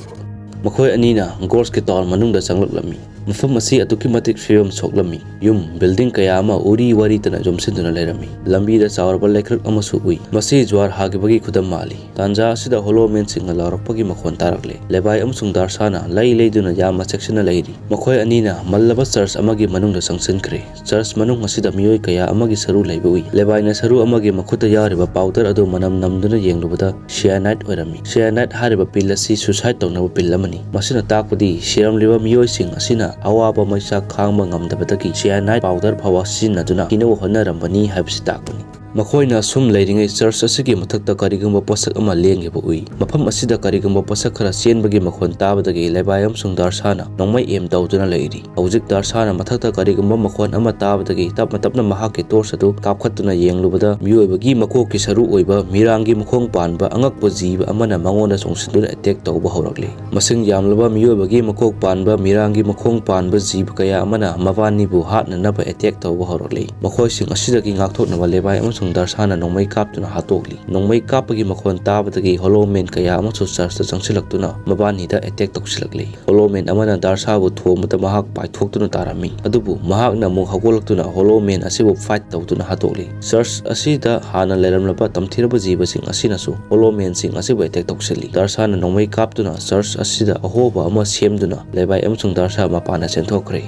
ꯃꯈꯣꯏ ꯑꯅꯤꯅ ꯒꯣꯔꯁꯀꯤ ꯇꯥꯎꯟ ꯃꯅꯨꯡꯗ ꯆꯪꯂꯛꯂꯝꯃꯤ꯫ ꯃꯐꯝ ꯑꯁꯤ ꯑꯗꯨꯛꯀꯤ ꯃꯇꯤꯛ ꯐꯤꯕꯝ ꯁꯣꯛꯂꯝꯃꯤ꯫ ꯌꯨꯝ, ꯕꯤꯜꯗꯤꯡ ꯀꯌꯥ ꯑꯃ ꯎꯔꯤ ꯋꯥꯔꯤꯇꯅ ꯌꯣꯝꯁꯤꯟꯗꯨꯅ ꯂꯩꯔꯝꯃꯤ꯫ ꯂꯝꯕꯤꯗ ꯆꯥꯎꯔꯕ ꯂꯩꯀ꯭ꯔꯛ ꯑꯃꯁꯨ ꯎꯏ꯫ ꯃꯁꯤ ꯖ꯭ꯋꯥꯔ ꯍꯥꯈꯤꯕꯒꯤ ꯈꯨꯗꯝ ꯃꯥꯜꯂꯤ꯫ ꯇꯥꯟꯖꯥ ꯑꯁꯤꯗ ꯍꯣꯂꯣꯃꯦꯟꯁꯤꯡꯅ ꯂꯥꯎꯔꯛꯄꯒꯤ ꯃꯈꯣꯟ ꯇꯥꯔꯛꯂꯦ꯫ ꯂꯦꯕꯥꯏ ꯑꯃꯁꯨꯡ ꯗꯥꯔꯁꯥꯅ ꯂꯩ ꯂꯩꯗꯨꯅ ꯌꯥꯝꯅ ꯆꯦꯛꯁꯤꯟꯅ ꯂꯩꯔꯤ꯫ ꯃꯈꯣꯏ ꯑꯅꯤꯅ ꯃꯜꯂꯕ ꯆꯔꯆ ꯑꯃꯒꯤ ꯃꯅꯨꯡꯗ ꯆꯪꯁꯤꯟꯈ꯭ꯔꯦ꯫ ꯆꯔꯆ ꯃꯅꯨꯡ ꯑꯁꯤꯗ ꯃꯤꯑꯣꯏ ꯀꯌꯥ ꯑꯃꯒꯤ ꯁꯔꯨ ꯂꯩꯕ ꯎꯏ꯫ ꯂꯦꯕꯥꯏꯅ ꯁꯔꯨ ꯑꯃꯒꯤ ꯃꯈꯨꯠꯇ ꯌꯥꯎꯔꯤꯕ ꯄꯥꯎꯗꯔ ꯑꯗꯨ ꯃꯅꯝ ꯅꯝꯗꯨꯅ ꯌꯦꯡꯂꯨꯕꯗ ꯁꯤꯌꯥꯅꯥꯏꯠ ꯑꯣꯏꯔꯝꯃꯤ꯫ ꯁꯤꯌꯥꯅꯥꯏꯠ ꯍꯥꯏꯔꯤꯕ ꯄꯤꯜ ꯑꯁꯤ ꯁꯨꯏꯁꯥꯏꯠ ꯇꯧꯅꯕ ꯄꯤꯜ ꯑꯃꯅꯤ꯫ ꯃꯁꯤꯅ ꯇꯥꯛꯄꯗꯤ ꯁꯤꯔꯝꯂꯤꯕ ꯃꯤꯑꯣꯏꯁꯤꯡ ꯑꯁꯤꯅ ꯑꯋꯥꯕ ꯃꯩꯆꯥꯛ ꯈꯥꯡꯕ ꯉꯝꯗꯕꯗꯒꯤ ꯁꯤꯌꯥꯅꯥꯏꯠ ꯄꯥꯎꯗꯔ ꯐꯥꯎꯕ ꯁꯤꯖꯤꯟꯅꯗꯨꯅ ꯁꯤꯅꯕ ꯍꯣꯠꯅꯔꯝꯕꯅꯤ ꯍꯥꯏꯕꯁꯤ ꯇꯥꯛꯄꯅꯤ꯫ ꯃꯈꯣꯏꯅ ꯑꯁꯨꯝ ꯂꯩꯔꯤꯉꯩ ꯆꯔꯆ ꯑꯁꯤꯒꯤ ꯃꯊꯛꯇ ꯀꯔꯤꯒꯨꯝꯕ ꯄꯣꯠꯁꯛ ꯑꯃ ꯂꯦꯡꯈꯤꯕ ꯎꯏ꯫ ꯃꯐꯝ ꯑꯁꯤꯗ ꯀꯔꯤꯒꯨꯝꯕ ꯄꯣꯠꯁꯛ ꯈꯔ ꯆꯦꯟꯕꯒꯤ ꯃꯈꯣꯟ ꯇꯥꯕꯗꯒꯤ ꯂꯦꯕꯥꯏ ꯑꯃꯁꯨꯡ ꯗꯥꯔꯁꯥꯅ ꯅꯣꯡꯃꯩ ꯑꯦꯝ ꯇꯧꯗꯨꯅ ꯂꯩꯔꯤ꯫ ꯍꯧꯖꯤꯛ ꯗꯥꯔꯁꯥꯅ ꯃꯊꯛꯇ ꯀꯔꯤꯒꯨꯝꯕ ꯃꯈꯣꯟ ꯑꯃ ꯇꯥꯕꯗꯒꯤ ꯇꯞꯅ ꯇꯞꯅ ꯃꯍꯥꯛꯀꯤ ꯇꯣꯔꯆ ꯑꯗꯨ ꯀꯥꯞꯈꯠꯇꯨꯅ ꯌꯦꯡꯂꯨꯕꯗ ꯃꯤꯑꯣꯏꯕꯒꯤ ꯃꯀꯣꯛꯀꯤ ꯁꯔꯨ ꯑꯣꯏꯕ ꯃꯤꯔꯥꯡꯒꯤ ꯃꯈꯣꯡ ꯄꯥꯟꯕ ꯑꯉꯛꯄ ꯖꯤꯕ ꯑꯃꯅ ꯃꯉꯣꯟꯗ ꯆꯣꯡꯁꯤꯟꯗꯨꯅ ꯑꯦꯇꯦꯛ ꯇꯧꯕ ꯍꯧꯔꯛꯂꯤ꯫ ꯃꯁꯤꯡ ꯌꯥꯝꯂꯕ ꯃꯤꯑꯣꯏꯕꯒꯤ ꯃꯀꯣꯛ ꯄꯥꯟꯕ ꯃꯤꯔꯥꯡꯒꯤ ꯃꯈꯣꯡ ꯄꯥꯟꯕ ꯖꯤꯕ ꯀꯌꯥ ꯑꯃꯅ ꯃꯕꯥꯅꯤꯕꯨ ꯍꯥꯠꯅꯅꯕ ꯑꯦꯇꯦꯛ ꯇꯧꯕ ꯍꯧꯔꯛꯂꯤ꯫ ꯃꯈꯣꯏꯁꯤꯡ ꯑꯁꯤꯗꯒꯤ ꯉꯥꯛꯊꯣꯛꯅꯕ ꯂꯦꯕꯥꯏ ꯑꯃꯁꯨꯡ ꯗꯥꯔꯁꯥꯅ ꯅꯣꯡꯃꯩ ꯀꯥꯞꯇꯨꯅ ꯍꯥꯠꯇꯣꯛꯂꯤ꯫ ꯅꯣꯡꯃꯩ ꯀꯥꯞꯄꯒꯤ ꯃꯈꯣꯟ ꯇꯥꯕꯗꯒꯤ ꯍꯣꯂꯣꯃꯦꯟ ꯀꯌꯥ ꯑꯃꯁꯨ ꯆꯔꯆꯇ ꯆꯪꯁꯤꯜꯂꯛꯇꯨꯅ ꯃꯕꯥꯅꯤꯗ ꯑꯦꯇꯦꯛ ꯇꯧꯁꯤꯜꯂꯛꯂꯤ꯫ ꯍꯣꯂꯣꯃꯦꯟ ꯑꯃꯅ ꯗꯥꯔꯁꯥꯕꯨ ꯊꯣꯝꯕꯗ ꯃꯍꯥꯛ ꯄꯥꯏꯊꯣꯛꯇꯨꯅ ꯇꯥꯔꯝꯃꯤ꯫ ꯑꯗꯨꯕꯨ ꯃꯍꯥꯛꯅ ꯑꯃꯨꯛ ꯍꯧꯒꯠꯂꯛꯇꯨꯅ ꯍꯣꯂꯣꯃꯦꯟ ꯑꯁꯤꯕꯨ ꯐꯥꯏꯠ ꯇꯧꯗꯨꯅ ꯍꯥꯠꯇꯣꯛꯂꯤ꯫ ꯆꯔꯆ ꯑꯁꯤꯗ ꯍꯥꯟꯅ ꯂꯩꯔꯝꯂꯕ ꯇꯝꯊꯤꯔꯕ ꯖꯤꯕꯁꯤꯡ ꯑꯁꯤꯅꯁꯨ ꯍꯣꯂꯣꯃꯦꯟꯁꯤꯡ ꯑꯁꯤꯕꯨ ꯑꯦꯇꯦꯛ ꯇꯧꯁꯤꯜꯂꯤ꯫ ꯗꯥꯔꯁꯥꯅ ꯅꯣꯡꯃꯩ ꯀꯥꯞꯇꯨꯅ ꯆꯔꯆ ꯑꯁꯤꯗ ꯑꯍꯣꯕ ꯑꯃ ꯁꯦꯝꯗꯨꯅ ꯂꯦꯕꯥꯏ ꯑꯃꯁꯨꯡ ꯗꯥꯔꯁꯥ ꯃꯄꯥꯟꯗ ꯆꯦꯟꯊꯣꯛꯈ꯭ꯔꯦ꯫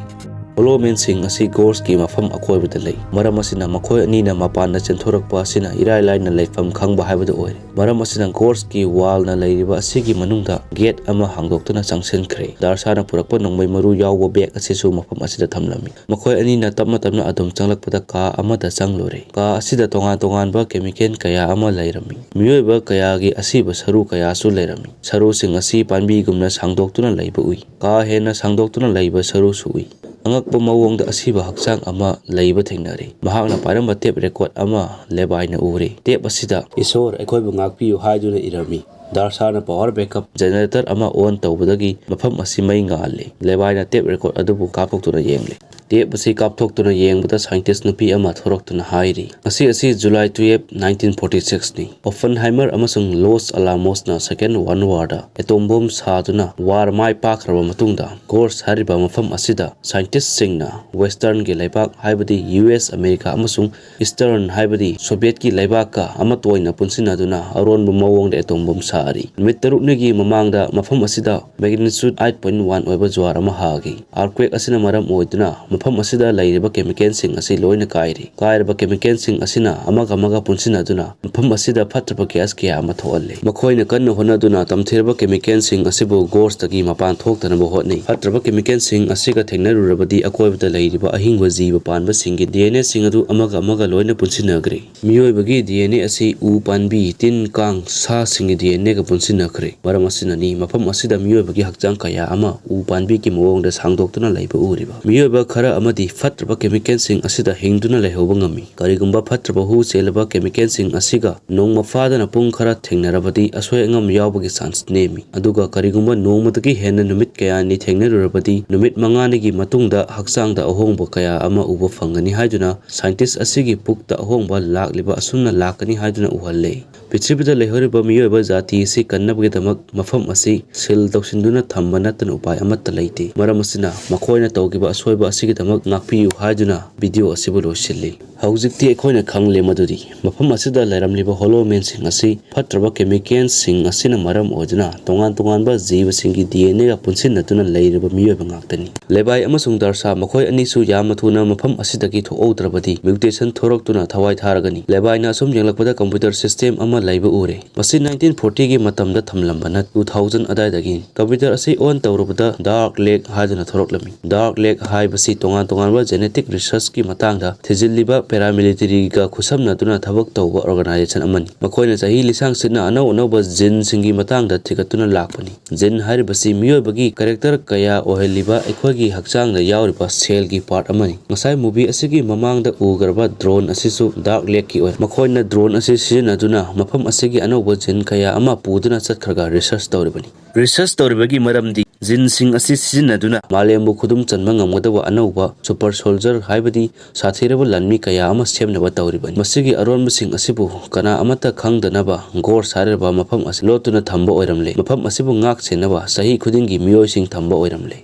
ꯍꯣꯂꯣꯃꯦꯟꯁꯤꯡ ꯑꯁꯤ ꯒꯣꯔꯁꯀꯤ ꯃꯐꯝ ꯑꯀꯣꯏꯕꯗ ꯂꯩ꯫ ꯃꯔꯝ ꯑꯁꯤꯅ ꯃꯈꯣꯏ ꯑꯅꯤꯅ ꯃꯄꯥꯟꯗ ꯆꯦꯟꯊꯣꯔꯛꯄ ꯑꯁꯤꯅ ꯏꯔꯥꯏ ꯂꯥꯏꯅ ꯂꯩꯐꯝ ꯈꯪꯕ ꯍꯥꯏꯕꯗꯨ ꯑꯣꯏꯔꯦ꯫ ꯃꯔꯝ ꯑꯁꯤꯅ ꯒꯣꯔꯁꯀꯤ ꯋꯥꯜꯅ ꯂꯩꯔꯤꯕ ꯑꯁꯤꯒꯤ ꯃꯅꯨꯡꯗ ꯒꯦꯠ ꯑꯃ ꯍꯥꯡꯗꯣꯛꯇꯨꯅ ꯆꯪꯁꯤꯟꯈ꯭ꯔꯦ꯫ ꯗꯥꯔꯁꯥꯅ ꯄꯨꯔꯛꯄ ꯅꯣꯡꯃꯩ ꯃꯔꯨ ꯌꯥꯎꯕ ꯕꯦꯒ ꯑꯁꯤꯁꯨ ꯃꯐꯝ ꯑꯁꯤꯗ ꯊꯝꯂꯝꯃꯤ꯫ ꯃꯈꯣꯏ ꯑꯅꯤꯅ ꯇꯞꯅ ꯇꯞꯅ ꯑꯗꯨꯝ ꯆꯪꯂꯛꯄꯗ ꯀꯥ ꯑꯃꯗ ꯆꯪꯂꯨꯔꯦ꯫ ꯀꯥ ꯑꯁꯤꯗ ꯇꯣꯉꯥꯟ ꯇꯣꯉꯥꯟꯕ ꯀꯦꯃꯤꯀꯦꯜ ꯀꯌꯥ ꯑꯃ ꯂꯩꯔꯝꯃꯤ꯫ ꯃꯤꯑꯣꯏꯕ ꯀꯌꯥꯒꯤ ꯑꯁꯤꯕ ꯁꯔꯨ ꯀꯌꯥꯁꯨ ꯂꯩꯔꯝꯃꯤ꯫ ꯁꯔꯨꯁꯤꯡ ꯑꯁꯤ ꯄꯥꯝꯕꯤꯒꯨꯝꯅ ꯁꯥꯡꯗꯣꯛꯇꯨꯅ ꯂꯩꯕ ꯎꯏ꯫ ꯀꯥ ꯍꯦꯟꯅ ꯁꯥꯡꯗꯣꯛꯇꯨꯅ ꯂꯩꯕ ꯁꯔꯨꯁꯨ ꯎꯏ꯫ ꯑꯉꯛꯄ ꯃꯑꯣꯡꯗ ꯑꯁꯤꯕ ꯍꯛꯆꯥꯡ ꯑꯃ ꯂꯩꯕ ꯊꯦꯡꯅꯔꯦ꯫ ꯃꯍꯥꯛꯅ ꯄꯥꯏꯔꯝꯕ ꯇꯦꯞ ꯔꯦꯀꯣꯔꯗ ꯑꯃ ꯂꯦꯕꯥꯏꯅ ꯎꯔꯦ꯫ ꯇꯦꯞ ꯑꯁꯤꯗ "ꯏꯁꯣꯔ, ꯑꯩꯈꯣꯏꯕꯨ ꯉꯥꯛꯄꯤꯌꯨ" ꯍꯥꯏꯗꯨꯅ ꯏꯔꯝꯃꯤ꯫ ꯗꯥꯔꯁꯥꯅ ꯄꯥꯋꯔ ꯕꯦꯛꯀꯞ ꯖꯦꯅꯦꯔꯦꯇꯔ ꯑꯃ ꯑꯣꯟ ꯇꯧꯕꯗꯒꯤ ꯃꯐꯝ ꯑꯁꯤ ꯃꯩ ꯉꯥꯜꯂꯦ꯫ ꯂꯦꯕꯥꯏꯅ ꯇꯦꯞ ꯔꯦꯀꯣꯔꯗ ꯑꯗꯨꯕꯨ ꯀꯥꯞꯊꯣꯛꯇꯨꯅ ꯌꯦꯡꯂꯦ꯫ ꯇꯦꯞ ꯑꯁꯤ ꯀꯥꯞꯊꯣꯛꯇꯨꯅ ꯌꯦꯡꯕꯗ ꯁꯥꯏꯟꯇꯤꯁ ꯅꯨꯄꯤ ꯑꯃ ꯊꯣꯔꯛꯇꯨꯅ ꯍꯥꯏꯔꯤ, "ꯉꯁꯤ ꯑꯁꯤ ꯖꯨꯂꯥꯏ twelve, nineteen forty sixꯅꯤ꯫ ꯑꯣꯄꯟꯍꯥꯏꯃꯔ ꯑꯃꯁꯨꯡ ꯂꯣꯁ ꯑꯂꯥꯃꯣꯁꯅ ꯁꯦꯀꯦꯟ ꯋꯥꯔꯜ ꯋꯥꯔꯗ ꯑꯦꯇꯣꯝ ꯕꯣꯝ ꯁꯥꯗꯨꯅ ꯋꯥꯔ ꯃꯥꯏ ꯄꯥꯛꯈ꯭ꯔꯕ ꯃꯇꯨꯡꯗ ꯒꯣꯔꯁ ꯍꯥꯏꯔꯤꯕ ꯃꯐꯝ ꯑꯁꯤꯗ ꯁꯥꯏꯟꯇꯤꯁꯁꯤꯡꯅ ꯋꯦꯁꯇꯔꯟꯒꯤ ꯂꯩꯕꯥꯛ ꯍꯥꯏꯕꯗꯤ ꯌꯨ ꯑꯦꯁ ꯑꯃꯦꯔꯤꯀꯥ ꯑꯃꯁꯨꯡ ꯏꯁꯇꯔꯟ ꯍꯥꯏꯕꯗꯤ ꯁꯣꯚꯤꯌꯦꯠꯀꯤ ꯂꯩꯕꯥꯛꯀ ꯑꯃꯠꯇ ꯑꯣꯏꯅ ꯄꯨꯟꯁꯤꯟꯅꯗꯨꯅ ꯑꯔꯣꯟꯕ ꯃꯑꯣꯡꯗ ꯑꯦꯇꯣꯝ ꯕꯣꯝ ꯁꯥ" ꯍꯥꯔꯤ꯫ ꯅꯨꯃꯤꯠ ꯇꯔꯨꯛꯅꯤꯒꯤ ꯃꯃꯥꯡꯗ ꯃꯐꯝ ꯑꯁꯤꯗ magnitude eight point one ꯑꯣꯏꯕ ꯖ꯭ꯋꯥꯔ ꯑꯃ ꯍꯥꯈꯤ꯫ Earthquake ꯑꯁꯤꯅ ꯃꯔꯝ ꯑꯣꯏꯗꯨꯅ ꯃꯐꯝ ꯑꯁꯤꯗ ꯂꯩꯔꯤꯕ chemical ꯁꯤꯡ ꯑꯁꯤ ꯂꯣꯏꯅ ꯀꯥꯏꯔꯤ꯫ ꯀꯥꯏꯔꯕ chemical ꯁꯤꯡ ꯑꯁꯤꯅ ꯑꯃꯒ ꯑꯃꯒ ꯄꯨꯟꯁꯤꯟꯅꯗꯨꯅ ꯃꯐꯝ ꯑꯁꯤꯗ ꯐꯠꯇ꯭ꯔꯕ gas ꯀꯌꯥ ꯑꯃ ꯊꯣꯛꯍꯜꯂꯤ꯫ ꯃꯈꯣꯏꯅ ꯀꯟꯅ ꯍꯣꯠꯅꯗꯨꯅ ꯇꯝꯊꯤꯔꯕ chemical ꯁꯤꯡ ꯑꯁꯤꯕꯨ ꯒꯣꯔꯁꯇꯒꯤ ꯃꯄꯥꯟ ꯊꯣꯛꯇꯅꯕ ꯍꯣꯠꯅꯩ꯫ ꯐꯠꯇ꯭ꯔꯕ chemical ꯁꯤꯡ ꯑꯁꯤꯒ ꯊꯦꯡꯅꯔꯨꯔꯕꯗꯤ ꯑꯀꯣꯏꯕꯗ ꯂꯩꯔꯤꯕ ꯑꯍꯤꯡꯕ ꯖꯤꯕ ꯄꯥꯟꯕꯁꯤꯡꯒꯤ D N A ꯁꯤꯡ ꯑꯗꯨ ꯑꯃꯒ ꯑꯃꯒ ꯂꯣꯏꯅ ꯄꯨꯟꯁꯤꯟꯅꯈ꯭ꯔꯦ꯫ ꯃꯤꯑꯣꯏꯕꯒꯤ D N A ꯑꯁꯤ ꯎ ꯄꯥꯝꯕꯤ, ꯇꯤꯟ, ꯀꯥꯡ, ꯁꯥꯁꯤꯡꯒꯤ D N A ꯒ ꯄꯨꯟꯁꯤꯟꯅꯈ꯭ꯔꯦ꯫ ꯃꯔꯝ ꯑꯁꯤꯅꯅꯤ ꯃꯐꯝ ꯑꯁꯤꯗ ꯃꯤꯑꯣꯏꯕꯒꯤ ꯍꯛꯆꯥꯡ ꯀꯌꯥ ꯑꯃ ꯎ ꯄꯥꯝꯕꯤꯒꯤ ꯃꯑꯣꯡꯗ ꯁꯥꯡꯗꯣꯛꯇꯨꯅ ꯂꯩꯕ ꯎꯔꯤꯕ꯫ ꯃꯤꯑꯣꯏꯕ ꯈꯔ ꯑꯃꯗꯤ ꯐꯠꯇ꯭ꯔꯕ chemical ꯁꯤꯡ ꯑꯁꯤꯗ ꯍꯤꯡꯗꯨꯅ ꯂꯩꯍꯧꯕ ꯉꯝꯃꯤ꯫ ꯀꯔꯤꯒꯨꯝꯕ ꯐꯠꯇ꯭ꯔꯕ ꯍꯨ ꯆꯦꯜꯂꯕ chemical ꯁꯤꯡ ꯑꯁꯤꯒ ꯅꯣꯡꯃ ꯐꯥꯗꯅ ꯄꯨꯡ ꯈꯔ ꯊꯦꯡꯅꯔꯕꯗꯤ ꯑꯁꯣꯏ ꯑꯉꯥꯝ ꯌꯥꯎꯕꯒꯤ chance ꯅꯦꯝꯃꯤ꯫ ꯑꯗꯨꯒ ꯀꯔꯤꯒꯨꯝꯕ ꯅꯣꯡꯃꯗꯒꯤ ꯍꯦꯟꯅ ꯅꯨꯃꯤꯠ ꯀꯌꯥꯅꯤ ꯊꯦꯡꯅꯔꯨꯔꯕꯗꯤ ꯅꯨꯃꯤꯠ ꯃꯉꯥꯅꯤꯒꯤ ꯃꯇꯨꯡꯗ ꯍꯛꯆꯥꯡꯗ ꯑꯍꯣꯡꯕ ꯀꯌꯥ ꯑꯃ ꯎꯕ ꯐꯪꯒꯅꯤ ꯍꯥꯏꯗꯨꯅ scientist ꯑꯁꯤꯒꯤ ꯄꯨꯛꯇ ꯑꯍꯣꯡꯕ ꯂꯥꯛꯂꯤꯕ ꯑꯁꯨꯝꯅ ꯂꯥꯛꯀꯅꯤ ꯍꯥꯏꯗꯨꯅ ꯎꯍꯜꯂꯦ꯫ ꯄ꯭ꯔꯤꯊꯤꯕꯤꯗ ꯂꯩꯍꯧꯔꯤꯕ ꯃꯤꯑꯣꯏꯕ ꯖꯥꯇꯤ ꯑꯁꯤ ꯀꯟꯅꯕꯒꯤꯗꯃꯛ ꯃꯐꯝ ꯑꯁꯤ seal ꯇꯧꯁꯤꯟꯗꯨꯅ ꯊꯝꯕ ꯅꯠꯇꯅ ꯎꯄꯥꯏ ꯑꯃꯠꯇ ꯂꯩꯇꯦ꯫ ꯃꯔꯝ ꯑꯁꯤꯅ ꯃꯈꯣꯏꯅ ꯇꯧꯈꯤꯕ ꯑꯁꯣꯏꯕ ꯑꯁꯤꯒꯤꯗꯃꯛ ꯉꯥꯛꯄꯤꯌꯨ ꯍꯥꯏꯗꯨꯅ video ꯑꯁꯤꯕꯨ ꯂꯣꯏꯁꯤꯜꯂꯤ꯫ ꯍꯧꯖꯤꯛꯇꯤ ꯑꯩꯈꯣꯏꯅ ꯈꯪꯂꯦ ꯃꯗꯨꯗꯤ ꯃꯐꯝ ꯑꯁꯤꯗ ꯂꯩꯔꯝꯂꯤꯕ hollow man ꯁꯤꯡ ꯑꯁꯤ ꯐꯠꯇ꯭ꯔꯕ chemical ꯁꯤꯡ ꯑꯁꯤꯅ ꯃꯔꯝ ꯑꯣꯏꯗꯨꯅ ꯇꯣꯉꯥꯟ ꯇꯣꯉꯥꯟꯕ ꯖꯤꯕꯁꯤꯡꯒꯤ D N A ꯒ ꯄꯨꯟꯁꯤꯟꯅꯗꯨꯅ ꯂꯩꯔꯤꯕ ꯃꯤꯑꯣꯏꯕ ꯉꯥꯛꯇꯅꯤ꯫ ꯂꯦꯕꯥꯏ ꯑꯃꯁꯨꯡ ꯗꯥꯔꯁꯥ ꯃꯈꯣꯏ ꯑꯅꯤꯁꯨ ꯌꯥꯝꯅ ꯊꯨꯅ ꯃꯐꯝ ꯑꯁꯤꯗꯒꯤ ꯊꯣꯛꯍꯧꯗ꯭ꯔꯕꯗꯤ mutation ꯊꯣꯔꯛꯇꯨꯅ ꯊꯋꯥꯏ ꯊꯥꯔꯒꯅꯤ꯫ ꯂꯦꯕꯥꯏꯅ ꯑꯁꯨꯝ ꯌꯦꯡꯂꯛꯄꯗ computer system ꯑꯃ ꯂꯩꯕ ꯎꯔꯦ꯫ ꯃꯁꯤ nineteen forty ꯒꯤ ꯃꯇꯝꯗ ꯊꯝꯂꯝꯕꯅ two thousand ꯑꯗꯥꯏꯗꯒꯤ꯫ Computer ꯑꯁꯤ on ꯇꯧꯔꯨꯕꯗ Dark Lake ꯍꯥꯏꯗꯨꯅ ꯊꯣꯔꯛꯂꯝꯃꯤ꯫ Dark Lake ꯍꯥꯏꯕꯁꯤ ꯇꯣꯉꯥꯟ ꯇꯣꯉꯥꯟꯕ genetic research ꯀꯤ ꯃꯇꯥꯡꯗ ꯊꯤꯖꯤꯜꯂꯤꯕ paramilitary ꯒ ꯈꯨꯠꯁꯝꯅꯗꯨꯅ ꯊꯕꯛ ꯇꯧꯕ organization ꯑꯃꯅꯤ꯫ ꯃꯈꯣꯏꯅ ꯆꯍꯤ ꯂꯤꯁꯥꯡ ꯁꯤꯠꯅ ꯑꯅꯧ ꯑꯅꯧꯕ gene ꯁꯤꯡꯒꯤ ꯃꯇꯥꯡꯗ ꯊꯤꯒꯠꯇꯨꯅ ꯂꯥꯛꯄꯅꯤ꯫ Gene ꯍꯥꯏꯔꯤꯕꯁꯤ ꯃꯤꯑꯣꯏꯕꯒꯤ character ꯀꯌꯥ ꯑꯣꯏꯍꯜꯂꯤꯕ ꯑꯩꯈꯣꯏꯒꯤ ꯍꯛꯆꯥꯡꯗ ꯌꯥꯎꯔꯤꯕ cell ꯒꯤ part ꯑꯃꯅꯤ꯫ ꯉꯁꯥꯏ movie ꯑꯁꯤꯒꯤ ꯃꯃꯥꯡꯗ ꯎꯈ꯭ꯔꯕ drone ꯑꯁꯤꯁꯨ Dark Lake ꯀꯤ ꯑꯣꯏ꯫ ꯃꯈꯣꯏꯅ drone ꯑꯁꯤ ꯁꯤꯖꯤꯟꯅꯗꯨꯅ ꯃꯐꯝ ꯑꯁꯤꯒꯤ ꯑꯅꯧꯕ gene ꯀꯌꯥ ꯑꯃ ꯄꯨꯗꯨꯅ ꯆꯠꯈ꯭ꯔꯒ research ꯇꯧꯔꯤꯕꯅꯤ꯫ Research ꯇꯧꯔꯤꯕꯒꯤ ꯃꯔꯝꯗꯤ gene ꯁꯤꯡ ꯑꯁꯤ ꯁꯤꯖꯤꯟꯅꯗꯨꯅ ꯃꯥꯂꯦꯝꯕꯨ ꯈꯨꯗꯨꯝ ꯆꯟꯕ ꯉꯝꯒꯗꯕ ꯑꯅꯧꯕ super soldier ꯍꯥꯏꯕꯗꯤ ꯁꯥꯊꯤꯔꯕ ꯂꯥꯟꯃꯤ ꯀꯌꯥ ꯑꯃ ꯁꯦꯝꯅꯕ ꯇꯧꯔꯤꯕꯅꯤ꯫ ꯃꯁꯤꯒꯤ ꯑꯔꯣꯟꯕꯁꯤꯡ ꯑꯁꯤꯕꯨ ꯀꯅꯥ ꯑꯃꯠꯇ ꯈꯪꯗꯅꯕ ꯒꯣꯔꯁ ꯍꯥꯏꯔꯤꯕ ꯃꯐꯝ ꯑꯁꯤ ꯂꯣꯠꯇꯨꯅ ꯊꯝꯕ ꯑꯣꯏꯔꯝꯂꯦ꯫ ꯃꯐꯝ ꯑꯁꯤꯕꯨ ꯉꯥꯛ ꯁꯦꯟꯅꯕ ꯆꯍꯤ ꯈꯨꯗꯤꯡꯒꯤ ꯃꯤꯑꯣꯏꯁꯤꯡ ꯊꯝꯕ ꯑꯣꯏꯔꯝꯂꯦ꯫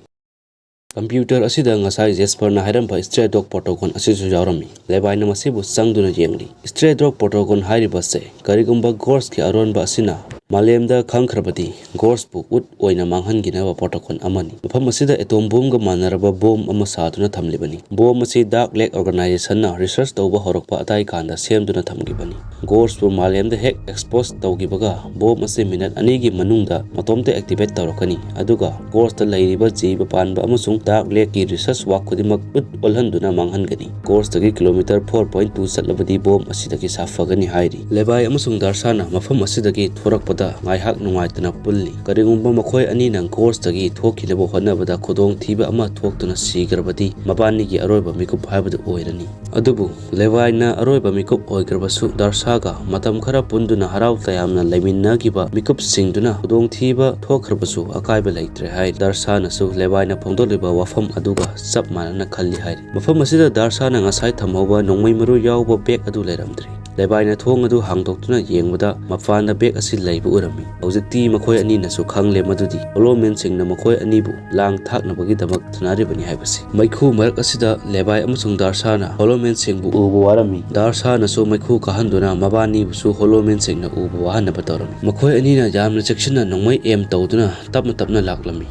Computer ꯑꯁꯤꯗ ꯉꯁꯥꯏ ꯖꯦꯁꯄꯔꯅ ꯍꯥꯏꯔꯝꯕ Stray Dog Protocol ꯑꯁꯤꯁꯨ ꯌꯥꯎꯔꯝꯃꯤ꯫ ꯂꯦꯕꯥꯏꯅ ꯃꯁꯤꯕꯨ ꯆꯪꯗꯨꯅ ꯌꯦꯡꯂꯤ꯫ Stray Dog Protocol ꯍꯥꯏꯔꯤꯕꯁꯦ ꯀꯔꯤꯒꯨꯝꯕ ꯒꯣꯔꯁꯀꯤ ꯑꯔꯣꯟꯕ ꯑꯁꯤꯅ ꯃꯥꯂꯦꯝꯗ ꯈꯪꯈ꯭ꯔꯕꯗꯤ ꯒꯣꯔꯁꯄꯨ ꯎꯠ ꯑꯣꯏꯅ ꯃꯥꯡꯍꯟꯈꯤꯅꯕ ꯄ꯭ꯔꯣꯇꯣꯀꯣꯜ ꯑꯃꯅꯤ꯫ ꯃꯐꯝ ꯑꯁꯤꯗ ꯑꯦꯇꯣꯝ ꯕꯣꯝꯒ ꯃꯥꯟꯅꯔꯕ ꯕꯣꯝ ꯑꯃ ꯁꯥꯗꯨꯅ ꯊꯝꯂꯤꯕꯅꯤ꯫ ꯕꯣꯝ ꯑꯁꯤ ꯗꯥꯔꯛ ꯂꯦꯛ ꯑꯣꯔꯒꯅꯥꯏꯖꯦꯁꯟꯅ ꯔꯤꯁꯔꯆ ꯇꯧꯕ ꯍꯧꯔꯛꯄ ꯑꯗꯥꯏ ꯀꯥꯟꯗ ꯁꯦꯝꯗꯨꯅ ꯊꯝꯈꯤꯕꯅꯤ꯫ ꯒꯣꯔꯁꯄꯨ ꯃꯥꯂꯦꯝꯗ ꯍꯦꯛ ꯑꯦꯛꯁꯄꯣꯖ ꯇꯧꯈꯤꯕꯒ ꯕꯣꯝ ꯑꯁꯤ ꯃꯤꯅꯠ ꯑꯅꯤꯒꯤ ꯃꯅꯨꯡꯗ ꯃꯇꯣꯝꯇ ꯑꯦꯛꯇꯤꯚꯦꯠ ꯇꯧꯔꯛꯀꯅꯤ, ꯑꯗꯨꯒ ꯒꯣꯔꯁꯇ ꯂꯩꯔꯤꯕ ꯖꯤꯕ ꯄꯥꯟꯕ ꯑꯃꯁꯨꯡ ꯗꯥꯔꯛ ꯂꯦꯛꯀꯤ ꯔꯤꯁꯔꯆ ꯋꯥꯛ ꯈꯨꯗꯤꯡꯃꯛ ꯎꯠ ꯑꯣꯜꯍꯟꯗꯨꯅ ꯃꯥꯡꯍꯟꯒꯅꯤ꯫ ꯒꯣꯔꯁꯇꯒꯤ ꯀꯤꯂꯣꯃꯤꯇꯔ ꯐꯣꯔ ꯄꯣꯏꯟ ꯇꯨ ꯆꯠꯂꯕꯗꯤ ꯕꯣꯝ ꯑꯁꯤꯗꯒꯤ ꯁꯥꯐꯒꯅꯤ ꯍꯥꯏꯔꯤ꯫ ꯂꯦꯚꯥꯏ ꯑꯃꯁꯨꯡ ꯗꯥꯔꯁꯥꯅ ꯃꯐꯝ ꯑꯁꯤꯗꯒꯤ ꯊꯣꯔꯛꯄꯗ ꯉꯥꯏꯍꯥꯛ ꯅꯨꯡꯉꯥꯏꯇꯅ ꯄꯨꯜꯂꯤ꯫ ꯀꯔꯤꯒꯨꯝꯕ ꯃꯈꯣꯏ ꯑꯅꯤꯅ ꯒꯣꯔꯁꯇꯒꯤ ꯊꯣꯛꯈꯤꯅꯕ ꯍꯣꯠꯅꯕꯗ ꯈꯨꯗꯣꯡꯊꯤꯕ ꯑꯃ ꯊꯣꯛꯇꯨꯅ ꯁꯤꯈ꯭ꯔꯕꯗꯤ ꯃꯕꯥꯅꯤꯒꯤ ꯑꯔꯣꯏꯕ ꯃꯤꯀꯨꯞ ꯍꯥꯏꯕꯗꯨ ꯑꯣꯏꯔꯅꯤ꯫ ꯑꯗꯨꯕꯨ ꯂꯦꯚꯥꯏꯅ ꯑꯔꯣꯏꯕ ꯃꯤꯀꯨꯞ ꯑꯣꯏꯈ꯭ꯔꯕꯁꯨ, ꯗꯥꯔꯁꯥꯒ ꯃꯇꯝ ꯈꯔ ꯄꯨꯟꯗꯨꯅ ꯍꯔꯥꯎ ꯇꯌꯥꯝꯅ ꯂꯩꯃꯤꯟꯅꯈꯤꯕ ꯃꯤꯀꯨꯞꯁꯤꯡꯗꯨꯅ ꯈꯨꯗꯣꯡꯊꯤꯕ ꯊꯣꯛꯈ꯭ꯔꯕꯁꯨ ꯑꯀꯥꯏꯕ ꯂꯩꯇ꯭ꯔꯦ ꯍꯥꯏ꯫ ꯗꯥꯔꯁꯥꯅꯁꯨ ꯂꯦꯚꯥꯏꯅ ꯐꯣꯡꯗꯣꯛꯂꯤꯕ ꯋꯥꯐꯝ ꯑꯗꯨꯒ ꯆꯞ ꯃꯥꯟꯅꯅ ꯈꯜꯂꯤ ꯍꯥꯏꯔꯤ꯫ ꯃꯐꯝ ꯑꯁꯤꯗ ꯗꯥꯔꯁꯥꯅ ꯉꯁꯥꯏ ꯊꯝꯍꯧꯕ ꯅꯣꯡꯃꯩ ꯃꯔꯨ ꯌꯥꯎꯕ ꯕꯦꯒ ꯑꯗꯨ ꯂꯩꯔꯝꯗ꯭ꯔꯦ꯫ ꯂꯦꯚꯥꯏꯅ ꯊꯣꯡ ꯑꯗꯨ ꯍꯥꯡꯗꯣꯛꯇꯨꯅ ꯌꯦꯡꯕꯗ ꯃꯄꯥꯟꯗ ꯕꯦꯒ ꯑꯁꯤ ꯂꯩꯕ ꯎꯔꯝꯃꯤ꯫ ꯍꯧꯖꯤꯛꯇꯤ ꯃꯈꯣꯏ ꯑꯅꯤꯅꯁꯨ ꯈꯪꯂꯦ ꯃꯗꯨꯗꯤ ꯍꯣꯂꯣꯃꯦꯟꯁꯤꯡꯅ ꯃꯈꯣꯏ ꯑꯅꯤꯕꯨ ꯂꯥꯡ ꯊꯥꯛꯅꯕꯒꯤꯗꯃꯛ ꯁꯥꯟꯅꯔꯤꯕꯅꯤ ꯍꯥꯏꯕꯁꯤ꯫ ꯃꯩꯈꯨ ꯃꯔꯛ ꯑꯁꯤꯗ ꯂꯦꯚꯥꯏ ꯑꯃꯁꯨꯡ ꯗꯥꯔꯁꯥꯅ ꯍꯣꯂꯣꯃꯦꯟꯁꯤꯡꯕꯨ ꯎꯕ ꯋꯥꯔꯝꯃꯤ꯫ ꯗꯥꯔꯁꯥꯅꯁꯨ ꯃꯩꯈꯨ ꯀꯥꯍꯟꯗꯨꯅ ꯃꯕꯥꯅꯤꯕꯨꯁꯨ ꯍꯣꯂꯣꯃꯦꯟꯁꯤꯡꯅ ꯎꯕ ꯋꯥꯍꯟꯅꯕ ꯇꯧꯔꯝꯃꯤ꯫ ꯃꯈꯣꯏ ꯑꯅꯤꯅ ꯌꯥꯝꯅ ꯆꯦꯛꯁꯤꯟꯅ ꯅꯣꯡꯃꯩ ꯑꯦꯝ ꯇꯧꯗꯨꯅ ꯇꯞꯅ ꯇꯞꯅ ꯂꯥꯛꯂꯝꯃꯤ꯫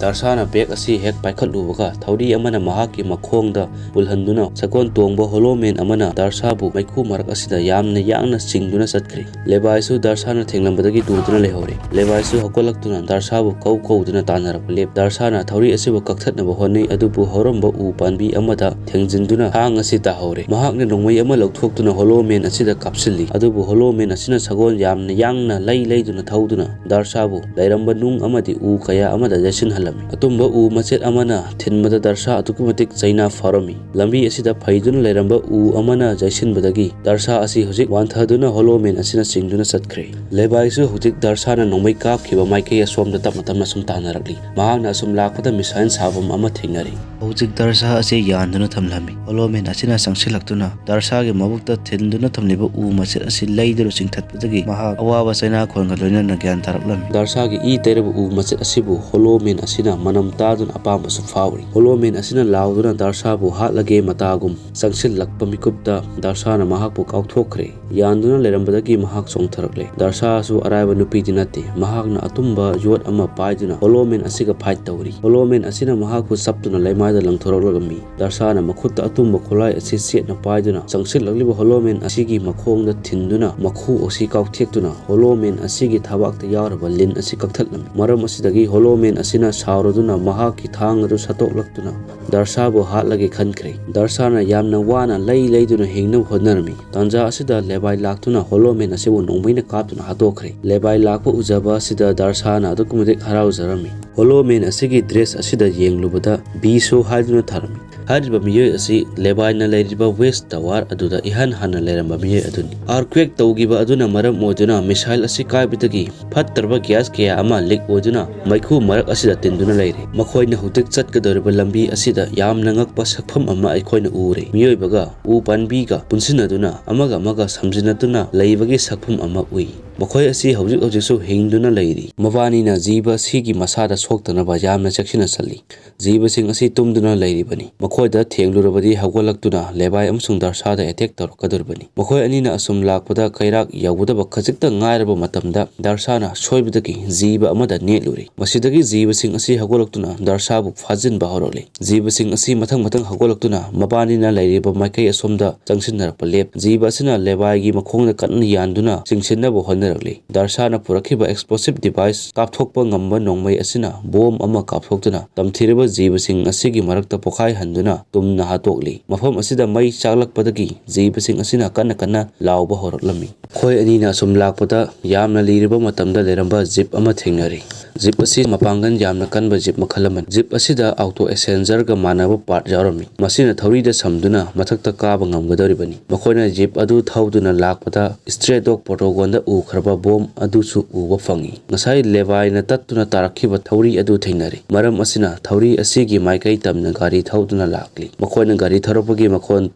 ꯗꯥꯔꯁꯥꯅ ꯕꯦꯒ ꯑꯁꯤ ꯍꯦꯛ ꯄꯥꯏꯈꯠꯂꯨꯕꯒ ꯊꯧꯔꯤ ꯑꯃꯅ ꯃꯍꯥꯛꯀꯤ ꯃꯈꯣꯡꯗ ꯄꯨꯜꯍꯟꯗꯨꯅ ꯁꯒꯣꯜ ꯇꯣꯡꯕ ꯍꯣꯂꯣꯃꯦꯟ ꯑꯃꯅ ꯗꯥꯔꯁꯥꯕꯨ ꯃꯩꯈꯨ ꯃꯔꯛ ꯑꯁꯤꯗ ꯌꯥꯝꯅ ꯌꯥꯡꯅ ꯆꯤꯡꯗꯨꯅ ꯆꯠꯈ꯭ꯔꯦ꯫ ꯂꯦꯚꯥꯏꯁꯨ ꯗꯥꯔꯁꯥꯅ ꯊꯦꯡꯂꯝꯕꯗꯒꯤ ꯇꯨꯗꯨꯅ ꯂꯩꯍꯧꯔꯦ꯫ ꯂꯦꯚꯥꯏꯁꯨ ꯍꯧꯒꯠꯂꯛꯇꯨꯅ ꯗꯥꯔꯁꯥꯕꯨ ꯀꯧ ꯀꯧꯗꯨꯅ ꯇꯥꯟꯅꯔꯛꯄ ꯂꯦꯞ꯫ ꯗꯥꯔꯁꯥꯅ ꯊꯧꯔꯤ ꯑꯁꯤꯕꯨ ꯀꯛꯊꯠꯅꯕ ꯍꯣꯠꯅꯩ, ꯑꯗꯨꯕꯨ ꯍꯧꯔꯝꯕ ꯎ ꯄꯥꯟꯕꯤ ꯑꯃꯗ ꯊꯦꯡꯖꯤꯟꯗꯨꯅ ꯊꯥꯡ ꯑꯁꯤ ꯇꯥꯍꯧꯔꯦ꯫ ꯃꯍꯥꯛꯅ ꯅꯣꯡꯃꯩ ꯑꯃ ꯂꯧꯊꯣꯛꯇꯨꯅ ꯍꯣꯂꯣꯃꯦꯟ ꯑꯁꯤꯗ ꯀꯥꯞꯁꯤꯜꯂꯤ, ꯑꯗꯨꯕꯨ ꯍꯣꯂꯣꯃꯦꯟ ꯑꯁꯤꯅ ꯁꯒꯣꯜ ꯌꯥꯝꯅ ꯌꯥꯡꯅ ꯂꯩ ꯂꯩꯗꯨꯅ ꯊꯧꯗꯨꯅ ꯗꯥꯔꯁꯥꯕꯨ ꯂꯩꯔꯝꯕ ꯅꯨꯡ ꯑꯃꯗꯤ ꯎ ꯀꯌꯥ ꯑꯃꯗ ꯌꯩꯁꯤꯟꯍꯜꯂꯝꯃꯤ꯫ ꯑꯇꯨꯝꯕ ꯎ ꯃꯆꯦꯠ ꯑꯃꯅ ꯊꯤꯟꯕꯗ ꯗꯥꯔꯁꯥ ꯑꯗꯨꯛꯀꯤ ꯃꯇꯤꯛ ꯆꯩꯅꯥ ꯐꯥꯎꯔꯝꯃꯤ꯫ ꯂꯝꯕꯤ ꯑꯁꯤꯗ ꯐꯩꯗꯨꯅ ꯂꯩꯔꯝꯕ ꯎ ꯑꯃꯅ ꯌꯩꯁꯤꯟꯕꯗꯒꯤ ꯗꯥꯔꯁꯥ ꯑꯁꯤ ꯍꯧꯖꯤꯛ ꯋꯥꯟꯊꯗꯨꯅ ꯍꯣꯂꯣꯃꯦꯟ ꯑꯁꯤꯅ ꯆꯤꯡꯗꯨꯅ ꯆꯠꯈ꯭ꯔꯦ꯫ ꯂꯦꯚꯥꯏꯁꯨ ꯍꯧꯖꯤꯛ ꯗꯥꯔꯁꯥꯅ ꯅꯣꯡꯃꯩ ꯀꯥꯞꯈꯤꯕ ꯃꯥꯏꯀꯩ ꯑꯁꯣꯝꯗ ꯇꯞꯅ ꯇꯞꯅ ꯁꯨꯝ ꯇꯥꯟꯅꯔꯛꯂꯤ꯫ ꯃꯍꯥꯛꯅ ꯑꯁꯨꯝ ꯂꯥꯛꯄꯗ ꯃꯤꯁꯥꯏꯜ ꯁꯥꯐꯝ ꯑꯃ ꯊꯦꯡꯅꯔꯤ꯫ ꯍꯧꯖꯤꯛ ꯗꯔꯁꯥ ꯑꯁꯤ ꯌꯥꯟꯗꯨꯅ ꯊꯝꯂꯝꯃꯤ꯫ ꯍꯣꯂꯣꯃꯦꯟ ꯑꯁꯤꯅ ꯆꯪꯁꯤꯜꯂꯛꯇꯨꯅ ꯗꯔꯁꯥꯒꯤ ꯃꯕꯨꯛꯇ ꯊꯤꯟꯗꯨꯅ ꯊꯝꯂꯤꯕ ꯎ ꯃꯆꯦꯠ ꯑꯁꯤ ꯂꯩꯗꯨꯅ ꯆꯤꯡꯊꯠꯄꯗꯒꯤ ꯃꯍꯥꯛ ꯑꯋꯥꯕ ꯆꯩꯅꯥꯈꯣꯟꯒ ꯂꯣꯏꯅꯅ ꯒ꯭ꯌꯥꯟ ꯇꯥꯔꯛꯂꯝꯃꯤ꯫ ꯗꯔꯁꯥꯒꯤ ꯏ ꯇꯩꯔꯕ ꯎ ꯃꯆꯦꯠ ꯑꯁꯤꯕꯨ ꯍꯣꯂꯣꯃꯦꯟ ꯑꯁꯤꯅ ꯃꯅꯝ ꯇꯥꯗꯨꯅ ꯑꯄꯥꯝꯕꯁꯨ ꯐꯥꯎꯔꯤ꯫ ꯍꯣꯂꯣꯃꯦꯟ ꯑꯁꯤꯅ ꯂꯥꯎꯗꯨꯅ ꯗꯔꯁꯥꯕꯨ ꯍꯥꯠꯂꯒꯦ ꯃꯇꯥꯒꯨꯝ ꯆꯪꯁꯤꯜꯂꯛꯄ ꯃꯤꯀꯨꯞꯇ ꯗꯔꯁꯥꯅ ꯃꯍꯥꯛꯄꯨ ꯀꯥꯎꯊꯣꯛꯈ꯭ꯔꯦ꯫ ꯌꯥꯟꯗꯨꯅ ꯂꯩꯔꯝꯕꯗꯒꯤ ꯃꯍꯥꯛ ꯆꯣꯡꯊꯔꯛꯂꯦ꯫ ꯗꯔꯁꯥꯁꯨ ꯑꯔꯥꯏꯕ ꯅꯨꯄꯤꯗꯤ ꯅꯠꯇꯦ꯫ ꯃꯍꯥꯛꯅ ꯑꯇꯨꯝꯕ ꯌꯣꯠ ꯑꯃ ꯄꯥꯏꯗꯨꯅ ꯍꯣꯂꯣꯃꯦꯟ ꯑꯁꯤꯒ ꯐꯥꯏꯠ ꯇꯧꯔꯤ꯫ ꯍꯣꯂꯣꯃꯦꯟ ꯑꯁꯤꯅ ꯃꯍꯥꯛꯄꯨ ꯆꯞꯇꯨꯅ ꯂꯩꯃꯥꯏꯗ ꯂꯪꯊꯣꯔꯛꯂꯝꯃꯤ꯫ ꯗꯔꯁꯥꯅ ꯃꯈꯨꯠꯇ ꯑꯇꯨꯝꯕ ꯈꯨꯠꯂꯥꯏ ꯑꯁꯤ ꯆꯦꯠꯅ ꯄꯥꯏꯗꯨꯅ ꯆꯪꯁꯤꯜꯂꯛꯂꯤꯕ ꯍꯣꯂꯣꯃꯦꯟ ꯑꯁꯤꯒꯤ ꯃꯈꯣꯡꯗ ꯊꯤꯟꯗꯨꯅ ꯃꯈꯨ ꯑꯁꯤ ꯀꯥꯎꯊꯦꯛꯇꯨꯅ ꯍꯣꯂꯣꯃꯦꯟ ꯑꯁꯤꯒꯤ ꯊꯕꯥꯛꯇ ꯌꯥꯎꯔꯕ ꯂꯤꯟ ꯑꯁꯤ ꯀꯛꯊꯠꯂꯝꯃꯤ꯫ ꯃꯔꯝ ꯑꯁꯤꯗꯒꯤ ꯍꯣꯂꯣꯃꯦꯟ ꯑꯁꯤꯅ ꯁꯥꯎꯔꯗꯨꯅ ꯃꯍꯥꯛꯀꯤ ꯊꯥꯡ ꯑꯗꯨ ꯁꯠꯇꯣꯛꯂꯛꯇꯨꯅ ꯗꯔꯁꯥꯕꯨ ꯍꯥꯠꯂꯒꯦ ꯈꯟꯈ꯭ꯔꯦ꯫ ꯗꯔꯁꯥꯅ ꯌꯥꯝꯅ ꯋꯥꯅ ꯂꯩ ꯂꯩꯗꯨꯅ ꯍꯤꯡꯅꯕ ꯍꯣꯠꯅꯔꯝꯃꯤ꯫ ꯇꯥꯟꯖꯥ ꯑꯁꯤꯗ ꯂꯦꯕꯥꯏ ꯂꯥꯛꯇꯨꯅ ꯍꯣꯂꯣꯃꯦꯟ ꯑꯁꯤꯕꯨ ꯅꯣꯡꯃꯩꯅ ꯀꯥꯞꯇꯨꯅ ꯍꯥꯠꯇꯣꯛꯈ꯭ꯔꯦ꯫ ꯂꯦꯕꯥꯏ ꯂꯥꯛꯄ ꯎꯖꯕ ꯑꯁꯤꯗ ꯗꯔꯁꯥꯅ ꯑꯗꯨꯛꯀꯤ ꯃꯇꯤꯛ ꯍꯔꯥꯎꯖꯔꯝꯃꯤ꯫ ꯍꯣꯂꯣꯃꯦꯟ ꯑꯁꯤꯒꯤ ꯗ꯭ꯔꯦꯁ ꯑꯁꯤꯗ ꯌꯦꯡꯂꯨꯕꯗ ꯕꯤꯁꯣ ꯍꯥꯏꯗꯨꯅ ꯊꯥꯔꯝꯃꯤ꯫ ꯍꯥꯏꯔꯤꯕ ꯃꯤꯑꯣꯏ ꯑꯁꯤ ꯂꯦꯕꯥꯏꯅ ꯂꯩꯔꯤꯕ ꯋꯦꯁ ꯇꯋꯥꯔ ꯑꯗꯨꯗ ꯏꯍꯥꯟ ꯍꯥꯟꯅ ꯂꯩꯔꯝꯕ ꯃꯤꯑꯣꯏ ꯑꯗꯨꯅꯤ꯫ ꯑꯥꯔꯀ꯭ꯋꯦꯛ ꯇꯧꯈꯤꯕ ꯑꯗꯨꯅ ꯃꯔꯝ ꯑꯣꯏꯗꯨꯅ ꯃꯤꯁꯥꯏꯜ ꯑꯁꯤ ꯀꯥꯏꯕꯗꯒꯤ ꯐꯠꯇ꯭ꯔꯕ ꯒ꯭ꯌꯥꯁ ꯀꯌꯥ ꯑꯃ ꯂꯤꯛ ꯑꯣꯏꯗꯨꯅ ꯃꯩꯈꯨ ꯃꯔꯛ ꯑꯁꯤꯗ ꯇꯤꯟꯗꯨꯅ ꯂꯩꯔꯦ꯫ ꯃꯈꯣꯏꯅ ꯍꯧꯖꯤꯛ ꯆꯠꯀꯗꯧꯔꯤꯕ ꯂꯝꯕꯤ ꯑꯁꯤꯗ ꯌꯥꯝꯅ ꯉꯛꯄ ꯁꯛꯐꯝ ꯑꯃ ꯑꯩꯈꯣꯏꯅ ꯎꯔꯦ꯫ ꯃꯤꯑꯣꯏꯕꯒ ꯎ ꯄꯥꯝꯕꯤꯒ ꯄꯨꯟꯁꯤꯟꯅꯗꯨꯅ ꯑꯃꯒ ꯑꯃꯒ ꯁꯝꯖꯤꯟꯅꯗꯨꯅ ꯂꯩꯕꯒꯤ ꯁꯛꯐꯝ ꯑꯃ ꯎꯏ꯫ ꯃꯈꯣꯏ ꯑꯁꯤ ꯍꯧꯖꯤꯛ ꯍꯧꯖꯤꯛꯁꯨ ꯍꯤꯡꯗꯨꯅ ꯂꯩꯔꯤ꯫ ꯃꯕꯥꯅꯤꯅ ꯖꯤꯕ ꯑꯁꯤꯒꯤ ꯃꯁꯥꯗ ꯁꯣꯛꯇꯅꯕ ꯌꯥꯝꯅ ꯆꯦꯛꯁꯤꯟꯅ ꯆꯠꯂꯤ꯫ ꯖꯤꯕꯁꯤꯡ ꯑꯁꯤ ꯇꯨꯝꯗꯨꯅ ꯂꯩꯔꯤꯕꯅꯤ꯫ ꯃꯈꯣꯏꯗ ꯊꯦꯡꯂꯨꯔꯕꯗꯤ ꯍꯧꯒꯠꯂꯛꯇꯨꯅ ꯂꯦꯕꯥꯏ ꯑꯃꯁꯨꯡ ꯗꯔꯁꯥꯗ ꯑꯦꯇꯦꯛ ꯇꯧꯔꯛꯀꯗꯧꯔꯤꯕꯅꯤ꯫ ꯃꯈꯣꯏ ꯑꯅꯤꯅ ꯑꯁꯨꯝ ꯂꯥꯛꯄꯗ ꯀꯩꯔꯥꯛ ꯌꯧꯒꯗꯕ ꯈꯖꯤꯛꯇ ꯉꯥꯏꯔꯕ ꯃꯇꯝꯗ ꯗꯔꯁꯥꯅ ꯁꯣꯏꯕꯗꯒꯤ ꯖꯤꯕ ꯑꯃꯗ ꯅꯦꯠꯂꯨꯔꯦ꯫ ꯃꯁꯤꯗꯒꯤ ꯖꯤꯕꯁꯤꯡ ꯑꯁꯤ ꯍꯧꯒꯠꯂꯛꯇꯨꯅ ꯗꯔꯁꯥꯕꯨ ꯐꯥꯖꯤꯟꯕ ꯍꯧꯔꯛꯂꯦ꯫ ꯖꯤꯕꯁꯤꯡ ꯑꯁꯤ ꯃꯊꯪ ꯃꯊꯪ ꯍꯧꯒꯠꯂꯛꯇꯨꯅ ꯃꯕꯥꯅꯤꯅ ꯂꯩꯔꯤꯕ ꯃꯥꯏꯀꯩ ꯑꯁꯣꯝꯗ ꯆꯪꯁꯤꯟꯅꯔꯛꯄ ꯂꯦꯞ꯫ ꯖꯤꯕ ꯑꯁꯤꯅ ꯂꯦꯕꯥꯏꯒꯤ ꯃꯈꯣꯡꯗ ꯀꯟꯅ ꯌꯥꯟꯗꯨꯅ ꯆꯤꯡꯁꯤꯟꯅꯕ ꯍꯣꯠꯅꯔꯛꯂꯤ꯫ ꯗꯔꯁꯥꯅ ꯄꯨꯔꯛꯈꯤꯕ ꯑꯦꯛꯁꯄ꯭ꯂꯣꯁꯤꯚ ꯗꯤꯚꯥꯏꯁ ꯀꯥꯞꯊꯣꯛꯄ ꯉꯝꯕ ꯅꯣꯡꯃꯩ ꯑꯁꯤꯅ ꯕꯣꯝ ꯑꯃ ꯀꯥꯞꯊꯣꯛꯇꯨꯅ ꯇꯝꯊꯤꯔꯕ ꯖꯤꯕꯁꯤꯡ ꯑꯁꯤꯒꯤ ꯃꯔꯛꯇ ꯄꯣꯈꯥꯏꯍꯟꯗꯨꯅ ꯇꯨꯝꯅ ꯍꯥꯠꯇꯣꯛꯂꯤ꯫ ꯃꯐꯝ ꯑꯁꯤꯗ ꯃꯩ ꯆꯥꯛꯂꯛꯄꯗꯒꯤ ꯖꯤꯕꯁꯤꯡ ꯑꯁꯤꯅ ꯀꯟꯅ ꯀꯟꯅ ꯂꯥꯎꯕ ꯍꯧꯔꯛꯂꯝꯃꯤ꯫ ꯃꯈꯣꯏ ꯑꯅꯤꯅ ꯑꯁꯨꯝ ꯂꯥꯛꯄꯗ ꯌꯥꯝꯅ ꯂꯤꯔꯕ ꯃꯇꯝꯗ ꯂꯩꯔꯝꯕ ꯖꯤꯞ ꯑꯃ ꯊꯦꯡꯅꯔꯤ꯫ ꯖꯤꯞ ꯑꯁꯤ ꯃꯄꯥꯡꯒꯜ ꯌꯥꯝꯅ ꯀꯟꯕ ꯖꯤꯞ ꯃꯈꯜ ꯑꯃꯅꯤ꯫ ꯖꯤꯞ ꯑꯁꯤꯗ ꯑꯣꯇꯣ ꯑꯦꯁꯦꯟꯖꯔꯒ ꯃꯥꯟꯅꯕ ꯄꯥꯔꯠ ꯌꯥꯎꯔꯝꯃꯤ꯫ ꯃꯁꯤꯅ ꯊꯧꯔꯤꯗ ꯁꯝꯗꯨꯅ ꯃꯊꯛꯇ ꯀꯥꯕ ꯉꯝꯒꯗꯧꯔꯤꯕꯅꯤ꯫ ꯃꯈꯣꯏꯅ ꯖꯤꯞ ꯑꯗꯨ ꯊꯧꯗꯨꯅ ꯂꯥꯛꯄꯗ ꯁ꯭ꯇ꯭ꯔꯦ ꯗꯣꯒ ꯄ꯭ꯔꯣꯇꯣꯀꯣꯜꯗ ꯎꯈ꯭ꯔꯕ ꯕꯣꯝ ꯑꯗꯨꯁꯨ ꯎꯕ ꯐꯪꯏ꯫ ꯉꯁꯥꯏ ꯂꯦꯕꯥꯏꯅ ꯇꯠꯇꯨꯅ ꯇꯥꯔꯛꯈꯤꯕ ꯊꯧꯔꯤ ꯑꯗꯨ ꯊꯦꯡꯅꯔꯤ꯫ ꯃꯔꯝ ꯑꯁꯤꯅ ꯊꯧꯔꯤ ꯑꯁꯤꯒꯤ ꯃꯥꯏꯀꯩ ꯇꯝꯅ ꯒꯥꯔꯤ ꯊꯧꯗꯨꯅ ꯂꯥꯛꯂꯤ꯫ ꯃꯈꯣꯏꯅ ꯒꯥꯔꯤ ꯊꯧꯔꯛꯄꯒꯤ ꯃꯈꯣꯟ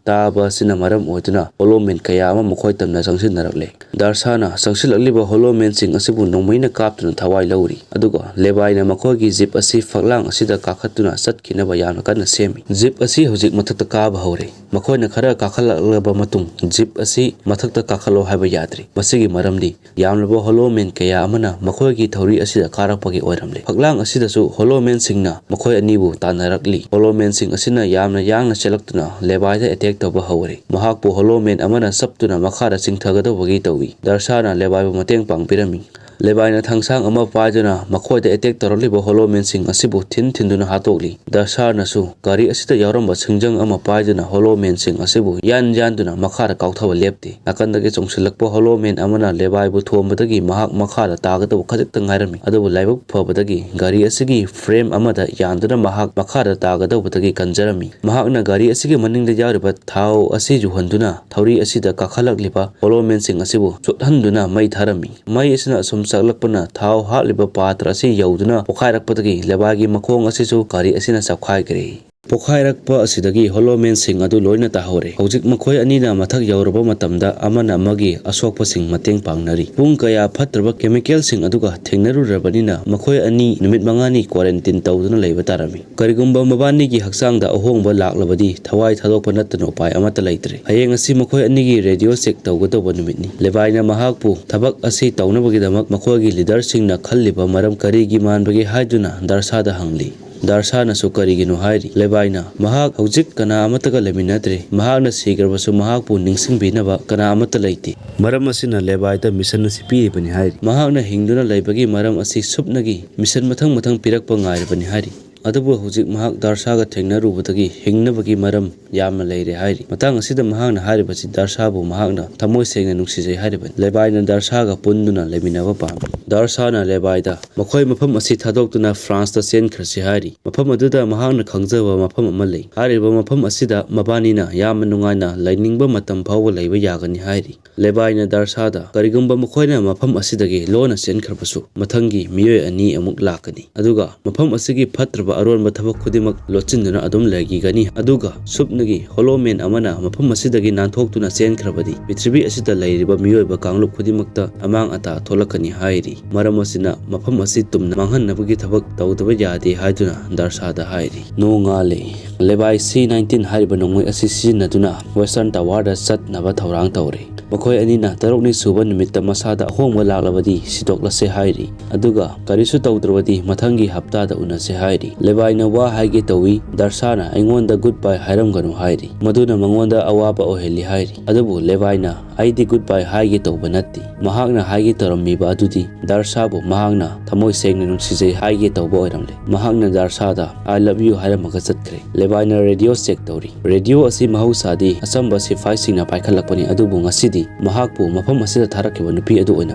ꯇꯥꯕ ꯑꯁꯤꯅ ꯃꯔꯝ ꯑꯣꯏꯗꯨꯅ ꯍꯣꯂꯣꯃꯦꯟ ꯀꯌꯥ ꯑꯃ ꯃꯈꯣꯏ ꯇꯝꯅ ꯆꯪꯁꯤꯟꯅꯔꯛꯂꯦ꯫ ꯗꯥꯔꯁꯥꯅ ꯆꯪꯁꯤꯜꯂꯛꯂꯤꯕ ꯍꯣꯂꯣꯃꯦꯟꯁꯤꯡ ꯑꯁꯤꯕꯨ ꯅꯣꯡꯃꯩꯅ ꯀꯥꯞꯇꯨꯅ ꯊꯋꯥꯏ ꯂꯧꯔꯤ, ꯑꯗꯨꯒ ꯂꯦꯕꯥꯏꯅ ꯃꯈꯣꯏꯒꯤ ꯖꯤꯞ ꯑꯁꯤ ꯐꯛꯂꯥꯡ ꯑꯁꯤꯗ ꯀꯥꯈꯠꯇꯨꯅ ꯆꯠꯈꯤꯅꯕ ꯌꯥꯝꯅ ꯀꯟꯅ ꯁꯦꯝꯃꯤ꯫ ꯖꯤꯞ ꯑꯁꯤ ꯍꯧꯖꯤꯛ ꯃꯊꯛꯇ ꯀꯥꯕ ꯍꯧꯔꯦ꯫ ꯃꯈꯣꯏꯅ ꯈꯔ ꯀꯥꯈꯠꯂꯛꯂꯕ ꯃꯇꯨꯡ, ꯖꯤꯞ ꯑꯁꯤ ꯃꯊꯛꯇ ꯀꯥꯈꯠꯂꯣ ꯍꯥꯏꯕ ꯌꯥꯗ꯭ꯔꯤ꯫ ꯃꯁꯤꯒꯤ ꯃꯔꯝꯗꯤ ꯌꯥꯝꯂꯕ ꯍꯣꯂꯣꯃꯦꯟ ꯀꯌꯥ ꯑꯃꯅ ꯃꯈꯣꯏꯒꯤ ꯊꯧꯔꯤ ꯑꯁꯤꯗ ꯀꯥꯔꯛꯄꯒꯤ ꯑꯣꯏꯔꯝꯂꯦ꯫ ꯐꯛꯂꯥꯡ ꯑꯁꯤꯗꯁꯨ ꯍꯣꯂꯣꯃꯦꯟꯁꯤꯡꯅ ꯃꯈꯣꯏ ꯑꯅꯤꯕꯨ ꯇꯥꯟꯅꯔꯛꯂꯤ꯫ ꯍꯣꯂꯣꯃꯦꯟꯁꯤꯡ ꯑꯁꯤꯅ ꯌꯥꯝꯅ ꯌꯥꯡꯅ ꯆꯦꯜꯂꯛꯇꯨꯅ ꯂꯦꯕꯥꯏꯗ ꯑꯦꯇꯦꯛ ꯇꯧꯕ ꯍꯧꯔꯦ꯫ ꯃꯍꯥꯛꯄꯨ ꯍꯣꯂꯣꯃꯦꯟ ꯑꯃꯅ ꯆꯞꯇꯨꯅ ꯃꯈꯥꯗ ꯆꯤꯡꯊꯒꯗꯧꯕꯒꯤ ꯇꯧꯏ꯫ ꯗꯥꯔꯁꯥꯅ ꯂꯦꯕꯥꯏꯕꯨ ꯃꯇꯦꯡ ꯄꯥꯡꯕꯤꯔꯝꯃꯤ꯫ ꯂꯦꯕꯥꯏꯅ ꯊꯥꯡꯁꯥꯡ ꯑꯃ ꯄꯥꯏꯗꯨꯅ ꯃꯈꯣꯏꯗ ꯑꯦꯇꯦꯛ ꯇꯧꯔꯛꯂꯤꯕ ꯍꯣꯂꯣꯃꯦꯟꯁꯤꯡ ꯑꯁꯤꯕꯨ ꯊꯤꯟ ꯊꯤꯟꯗꯨꯅ ꯍꯥꯠꯇꯣꯛꯂꯤ꯫ ꯗꯥꯔꯁꯥꯅꯁꯨ ꯒꯥꯔꯤ ꯑꯁꯤꯗ ꯌꯥꯎꯔꯝꯕ ꯁꯤꯡꯖꯪ ꯑꯃ ꯄꯥꯏꯗꯨꯅ ꯍꯣꯂꯣꯃꯦꯟꯁꯤꯡ ꯑꯁꯤꯕꯨ ꯌꯥꯟ ꯌꯥꯟꯗꯨꯅ ꯃꯈꯥꯗ ꯀꯥꯎꯊꯕ ꯂꯦꯞꯇꯦ꯫ ꯅꯥꯀꯟꯗꯒꯤ ꯆꯣꯡꯁꯤꯜꯂꯛꯄ ꯍꯣꯂꯣꯃꯦꯟ ꯑꯃꯅ ꯂꯦꯕꯥꯏꯕꯨ ꯊꯣꯝꯕꯗꯒꯤ ꯃꯍꯥꯛ ꯃꯈꯥꯗ ꯇꯥꯒꯗꯕ ꯈꯖꯤꯛꯇ ꯉꯥꯏꯔꯝꯃꯤ꯫ ꯑꯗꯨꯕꯨ ꯂꯥꯏꯕꯛ ꯐꯕꯗꯒꯤ ꯒꯥꯔꯤ ꯑꯁꯤꯒꯤ ꯐ꯭ꯔꯦꯝ ꯑꯃꯗ ꯌꯥꯟꯗꯨꯅ ꯃꯍꯥꯛ ꯃꯈꯥꯗ ꯇꯥꯒꯗꯧꯕꯗꯒꯤ ꯀꯟꯖꯔꯝꯃꯤ꯫ ꯃꯍꯥꯛꯅ ꯒꯥꯔꯤ ꯑꯁꯤꯒꯤ ꯃꯅꯤꯡꯗ ꯌꯥꯎꯔꯤꯕ ꯊꯥꯎ ꯑꯁꯤ ꯌꯨꯍꯟꯗꯨꯅ ꯊꯧꯔꯤ ꯑꯁꯤꯗ ꯀꯥꯈꯠꯂꯛꯂꯤꯕ ꯍꯣꯂꯣꯃꯦꯟꯁꯤꯡ ꯑꯁꯤꯕꯨ ꯆꯨꯠꯍꯟꯗꯨꯅ ꯃꯩ ꯊꯥꯔꯝꯃꯤ꯫ ꯃꯩ ꯑꯁꯤꯅ ꯑꯁꯨꯝ ꯆꯥꯛꯂꯛꯄꯅ ꯊꯥꯎ ꯍꯥꯞꯂꯤꯕ ꯄꯥꯇ꯭ꯔ ꯑꯁꯤ ꯌꯧꯗꯨꯅ ꯄꯣꯈꯥꯏꯔꯛꯄꯗꯒꯤ ꯂꯦꯕꯥꯏꯒꯤ ꯃꯈꯣꯡ ꯑꯁꯤꯁꯨ ꯒꯥꯔꯤ ꯑꯁꯤꯅ ꯆꯞꯈꯥꯏꯈ꯭ꯔꯦ꯫ ꯄꯣꯈꯥꯏꯔꯛꯄ ꯑꯁꯤꯗꯒꯤ ꯍꯣꯂꯣꯃꯦꯟꯁꯤꯡ ꯑꯗꯨ ꯂꯣꯏꯅ ꯇꯥꯍꯧꯔꯦ꯫ ꯍꯧꯖꯤꯛ ꯃꯈꯣꯏ ꯑꯅꯤꯅ ꯃꯊꯛ ꯌꯧꯔꯕ ꯃꯇꯝꯗ ꯑꯃꯅ ꯑꯃꯒꯤ ꯑꯁꯣꯛꯄꯁꯤꯡ ꯃꯇꯦꯡ ꯄꯥꯡꯅꯔꯤ꯫ ꯄꯨꯡ ꯀꯌꯥ ꯐꯠꯇ꯭ꯔꯕ ꯀꯦꯃꯤꯀꯦꯜꯁꯤꯡ ꯑꯗꯨꯒ ꯊꯦꯡꯅꯔꯨꯔꯕꯅꯤꯅ ꯃꯈꯣꯏ ꯑꯅꯤ ꯅꯨꯃꯤꯠ ꯃꯉꯥꯅꯤ ꯀ꯭ꯋꯥꯔꯦꯟꯇꯤꯟ ꯇꯧꯗꯨꯅ ꯂꯩꯕ ꯇꯥꯔꯝꯃꯤ꯫ ꯀꯔꯤꯒꯨꯝꯕ ꯃꯕꯥꯅꯤꯒꯤ ꯍꯛꯆꯥꯡꯗ ꯑꯍꯣꯡꯕ ꯂꯥꯛꯂꯕꯗꯤ ꯊꯋꯥꯏ ꯊꯥꯗꯣꯛꯄ ꯅꯠꯇꯅ ꯎꯄꯥꯏ ꯑꯃꯠꯇ ꯂꯩꯇ꯭ꯔꯦ꯫ ꯍꯌꯦꯡ ꯑꯁꯤ ꯃꯈꯣꯏ ꯑꯅꯤꯒꯤ ꯔꯦꯗꯤꯑꯣ ꯆꯦꯛ ꯇꯧꯒꯗꯧꯕ ꯅꯨꯃꯤꯠꯅꯤ꯫ ꯂꯦꯕꯥꯏꯅ ꯃꯍꯥꯛꯄꯨ ꯊꯕꯛ ꯑꯁꯤ ꯇꯧꯅꯕꯒꯤꯗꯃꯛ ꯃꯈꯣꯏꯒꯤ ꯂꯤꯗꯔꯁꯤꯡꯅ ꯈꯜꯂꯤꯕ ꯃꯔꯝ ꯀꯔꯤꯒꯤ ꯃꯥꯟꯕꯒꯦ ꯍꯥꯏꯗꯨꯅ ꯗꯥꯔꯁꯥꯗ ꯍꯪꯂꯤ꯫ ꯗꯥꯔꯁꯥꯅꯁꯨ ꯀꯔꯤꯒꯤꯅꯣ ꯍꯥꯏꯔꯤ꯫ ꯂꯦꯕꯥꯏꯅ, ꯃꯍꯥꯛ ꯍꯧꯖꯤꯛ ꯀꯅꯥ ꯑꯃꯠꯇꯒ ꯂꯩꯃꯤꯟꯅꯗ꯭ꯔꯦ꯫ ꯃꯍꯥꯛꯅ ꯁꯤꯈ꯭ꯔꯕꯁꯨ ꯃꯍꯥꯛꯄꯨ ꯅꯤꯡꯁꯤꯡꯕꯤꯅꯕ ꯀꯅꯥ ꯑꯃꯠꯇ ꯂꯩꯇꯦ꯫ ꯃꯔꯝ ꯑꯁꯤꯅ ꯂꯦꯕꯥꯏꯗ ꯃꯤꯁꯟ ꯑꯁꯤ ꯄꯤꯔꯤꯕꯅꯤ ꯍꯥꯏꯔꯤ꯫ ꯃꯍꯥꯛꯅ ꯍꯤꯡꯗꯨꯅ ꯂꯩꯕꯒꯤ ꯃꯔꯝ ꯑꯁꯤ ꯁꯨꯞꯅꯒꯤ ꯃꯤꯁꯟ ꯃꯊꯪ ꯃꯊꯪ ꯄꯤꯔꯛꯄ ꯉꯥꯏꯔꯕꯅꯤ ꯍꯥꯏꯔꯤ꯫ ꯑꯗꯨꯕꯨ ꯍꯧꯖꯤꯛ ꯃꯍꯥꯛ ꯗꯥꯔꯁꯥꯒ ꯊꯦꯡꯅꯔꯨꯕꯗꯒꯤ ꯍꯤꯡꯅꯕꯒꯤ ꯃꯔꯝ ꯌꯥꯝꯅ ꯂꯩꯔꯦ ꯍꯥꯏꯔꯤ꯫ ꯃꯇꯥꯡ ꯑꯁꯤꯗ ꯃꯍꯥꯛꯅ ꯍꯥꯏꯔꯤꯕꯁꯤ ꯗꯥꯔꯁꯥꯕꯨ ꯃꯍꯥꯛꯅ ꯊꯃꯣꯏ ꯁꯦꯡꯅ ꯅꯨꯡꯁꯤꯖꯩ ꯍꯥꯏꯔꯤꯕꯅꯤ꯫ ꯂꯦꯕꯥꯏꯅ ꯗꯥꯔꯁꯥꯒ ꯄꯨꯟꯗꯨꯅ ꯂꯩꯃꯤꯟꯅꯕ ꯄꯥꯝꯃꯤ꯫ ꯗꯥꯔꯁꯥꯅ ꯂꯦꯕꯥꯏꯗ ꯃꯈꯣꯏ ꯃꯐꯝ ꯑꯁꯤ ꯊꯥꯗꯣꯛꯇꯨꯅ ꯐ꯭ꯔꯥꯟꯁꯇ ꯆꯦꯟꯈ꯭ꯔꯁꯤ ꯍꯥꯏꯔꯤ꯫ ꯃꯐꯝ ꯑꯗꯨꯗ ꯃꯍꯥꯛꯅ ꯈꯪꯖꯕ ꯃꯐꯝ ꯑꯃ ꯂꯩ꯫ ꯍꯥꯏꯔꯤꯕ ꯃꯐꯝ ꯑꯁꯤꯗ ꯃꯕꯥꯅꯤꯅ ꯌꯥꯝꯅ ꯅꯨꯡꯉꯥꯏꯅ ꯂꯩꯅꯤꯡꯕ ꯃꯇꯝ ꯐꯥꯎꯕ ꯂꯩꯕ ꯌꯥꯒꯅꯤ ꯍꯥꯏꯔꯤ꯫ ꯂꯦꯕꯥꯏꯅ ꯗꯥꯔꯁꯥꯗ, "ꯀꯔꯤꯒꯨꯝꯕ ꯃꯈꯣꯏꯅ ꯃꯐꯝ ꯑꯁꯤꯗꯒꯤ ꯂꯣꯟꯅ ꯆꯦꯟꯈ꯭ꯔꯕꯁꯨ, ꯃꯊꯪꯒꯤ ꯃꯤꯑꯣꯏ ꯑꯅꯤ ꯑꯃꯨꯛ ꯂꯥꯛꯀꯅꯤ, ꯑꯗꯨꯒ ꯃꯐꯝ ꯑꯁꯤꯒꯤ ꯐꯠꯇ꯭ꯔꯕ ꯑꯔꯣꯟꯕ ꯊꯕꯛ ꯈꯨꯗꯤꯡꯃꯛ ꯂꯣꯠꯁꯤꯟꯗꯨꯅ ꯑꯗꯨꯝ ꯂꯩꯈꯤꯒꯅꯤ꯫ ꯑꯗꯨꯒ ꯁꯨꯞꯅꯒꯤ ꯍꯣꯂꯣꯃꯦꯟ ꯑꯃꯅ ꯃꯐꯝ ꯑꯁꯤꯗꯒꯤ ꯅꯥꯟꯊꯣꯛꯇꯨꯅ ꯆꯦꯟꯈ꯭ꯔꯕꯗꯤ, ꯄ꯭ꯔꯤꯊꯤꯕꯤ ꯑꯁꯤꯗ ꯂꯩꯔꯤꯕ ꯃꯤꯑꯣꯏꯕ ꯀꯥꯡꯂꯨꯞ ꯈꯨꯗꯤꯡꯃꯛꯇ ꯑꯃꯥꯡ ꯑꯇꯥ ꯊꯣꯛꯂꯛꯀꯅꯤ" ꯍꯥꯏꯔꯤ꯫ ꯃꯔꯝ ꯑꯁꯤꯅ ꯃꯐꯝ ꯑꯁꯤ ꯇꯨꯝꯅ ꯃꯥꯡꯍꯟꯅꯕꯒꯤ ꯊꯕꯛ ꯇꯧꯗꯕ ꯌꯥꯗꯦ ꯍꯥꯏꯗꯨꯅ ꯗꯥꯔꯁꯥꯗ ꯍꯥꯏꯔꯤ꯫ ꯅꯣꯡꯉꯥꯜꯂꯦ꯫ ꯂꯦꯕꯥꯏ ꯁꯤ ꯅꯥꯏꯟꯇꯤꯟ ꯍꯥꯏꯔꯤꯕ ꯅꯣꯡꯃꯩ ꯑꯁꯤ ꯁꯤꯖꯤꯟꯅꯗꯨꯅ ꯋꯦꯁꯇꯔꯟ ꯇꯋꯥꯔꯗ ꯆꯠꯅꯕ ꯊꯧꯔꯥꯡ ꯇꯧꯔꯤ꯫ ꯃꯈꯣꯏ ꯑꯅꯤꯅ ꯇꯔꯨꯛꯅꯤ ꯁꯨꯕ ꯅꯨꯃꯤꯠꯇ ꯃꯁꯥꯗ ꯑꯍꯣꯡꯕ ꯂꯥꯛꯂꯕꯗꯤ ꯁꯤꯗꯣꯛꯂꯁꯦ ꯍꯥꯏꯔꯤ, ꯑꯗꯨꯒ ꯀꯔꯤꯁꯨ ꯇꯧꯗ꯭ꯔꯕꯗꯤ ꯃꯊꯪꯒꯤ ꯍꯞꯇꯥꯗ ꯎꯅꯁꯦ ꯍꯥꯏꯔꯤ꯫ ꯂꯦꯕꯥꯏꯅ ꯋꯥ ꯍꯥꯏꯒꯦ ꯇꯧꯏ, ꯗꯥꯔꯁꯥꯅ ꯑꯩꯉꯣꯟꯗ ꯒꯨꯗ ꯕꯥꯏ ꯍꯥꯏꯔꯝꯒꯅꯨ ꯍꯥꯏꯔꯤ, ꯃꯗꯨꯅ ꯃꯉꯣꯟꯗ ꯑꯋꯥꯕ ꯑꯣꯏꯍꯜꯂꯤ ꯍꯥꯏꯔꯤ꯫ ꯑꯗꯨꯕꯨ ꯂꯦꯕꯥꯏꯅ, "ꯑꯩꯗꯤ ꯒꯨꯗ ꯕꯥꯏ ꯍꯥꯏꯒꯦ ꯇꯧꯕ ꯅꯠꯇꯦ, ꯃꯍꯥꯛꯅ ꯍꯥꯏꯒꯦ ꯇꯧꯔꯝꯃꯤꯕ ꯑꯗꯨꯗꯤ ꯗꯥꯔꯁꯥꯕꯨ ꯃꯍꯥꯛꯅ ꯊꯃꯣꯏ ꯁꯦꯡꯅ ꯅꯨꯡꯁꯤꯖꯩ ꯍꯥꯏꯒꯦ ꯇꯧꯕ ꯑꯣꯏꯔꯝꯂꯦ꯫ ꯃꯍꯥꯛꯅ ꯗꯥꯔꯁꯥꯗ 'I love you' ꯍꯥꯏꯔꯝꯃꯒ ꯆꯠꯈ꯭ꯔꯦ"꯫ ꯂꯦꯕꯥꯏꯅ ꯔꯦꯗꯤꯑꯣ ꯆꯦꯛ ꯇꯧꯔꯤ꯫ ꯔꯦꯗꯤꯑꯣ ꯑꯁꯤ ꯃꯍꯧꯁꯥꯗꯤ ꯑꯆꯝꯕ ꯁꯤꯐꯥꯏꯁꯤꯡꯅ ꯄꯥꯏꯈꯠꯂꯛꯄꯅꯤ, ꯑꯗꯨꯕꯨ ꯉꯁꯤꯗꯤ ꯃꯍꯥꯛꯄꯨ ꯃꯐꯝ ꯑꯁꯤꯗ ꯊꯥꯔꯛꯈꯤꯕ ꯅꯨꯄꯤ ꯑꯗꯨ ꯑꯣꯏꯅ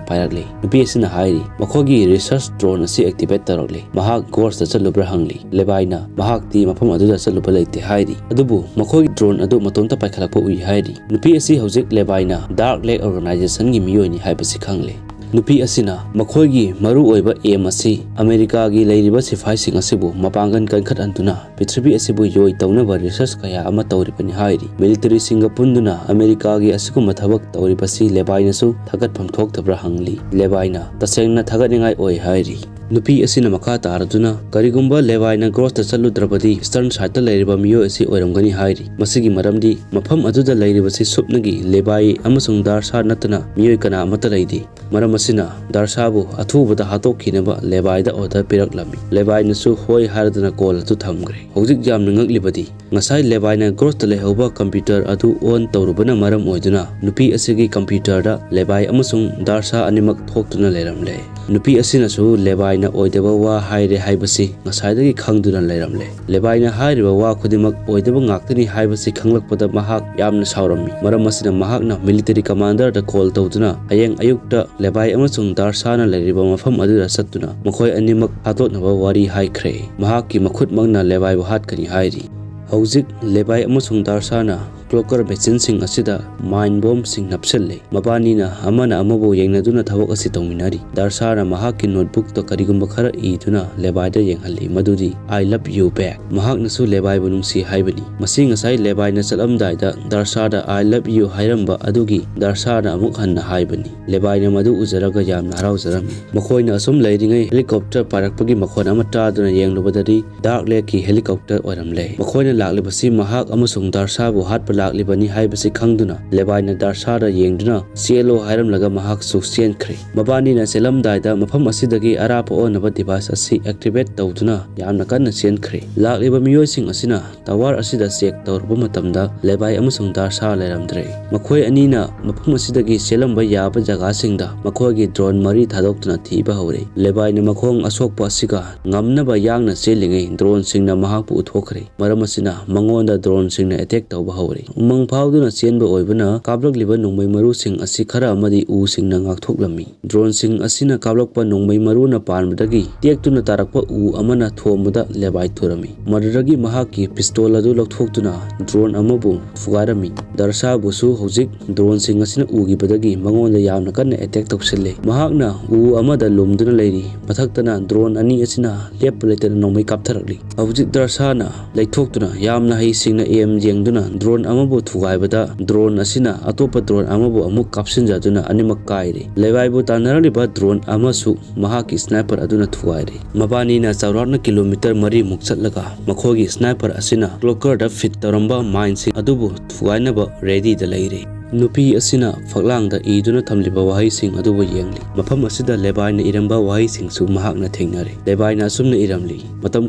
ꯄꯥꯏꯔꯛꯂꯦ꯫ ꯅꯨꯄꯤ ꯑꯁꯤꯅ ꯍꯥꯏꯔꯤ, "ꯃꯈꯣꯏꯒꯤ ꯔꯤꯁꯔꯆ ꯗ꯭ꯔꯣꯟ ꯑꯁꯤ ꯑꯦꯛꯇꯤꯚꯦꯠ ꯇꯧꯔꯛꯂꯦ꯫ ꯃꯍꯥꯛ ꯒꯣꯁꯇ ꯆꯠꯂꯨꯕ꯭ꯔꯥ?" ꯍꯪꯂꯤ꯫ ꯂꯦꯕꯥꯏꯅ, "ꯃꯍꯥꯛꯇꯤ ꯃꯐꯝ ꯑꯗꯨꯗ ꯆꯠꯂꯨꯕ ꯂꯩꯇꯦ" ꯍꯥꯏꯔꯤ, ꯑꯗꯨꯕꯨ ꯃꯈꯣꯏꯒꯤ ꯗ꯭ꯔꯣꯟ ꯑꯗꯨ ꯃꯇꯣꯝꯇ ꯄꯥꯏꯈꯠꯂꯛꯄ ꯎꯏ ꯍꯥꯏꯔꯤ꯫ ꯅꯨꯄꯤ ꯑꯁꯤ ꯍꯧꯖꯤꯛ ꯂꯦꯕꯥꯏꯅ ꯗꯥꯔꯛ ꯂꯦꯛ ꯑꯣꯔꯒꯅꯥꯏꯖꯦꯁꯟꯒꯤ ꯃꯤꯑꯣꯏꯅꯤ ꯍꯥꯏꯕꯁꯤ ꯈꯪꯂꯦ꯫ ꯅꯨꯄꯤ ꯑꯁꯤꯅ ꯃꯈꯣꯏꯒꯤ ꯃꯔꯨꯑꯣꯏꯕ ꯑꯦꯝ ꯑꯁꯤ ꯑꯃꯦꯔꯤꯀꯥꯒꯤ ꯂꯩꯔꯤꯕ ꯁꯤꯐꯥꯏꯁꯤꯡ ꯑꯁꯤꯕꯨ ꯃꯄꯥꯡꯒꯜ ꯀꯟꯈꯠꯍꯟꯗꯨꯅ ꯄ꯭ꯔꯤꯊꯤꯕꯤ ꯑꯁꯤꯕꯨ ꯌꯣꯏ ꯇꯧꯅꯕ ꯔꯤꯁꯔꯆ ꯀꯌꯥ ꯑꯃ ꯇꯧꯔꯤꯕꯅꯤ ꯍꯥꯏꯔꯤ꯫ ꯃꯤꯂꯤꯇꯔꯤꯁꯤꯡꯒ ꯄꯨꯟꯗꯨꯅ ꯑꯃꯦꯔꯤꯀꯥꯒꯤ ꯑꯁꯤꯒꯨꯝꯕ ꯊꯕꯛ ꯇꯧꯔꯤꯕꯁꯤ ꯂꯦꯕꯥꯏꯅꯁꯨ ꯊꯥꯒꯠꯐꯝ ꯊꯣꯛꯇꯕ꯭ꯔꯥ ꯍꯪꯂꯤ꯫ ꯂꯦꯕꯥꯏꯅ, "ꯇꯁꯦꯡꯅ ꯊꯥꯒꯠꯅꯤꯡꯉꯥꯏ ꯑꯣꯏ" ꯍꯥꯏꯔꯤ꯫ ꯅꯨꯄꯤ ꯑꯁꯤꯅ ꯃꯈꯥ ꯇꯥꯔꯗꯨꯅ, "ꯀꯔꯤꯒꯨꯝꯕ ꯂꯦꯕꯥꯏꯅ ꯒ꯭ꯔꯣꯁꯇ ꯆꯠꯂꯨꯗ꯭ꯔꯕꯗꯤ ꯏꯁꯇꯔꯟ ꯁꯥꯏꯠꯇ ꯂꯩꯔꯤꯕ ꯃꯤꯑꯣꯏ ꯑꯁꯤ ꯑꯣꯏꯔꯝꯒꯅꯤ" ꯍꯥꯏꯔꯤ꯫ ꯃꯁꯤꯒꯤ ꯃꯔꯝꯗꯤ ꯃꯐꯝ ꯑꯗꯨꯗ ꯂꯩꯔꯤꯕꯁꯤ ꯁꯨꯞꯅꯒꯤ ꯂꯦꯕꯥꯏ ꯑꯃꯁꯨꯡ ꯗꯥꯔꯁꯥ ꯅꯠꯇꯅ ꯃꯤꯑꯣꯏ ꯀꯅꯥ ꯑꯃꯠꯇ ꯂꯩꯇꯦ꯫ ꯃꯔꯝ ꯑꯁꯤꯅ ꯗꯥꯔꯁꯥꯕꯨ ꯑꯊꯨꯕꯗ ꯍꯥꯠꯇꯣꯛꯈꯤꯅꯕ ꯂꯦꯕꯥꯏꯗ ꯑꯣꯔꯗꯔ ꯄꯤꯔꯛꯂꯝꯃꯤ꯫ ꯂꯦꯕꯥꯏꯅꯁꯨ ꯍꯣꯏ ꯍꯥꯏꯔꯗꯨꯅ ꯀꯣꯜ ꯑꯗꯨ ꯊꯝꯈ꯭ꯔꯦ꯫ ꯍꯧꯖꯤꯛ ꯌꯥꯝꯅ ꯉꯛꯂꯤꯕꯗꯤ, ꯉꯁꯥꯏ ꯂꯦꯕꯥꯏꯅ ꯒ꯭ꯔꯣꯁꯇ ꯂꯩꯍꯧꯕ ꯀꯝꯄ꯭ꯌꯨꯇꯔ ꯑꯗꯨ ꯑꯣꯟ ꯇꯧꯔꯨꯕꯅ ꯃꯔꯝ ꯑꯣꯏꯗꯨꯅ ꯅꯨꯄꯤ ꯑꯁꯤꯒꯤ ꯀꯝꯄ꯭ꯌꯨꯇꯔꯗ ꯂꯦꯕꯥꯏ ꯑꯃꯁꯨꯡ ꯗꯥꯔꯁꯥ ꯑꯅꯤꯃꯛ ꯊꯣꯛꯇꯨꯅ ꯂꯩꯔꯝꯂꯦ꯫ ꯅꯨꯄꯤ ꯑꯁꯤꯅꯁꯨ ꯂꯦꯕꯥꯏꯅ ꯑꯣꯏꯗꯕ ꯋꯥ ꯍꯥꯏꯔꯦ ꯍꯥꯏꯕꯁꯤ ꯉꯁꯥꯏꯗꯒꯤ ꯈꯪꯗꯨꯅ ꯂꯩꯔꯝꯂꯦ꯫ ꯂꯦꯕꯥꯏꯅ ꯍꯥꯏꯔꯤꯕ ꯋꯥ ꯈꯨꯗꯤꯡꯃꯛ ꯑꯣꯏꯗꯕ ꯉꯥꯛꯇꯅꯤ ꯍꯥꯏꯕꯁꯤ ꯈꯪꯂꯛꯄꯗ ꯃꯍꯥꯛ ꯌꯥꯝꯅ ꯁꯥꯎꯔꯝꯃꯤ꯫ ꯃꯔꯝ ꯑꯁꯤꯅ ꯃꯍꯥꯛꯅ ꯃꯤꯂꯤꯇꯔꯤ ꯀꯃꯥꯟꯗꯔꯗ ꯀꯣꯜ ꯇꯧꯗꯨꯅ ꯍꯌꯦꯡ ꯑꯌꯨꯛꯇ ꯂꯦꯕꯥꯏ ꯑꯃꯁꯨꯡ ꯗꯥꯔꯁꯥꯅ ꯂꯩꯔꯤꯕ ꯃꯐꯝ ꯑꯗꯨꯗ ꯆꯠꯇꯨꯅ ꯃꯈꯣꯏ ꯑꯅꯤꯃꯛ ꯐꯥꯗꯣꯛꯅꯕ ꯋꯥꯔꯤ ꯍꯥꯏꯈ꯭ꯔꯦ꯫ ꯃꯍꯥꯛꯀꯤ ꯃꯈꯨꯠꯃꯛꯅ ꯂꯦꯕꯥꯏꯕꯨ ꯍꯥꯠꯀꯅꯤ ꯍꯥꯏꯔꯤ꯫ ꯍꯧꯖꯤꯛ ꯂꯦꯕꯥꯏ ꯑꯃꯁꯨꯡ ꯗꯥꯔꯁꯥꯅ ꯀ꯭ꯂꯣꯀꯔ ꯃꯦꯆꯤꯟꯁꯤꯡ ꯑꯁꯤꯗ ꯃꯥꯏꯟ ꯕꯣꯝꯁꯤꯡ ꯅꯞꯁꯤꯜꯂꯤ꯫ ꯃꯕꯥꯅꯤꯅ ꯑꯃꯅ ꯑꯃꯕꯨ ꯌꯦꯡꯅꯗꯨꯅ ꯊꯕꯛ ꯑꯁꯤ ꯇꯧꯃꯤꯟꯅꯔꯤ꯫ ꯗꯥꯔꯁꯥꯅ ꯃꯍꯥꯛꯀꯤ ꯅꯣꯠꯕꯨꯛꯇ ꯀꯔꯤꯒꯨꯝꯕ ꯈꯔ ꯏꯗꯨꯅ ꯂꯦꯕꯥꯏꯗ ꯌꯦꯡꯍꯜꯂꯤ, ꯃꯗꯨꯗꯤ "I love you back"꯫ ꯃꯍꯥꯛꯅꯁꯨ ꯂꯦꯕꯥꯏꯕꯨ ꯅꯨꯡꯁꯤ ꯍꯥꯏꯕꯅꯤ꯫ ꯃꯁꯤ ꯉꯁꯥꯏ ꯂꯦꯕꯥꯏꯅ ꯆꯠꯂꯝꯗꯥꯏꯗ ꯗꯥꯔꯁꯥꯗ "I love you" ꯍꯥꯏꯔꯝꯕ ꯑꯗꯨꯒꯤ ꯗꯥꯔꯁꯥꯅ ꯑꯃꯨꯛ ꯍꯟꯅ ꯍꯥꯏꯕꯅꯤ꯫ ꯂꯦꯕꯥꯏꯅ ꯃꯗꯨ ꯎꯖꯔꯒ ꯌꯥꯝꯅ ꯍꯔꯥꯎꯖꯔꯝꯃꯤ꯫ ꯃꯈꯣꯏꯅ ꯑꯁꯨꯝ ꯂꯩꯔꯤꯉꯩ ꯍꯦꯂꯤꯀꯣꯞꯇꯔ ꯄꯥꯏꯔꯛꯄꯒꯤ ꯃꯈꯣꯟ ꯑꯃ ꯇꯥꯗꯨꯅ ꯌꯦꯡꯂꯨꯕꯗꯗꯤ ꯗꯥꯔꯛ ꯂꯦꯛꯀꯤ ꯍꯦꯂꯤꯀꯣꯞꯇꯔ ꯑꯣꯏꯔꯝꯂꯦ꯫ ꯃꯈꯣꯏꯅ ꯂꯥꯛꯂꯤꯕꯁꯤ ꯃꯍꯥꯛ ꯑꯃꯁꯨꯡ ꯗꯥꯔꯁꯥꯕꯨ ꯍꯥꯠꯄ ꯂꯥꯛꯂꯤꯕꯅꯤ ꯍꯥꯏꯕꯁꯤ ꯈꯪꯗꯨꯅ ꯂꯦꯕꯥꯏꯅ ꯗꯥꯔꯁꯥꯗ ꯌꯦꯡꯗꯨꯅ "ꯆꯦꯜꯂꯣ" ꯍꯥꯏꯔꯝꯂꯒ ꯃꯍꯥꯛꯁꯨ ꯆꯦꯟꯈ꯭ꯔꯦ꯫ ꯃꯕꯥꯅꯤꯅ ꯆꯦꯜꯂꯝꯗꯥꯏꯗ ꯃꯐꯝ ꯑꯁꯤꯗꯒꯤ ꯑꯔꯥꯞꯄ ꯑꯣꯟꯅꯕ ꯗꯤꯚꯥꯏꯁ ꯑꯁꯤ ꯑꯦꯛꯇꯤꯚꯦꯠ ꯇꯧꯗꯨꯅ ꯌꯥꯝꯅ ꯀꯟꯅ ꯆꯦꯟꯈ꯭ꯔꯦ꯫ ꯂꯥꯛꯂꯤꯕ ꯃꯤꯑꯣꯏꯁꯤꯡ ꯑꯁꯤꯅ ꯇꯋꯥꯔ ꯑꯁꯤꯗ ꯆꯦꯛ ꯇꯧꯔꯨꯕ ꯃꯇꯝꯗ ꯂꯦꯕꯥꯏ ꯑꯃꯁꯨꯡ ꯗꯥꯔꯁꯥ ꯂꯩꯔꯝꯗ꯭ꯔꯦ꯫ ꯃꯈꯣꯏ ꯑꯅꯤꯅ ꯃꯐꯝ ꯑꯁꯤꯗꯒꯤ ꯆꯦꯜꯂꯝꯕ ꯌꯥꯕ ꯖꯒꯥꯁꯤꯡꯗ ꯃꯈꯣꯏꯒꯤ ꯗ꯭ꯔꯣꯟ ꯃꯔꯤ ꯊꯥꯗꯣꯛꯇꯨꯅ ꯊꯤꯕ ꯍꯧꯔꯦ꯫ ꯂꯦꯕꯥꯏꯅ ꯃꯈꯣꯡ ꯑꯁꯣꯛꯄ ꯑꯁꯤꯒ ꯉꯝꯅꯕ ꯌꯥꯡꯅ ꯆꯦꯜꯂꯤꯉꯩ ꯗ꯭ꯔꯣꯟꯁꯤꯡꯅ ꯃꯍꯥꯛꯄꯨ ꯎꯠꯊꯣꯛꯈ꯭ꯔꯦ꯫ ꯃꯔꯝ ꯑꯁꯤꯅ ꯃꯉꯣꯟꯗ ꯗ꯭ꯔꯣꯟꯁꯤꯡꯅ ꯑꯦꯇꯦꯛ ꯇꯧꯕ ꯍꯧꯔꯦ꯫ ꯎꯃꯪ ꯐꯥꯎꯗꯨꯅ ꯆꯦꯟꯕ ꯑꯣꯏꯕꯅ ꯀꯥꯞꯂꯛꯂꯤꯕ ꯅꯣꯡꯃꯩ ꯃꯔꯨꯁꯤꯡ ꯑꯁꯤ ꯈꯔ ꯑꯃꯗꯤ ꯎꯁꯤꯡꯅ ꯉꯥꯛꯊꯣꯛꯂꯝꯃꯤ꯫ ꯗ꯭ꯔꯣꯟꯁꯤꯡ ꯑꯁꯤꯅ ꯀꯥꯞꯂꯛꯄ ꯅꯣꯡꯃꯩ ꯃꯔꯨꯅ ꯄꯥꯟꯕꯗꯒꯤ ꯇꯦꯛꯇꯨꯅ ꯇꯥꯔꯛꯄ ꯎ ꯑꯃꯅ ꯊꯣꯝꯕꯗ ꯂꯦꯕꯥꯏ ꯇꯨꯔꯝꯃꯤ꯫ ꯃꯗꯨꯗꯒꯤ ꯃꯍꯥꯛꯀꯤ ꯄꯤꯁꯇꯣꯜ ꯑꯗꯨ ꯂꯧꯊꯣꯛꯇꯨꯅ ꯗ꯭ꯔꯣꯟ ꯑꯃꯕꯨ ꯊꯨꯒꯥꯏꯔꯝꯃꯤ꯫ ꯗꯥꯔꯁꯥꯕꯨꯁꯨ ꯍꯧꯖꯤꯛ ꯗ꯭ꯔꯣꯟꯁꯤꯡ ꯑꯁꯤꯅ ꯎꯈꯤꯕꯗꯒꯤ ꯃꯉꯣꯟꯗ ꯌꯥꯝꯅ ꯀꯟꯅ ꯑꯦꯇꯦꯛ ꯇꯧꯁꯤꯜꯂꯦ꯫ ꯃꯍꯥꯛꯅ ꯎ ꯑꯃꯗ ꯂꯨꯝꯗꯨꯅ ꯂꯩꯔꯤ꯫ ꯃꯊꯛꯇꯅ ꯗ꯭ꯔꯣꯟ ꯑꯅꯤ ꯑꯁꯤꯅ ꯂꯦꯞꯄ ꯂꯩꯇꯅ ꯅꯣꯡꯃꯩ ꯀꯥꯞꯊꯔꯛꯂꯤ꯫ ꯍꯧꯖꯤꯛ ꯗꯥꯔꯁꯥꯅ ꯂꯩꯊꯣꯛꯇꯨꯅ ꯌꯥꯝꯅ ꯍꯩꯁꯤꯡꯅ ꯑꯦꯝ ꯌꯦꯡꯗꯨꯅ ꯗ꯭ꯔꯣꯟ ꯑꯃꯕꯨ ꯊꯨꯒꯥꯏꯕꯗ ꯗ꯭ꯔꯣꯟ ꯑꯁꯤꯅ ꯑꯇꯣꯞꯄ ꯗ꯭ꯔꯣꯟ ꯑꯃꯕꯨ ꯑꯃꯨꯛ ꯀꯥꯞꯁꯤꯟꯖꯗꯨꯅ ꯑꯅꯤꯃꯛ ꯀꯥꯏꯔꯦ꯫ ꯂꯦꯕꯥꯏꯕꯨ ꯇꯥꯟꯅꯔꯛꯂꯤꯕ ꯗ꯭ꯔꯣꯟ ꯑꯃꯁꯨ ꯃꯍꯥꯛꯀꯤ ꯁ꯭ꯅꯥꯏꯄꯔ ꯑꯗꯨꯅ ꯊꯨꯒꯥꯏꯔꯦ꯫ ꯃꯕꯥꯅꯤꯅ ꯆꯥꯎꯔꯥꯛꯅ ꯀꯤꯂꯣꯃꯤꯇꯔ ꯃꯔꯤꯃꯨꯛ ꯆꯠꯂꯒ ꯃꯈꯣꯏꯒꯤ ꯁ꯭ꯅꯥꯏꯄꯔ ꯑꯁꯤꯅ ꯀ꯭ꯂꯣꯀꯔꯗ ꯐꯤꯠ ꯇꯧꯔꯝꯕ ꯃꯥꯏꯟꯁꯤꯡ ꯑꯗꯨꯕꯨ ꯊꯨꯒꯥꯏꯅꯕ ꯔꯦꯗꯤꯗ ꯂꯩꯔꯦ꯫ ꯅꯨꯄꯤ ꯑꯁꯤꯅ ꯐꯛꯂꯥꯡꯗ ꯏꯗꯨꯅ ꯊꯝꯂꯤꯕ ꯋꯥꯍꯩꯁꯤꯡ ꯑꯗꯨꯕꯨ ꯌꯦꯡꯂꯤ꯫ ꯃꯐꯝ ꯑꯁꯤꯗ ꯂꯦꯕꯥꯏꯅ ꯏꯔꯝꯕ ꯋꯥꯍꯩꯁꯤꯡꯁꯨ ꯃꯍꯥꯛꯅ ꯊꯦꯡꯅꯔꯦ꯫ ꯂꯦꯕꯥꯏꯅ ꯑꯁꯨꯝꯅ ꯏꯔꯝꯂꯤ: "ꯃꯇꯝ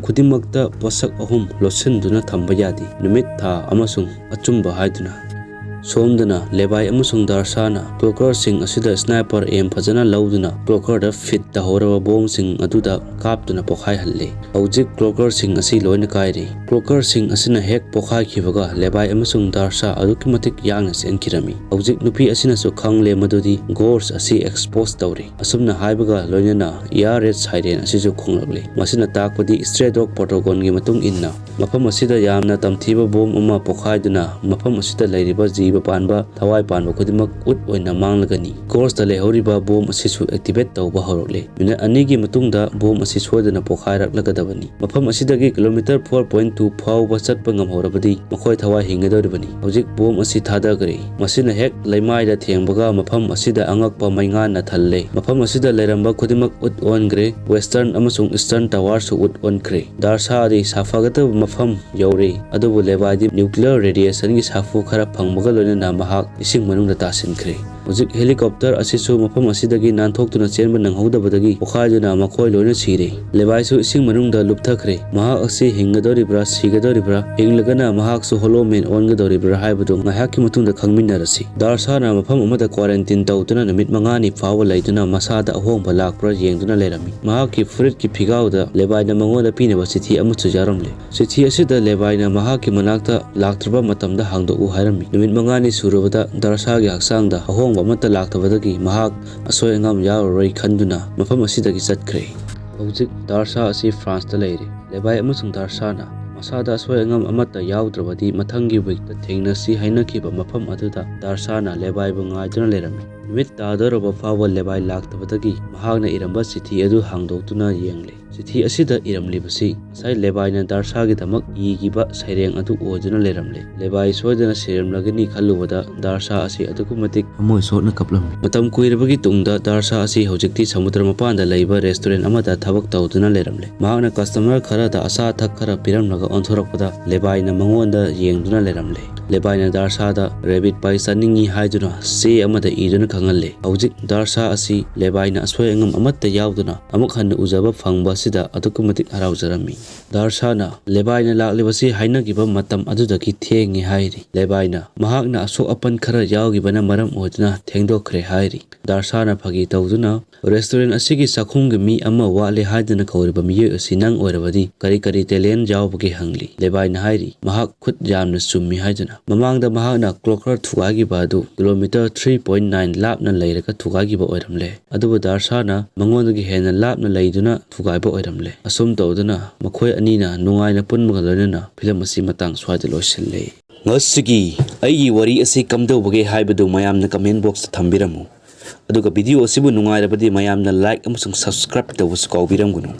ꯈꯨꯗꯤꯡꯃꯛꯇ ꯄꯣꯠꯁꯛ ꯑꯍꯨꯝ ꯂꯣꯠꯁꯤꯟꯗꯨꯅ ꯊꯝꯕ ꯌꯥꯗꯦ: ꯅꯨꯃꯤꯠ, ꯊꯥ ꯑꯃꯁꯨꯡ ꯑꯆꯨꯝꯕ" ꯍꯥꯏꯗꯨꯅ꯫ ꯁꯣꯝꯗꯅ ꯂꯦꯕꯥꯏ ꯑꯃꯁꯨꯡ ꯗꯥꯔꯁꯥꯅ ꯀ꯭ꯂꯣꯀꯔꯁꯤꯡ ꯑꯁꯤꯗ ꯁ꯭ꯅꯥꯏꯄꯔ ꯑꯦꯝ ꯐꯖꯅ ꯂꯧꯗꯨꯅ ꯀ꯭ꯂꯣꯀꯔꯗ ꯐꯤꯠ ꯇꯧꯍꯧꯔꯕ ꯕꯣꯝꯁꯤꯡ ꯑꯗꯨꯗ ꯀꯥꯞꯇꯨꯅ ꯄꯣꯈꯥꯏꯍꯜꯂꯤ꯫ ꯍꯧꯖꯤꯛ ꯀ꯭ꯂꯣꯀꯔꯁꯤꯡ ꯑꯁꯤ ꯂꯣꯏꯅ ꯀꯥꯏꯔꯤ꯫ ꯀ꯭ꯂꯣꯀꯔꯁꯤꯡ ꯑꯁꯤꯅ ꯍꯦꯛ ꯄꯣꯈꯥꯏꯈꯤꯕꯒ ꯂꯦꯕꯥꯏ ꯑꯃꯁꯨꯡ ꯗꯥꯔꯁꯥ ꯑꯗꯨꯛꯀꯤ ꯃꯇꯤꯛ ꯌꯥꯡꯅ ꯆꯦꯟꯈꯤꯔꯝꯃꯤ꯫ ꯍꯧꯖꯤꯛ ꯅꯨꯄꯤ ꯑꯁꯤꯅꯁꯨ ꯈꯪꯂꯦ ꯃꯗꯨꯗꯤ ꯒꯣꯔꯁ ꯑꯁꯤ ꯑꯦꯛꯁꯄꯣꯖ ꯇꯧꯔꯤ꯫ ꯑꯁꯨꯝꯅ ꯍꯥꯏꯕꯒ ꯂꯣꯏꯅꯅ ꯏꯌꯥꯔ ꯔꯦꯗ ꯁꯥꯏꯔꯦꯟ ꯑꯁꯤꯁꯨ ꯈꯣꯡꯂꯛꯂꯤ꯫ ꯃꯁꯤꯅ ꯇꯥꯛꯄꯗꯤ ꯁ꯭ꯇ꯭ꯔꯦ ꯗꯣꯒ ꯄ꯭ꯔꯣꯇꯣꯀꯣꯜꯒꯤ ꯃꯇꯨꯡ ꯏꯟꯅ ꯃꯐꯝ ꯑꯁꯤꯗ ꯌꯥꯝꯅ ꯇꯝꯊꯤꯕ ꯕꯣꯝ ꯑꯃ ꯄꯣꯈꯥꯏꯗꯨꯅ ꯃꯐꯝ ꯑꯁꯤꯗ ꯂꯩꯔꯤꯕ ꯖꯤꯕ ꯄꯥꯟꯕ, ꯊꯋꯥꯏ ꯄꯥꯟꯕ ꯈꯨꯗꯤꯡꯃꯛ ꯎꯠ ꯑꯣꯏꯅ ꯃꯥꯡꯂꯒꯅꯤ꯫ ꯒꯣꯔꯁꯇ ꯂꯩꯍꯧꯔꯤꯕ ꯕꯣꯝ ꯑꯁꯤꯁꯨ ꯑꯦꯛꯇꯤꯚꯦꯠ ꯇꯧꯕ ꯍꯧꯔꯛꯂꯦ꯫ ꯃꯤꯅꯠ ꯑꯅꯤꯒꯤ ꯃꯇꯨꯡꯗ ꯕꯣꯝ ꯑꯁꯤ ꯁꯣꯏꯗꯅ ꯄꯣꯈꯥꯏꯔꯛꯂꯒꯗꯕꯅꯤ꯫ ꯃꯐꯝ ꯑꯁꯤꯗꯒꯤ ꯀꯤꯂꯣꯃꯤꯇꯔ ꯐꯣꯔ ꯄꯣꯏꯟ ꯇꯨ ꯐꯥꯎꯕ ꯆꯠꯄ ꯉꯝꯍꯧꯔꯕꯗꯤ ꯃꯈꯣꯏ ꯊꯋꯥꯏ ꯍꯤꯡꯒꯗꯧꯔꯤꯕꯅꯤ꯫ ꯍꯧꯖꯤꯛ ꯕꯣꯝ ꯑꯁꯤ ꯊꯥꯗꯈ꯭ꯔꯦ꯫ ꯃꯁꯤꯅ ꯍꯦꯛ ꯂꯩꯃꯥꯏꯗ ꯊꯦꯡꯕꯒ ꯃꯐꯝ ꯑꯁꯤꯗ ꯑꯉꯛꯄ ꯃꯩꯉꯥꯟꯅ ꯊꯜꯂꯦ꯫ ꯃꯐꯝ ꯑꯁꯤꯗ ꯂꯩꯔꯝꯕ ꯈꯨꯗꯤꯡꯃꯛ ꯎꯠ ꯑꯣꯟꯈ꯭ꯔꯦ꯫ ꯋꯦꯁꯇꯔꯟ ꯑꯃꯁꯨꯡ ꯏꯁꯇꯔꯟ ꯇꯋꯥꯔꯁꯨ ꯎꯠ ꯑꯣꯟꯈ꯭ꯔꯦ꯫ ꯗꯥꯔꯁꯥꯗꯤ ꯁꯥꯐꯒꯗꯕ ꯃꯐꯝ ꯌꯧꯔꯦ, ꯑꯗꯨꯕꯨ ꯂꯦꯕꯥꯏꯗꯤ ꯅ꯭ꯌꯨꯀ꯭ꯂꯤꯌꯔ ꯔꯦꯗꯤꯌꯦꯁꯟꯒꯤ ꯁꯥꯐꯨ ꯈꯔ ꯐꯪꯕꯒ ꯂꯣꯏꯅꯅ ꯃꯍꯥꯛ ꯏꯁꯤꯡ ꯃꯅꯨꯡꯗ ꯇꯥꯁꯤꯟꯈ꯭ꯔꯦ꯫ ꯍꯧꯖꯤꯛ ꯍꯦꯂꯤꯀꯣꯞꯇꯔ ꯑꯁꯤꯁꯨ ꯃꯐꯝ ꯑꯁꯤꯗꯒꯤ ꯅꯥꯟꯊꯣꯛꯇꯨꯅ ꯆꯦꯟꯕ ꯅꯪꯍꯧꯗꯕꯗꯒꯤ ꯄꯣꯈꯥꯏꯗꯨꯅ ꯃꯈꯣꯏ ꯂꯣꯏꯅ ꯁꯤꯔꯦ꯫ ꯂꯦꯕꯥꯏꯁꯨ ꯏꯁꯤꯡ ꯃꯅꯨꯡꯗ ꯂꯨꯞꯊꯈ꯭ꯔꯦ꯫ ꯃꯍꯥꯛ ꯑꯁꯤ ꯍꯤꯡꯒꯗꯧꯔꯤꯕ꯭ꯔꯥ, ꯁꯤꯒꯗꯧꯔꯤꯕ꯭ꯔꯥ, ꯍꯤꯡꯂꯒꯅ ꯃꯍꯥꯛꯁꯨ ꯍꯣꯂꯣ ꯃꯦꯟ ꯑꯣꯟꯒꯗꯧꯔꯤꯕ꯭ꯔꯥ ꯍꯥꯏꯕꯗꯨ ꯉꯥꯏꯍꯥꯛꯀꯤ ꯃꯇꯨꯡꯗ ꯈꯪꯃꯤꯟꯅꯔꯁꯤ꯫ ꯗꯥꯔꯁꯥꯅ ꯃꯐꯝ ꯑꯃꯗ ꯀ꯭ꯋꯥꯔꯦꯟꯇꯤꯟ ꯇꯧꯗꯨꯅ ꯅꯨꯃꯤꯠ ꯃꯉꯥꯅꯤ ꯐꯥꯎꯕ ꯂꯩꯗꯨꯅ ꯃꯁꯥꯗ ꯑꯍꯣꯡꯕ ꯂꯥꯛꯄ꯭ꯔꯥ ꯌꯦꯡꯗꯨꯅ ꯂꯩꯔꯝꯃꯤ꯫ ꯃꯍꯥꯛꯀꯤ ꯐꯨꯔꯤꯠꯀꯤ ꯐꯤꯒꯥꯎꯗ ꯂꯦꯕꯥꯏꯅ ꯃꯉꯣꯟꯗ ꯄꯤꯅꯕ ꯆꯤꯊꯤ ꯑꯃꯁꯨ ꯌꯥꯎꯔꯝꯂꯦ꯫ ꯆꯤꯊꯤ ꯑꯁꯤꯗ ꯂꯦꯕꯥꯏꯅ ꯃꯍꯥꯛꯀꯤ ꯃꯅꯥꯛꯇ ꯂꯥꯛꯇ꯭ꯔꯕ ꯃꯇꯝꯗ ꯍꯥꯡꯗꯣꯛꯎ ꯍꯥꯏꯔꯝꯃꯤ꯫ ꯅꯨꯃꯤꯠ ꯃꯉꯥꯅꯤ ꯁꯨꯔꯕꯗ ꯗꯥꯔꯁꯥꯒꯤ ꯍꯛꯆꯥꯡꯗ ꯑꯍꯣꯡꯕ ꯑꯃꯠꯇ ꯂꯥꯛꯇꯕꯗꯒꯤ ꯃꯍꯥꯛ ꯑꯁꯣꯏ ꯑꯉꯥꯝ ꯌꯥꯎꯔꯔꯣꯏ ꯈꯟꯗꯨꯅ ꯃꯐꯝ ꯑꯁꯤꯗꯒꯤ ꯆꯠꯈ꯭ꯔꯦ꯫ ꯍꯧꯖꯤꯛ ꯗꯥꯔꯁꯥ ꯑꯁꯤ ꯐ꯭ꯔꯥꯟꯁꯇ ꯂꯩꯔꯦ꯫ ꯂꯦꯕꯥꯏ ꯑꯃꯁꯨꯡ ꯗꯥꯔꯁꯥꯅ ꯃꯁꯥꯗ ꯑꯁꯣꯏ ꯑꯉꯥꯝ ꯑꯃꯠꯇ ꯌꯥꯎꯗ꯭ꯔꯕꯗꯤ ꯃꯊꯪꯒꯤ ꯋꯤꯛꯇ ꯊꯦꯡꯅꯁꯤ ꯍꯥꯏꯅꯈꯤꯕ ꯃꯐꯝ ꯑꯗꯨꯗ ꯗꯥꯔꯁꯥꯅ ꯂꯦꯕꯥꯏꯕꯨ ꯉꯥꯏꯗꯨꯅ ꯂꯩꯔꯝꯃꯤ꯫ ꯅꯨꯃꯤꯠ ꯇꯥꯗꯧꯔꯕ ꯐꯥꯎꯕ ꯂꯦꯕꯥꯏ ꯂꯥꯛꯇꯕꯗꯒꯤ ꯃꯍꯥꯛꯅ ꯏꯔꯝꯕ ꯆꯤꯊꯤ ꯑꯗꯨ ꯍꯥꯡꯗꯣꯛꯇꯨꯅ ꯌꯦꯡꯂꯦ꯫ ꯆꯤꯊꯤ ꯑꯁꯤꯗ ꯏꯔꯝꯂꯤꯕꯁꯤ ꯉꯁꯥꯏ ꯂꯦꯕꯥꯏꯅ ꯗꯥꯔꯁꯥꯒꯤꯗꯃꯛ ꯏꯈꯤꯕ ꯁꯩꯔꯦꯡ ꯑꯗꯨ ꯑꯣꯏꯗꯨꯅ ꯂꯩꯔꯝꯂꯦ꯫ ꯂꯦꯕꯥꯏ ꯁꯣꯏꯗꯅ ꯁꯤꯔꯝꯂꯒꯅꯤ ꯈꯜꯂꯨꯕꯗ ꯗꯥꯔꯁꯥ ꯑꯁꯤ ꯑꯗꯨꯛꯀꯤ ꯃꯇꯤꯛ ꯊꯃꯣꯏ ꯁꯣꯛꯅ ꯀꯞꯂꯝꯃꯤ꯫ ꯃꯇꯝ ꯀꯨꯏꯔꯕꯒꯤ ꯇꯨꯡꯗ ꯗꯥꯔꯁꯥ ꯑꯁꯤ ꯍꯧꯖꯤꯛꯇꯤ ꯁꯃꯨꯗ꯭ꯔ ꯃꯄꯥꯟꯗ ꯂꯩꯕ ꯔꯦꯁꯇꯨꯔꯦꯟ ꯑꯃꯗ ꯊꯕꯛ ꯇꯧꯗꯨꯅ ꯂꯩꯔꯝꯂꯦ꯫ ꯃꯍꯥꯛꯅ ꯀꯁꯇꯃꯔ ꯈꯔꯗ ꯑꯆꯥ ꯑꯊꯛ ꯈꯔ ꯄꯤꯔꯝꯂꯒ ꯑꯣꯟꯊꯣꯔꯛꯄꯗ ꯂꯦꯕꯥꯏꯅ ꯃꯉꯣꯟꯗ ꯌꯦꯡꯗꯨꯅ ꯂꯩꯔꯝꯂꯦ꯫ ꯂꯦꯕꯥꯏꯅ ꯗꯥꯔꯁꯥꯗ ꯔꯦꯕꯤꯠ ꯄꯥꯏ ꯆꯥꯅꯤꯡꯏ ꯍꯥꯏꯗꯨꯅ ꯆꯦ ꯑꯃꯗ ꯏꯗꯨꯅ ꯈꯪꯍꯜꯂꯦ꯫ ꯍꯧꯖꯤꯛ ꯗꯥꯔꯁꯥ ꯑꯁꯤ ꯂꯦꯕꯥꯏꯅ ꯑꯁꯣꯏ ꯑꯉꯥꯝ ꯑꯃꯠꯇ ꯌꯥꯎꯗꯅ ꯑꯃꯨꯛ ꯍꯟꯅ ꯎꯖꯕ ꯐꯪꯕ ꯑꯁꯤ ꯗ ꯑꯗꯨꯛꯀꯤ ꯃꯇꯤꯛ ꯍꯔꯥꯎꯖꯔꯝꯃꯤ꯫ ꯗꯥꯔꯁꯥꯅ ꯂꯦꯕꯥꯏꯅ ꯂꯥꯛꯂꯤꯕꯁꯤ ꯍꯥꯏꯅꯈꯤꯕ ꯃꯇꯝ ꯑꯗꯨꯗꯒꯤ ꯊꯦꯡꯉꯦ ꯍꯥꯏꯔꯤ꯫ ꯂꯦꯕꯥꯏꯅ ꯃꯍꯥꯛꯅ ꯑꯁꯣꯛ ꯑꯄꯟ ꯈꯔ ꯌꯥꯎꯈꯤꯕꯅ ꯃꯔꯝ ꯑꯣꯏꯗꯨꯅ ꯊꯦꯡꯗꯣꯛꯈ꯭ꯔꯦ ꯍꯥꯏꯔꯤ꯫ ꯗꯥꯔꯁꯥꯅ ꯐꯥꯒꯤ ꯇꯧꯗꯨꯅ, "ꯔꯦꯁꯇꯨꯔꯦꯟ ꯑꯁꯤꯒꯤ ꯆꯥꯛꯈꯨꯝꯒꯤ ꯃꯤ ꯑꯃ ꯋꯥꯠꯂꯦ ꯍꯥꯏꯗꯨꯅ ꯀꯧꯔꯤꯕ ꯃꯤꯑꯣꯏ ꯑꯁꯤ ꯅꯪ ꯑꯣꯏꯔꯕꯗꯤ ꯀꯔꯤ ꯀꯔꯤ ꯇꯦꯂꯦꯟ ꯌꯥꯎꯕꯒꯦ?" ꯍꯪꯂꯤ꯫ ꯂꯦꯕꯥꯏꯅ ꯍꯥꯏꯔꯤ, "ꯃꯍꯥꯛ ꯈꯨꯠ ꯌꯥꯝꯅ ꯆꯨꯝꯃꯤ" ꯍꯥꯏꯗꯨꯅ꯫ ꯃꯃꯥꯡꯗ ꯃꯍꯥꯛꯅ ꯀ꯭ꯂꯣꯀꯔ ꯊꯨꯒꯥꯏꯈꯤꯕ ꯑꯗꯨ ꯀꯤꯂꯣꯃꯤꯇꯔ ꯊ꯭ꯔꯤ ꯄꯣꯏꯟ ꯅꯥꯏꯟ ꯂꯥꯞꯅ ꯂꯩꯔꯒ ꯊꯨꯒꯥꯏꯈꯤꯕ ꯑꯣꯏꯔꯝꯂꯦ꯫ ꯑꯗꯨꯕꯨ ꯗꯥꯔꯁꯥꯅ ꯃꯉꯣꯟꯗꯒꯤ ꯍꯦꯟꯅ ꯂꯥꯞꯅ ꯂꯩꯗꯨꯅ ꯊꯨꯒꯥꯏꯕ ꯑꯣꯏꯔꯝꯂꯦ꯫ ꯑꯁꯨꯝ ꯇꯧꯗꯨꯅ ꯃꯈꯣꯏ ꯑꯅꯤꯅ ꯅꯨꯡꯉꯥꯏꯅ ꯄꯨꯟꯕꯒ ꯂꯣꯏꯅꯅ ꯐꯤꯂꯝ ꯑꯁꯤ ꯃꯇꯥꯡ ꯁ꯭ꯋꯥꯏꯗ ꯂꯣꯏꯁꯤꯜꯂꯦ꯫ ꯉꯁꯤꯒꯤ ꯑꯩꯒꯤ ꯋꯥꯔꯤ ꯑꯁꯤ ꯀꯝꯗꯧꯕꯒꯦ ꯍꯥꯏꯕꯗꯨ ꯃꯌꯥꯝꯅ ꯀꯃꯦꯟ ꯕꯣꯛꯁꯇ ꯊꯝꯕꯤꯔꯝꯃꯨ꯫ ꯑꯗꯨꯒ ꯚꯤꯗꯤꯑꯣ ꯑꯁꯤꯕꯨ ꯅꯨꯡꯉꯥꯏꯔꯕꯗꯤ ꯃꯌꯥꯝꯅ ꯂꯥꯏꯛ ꯑꯃꯁꯨꯡ ꯁꯕꯁꯀ꯭ꯔꯥꯏꯕ ꯇꯧꯕꯁꯨ ꯀꯥꯎꯕꯤꯔꯝꯒꯅꯨ꯫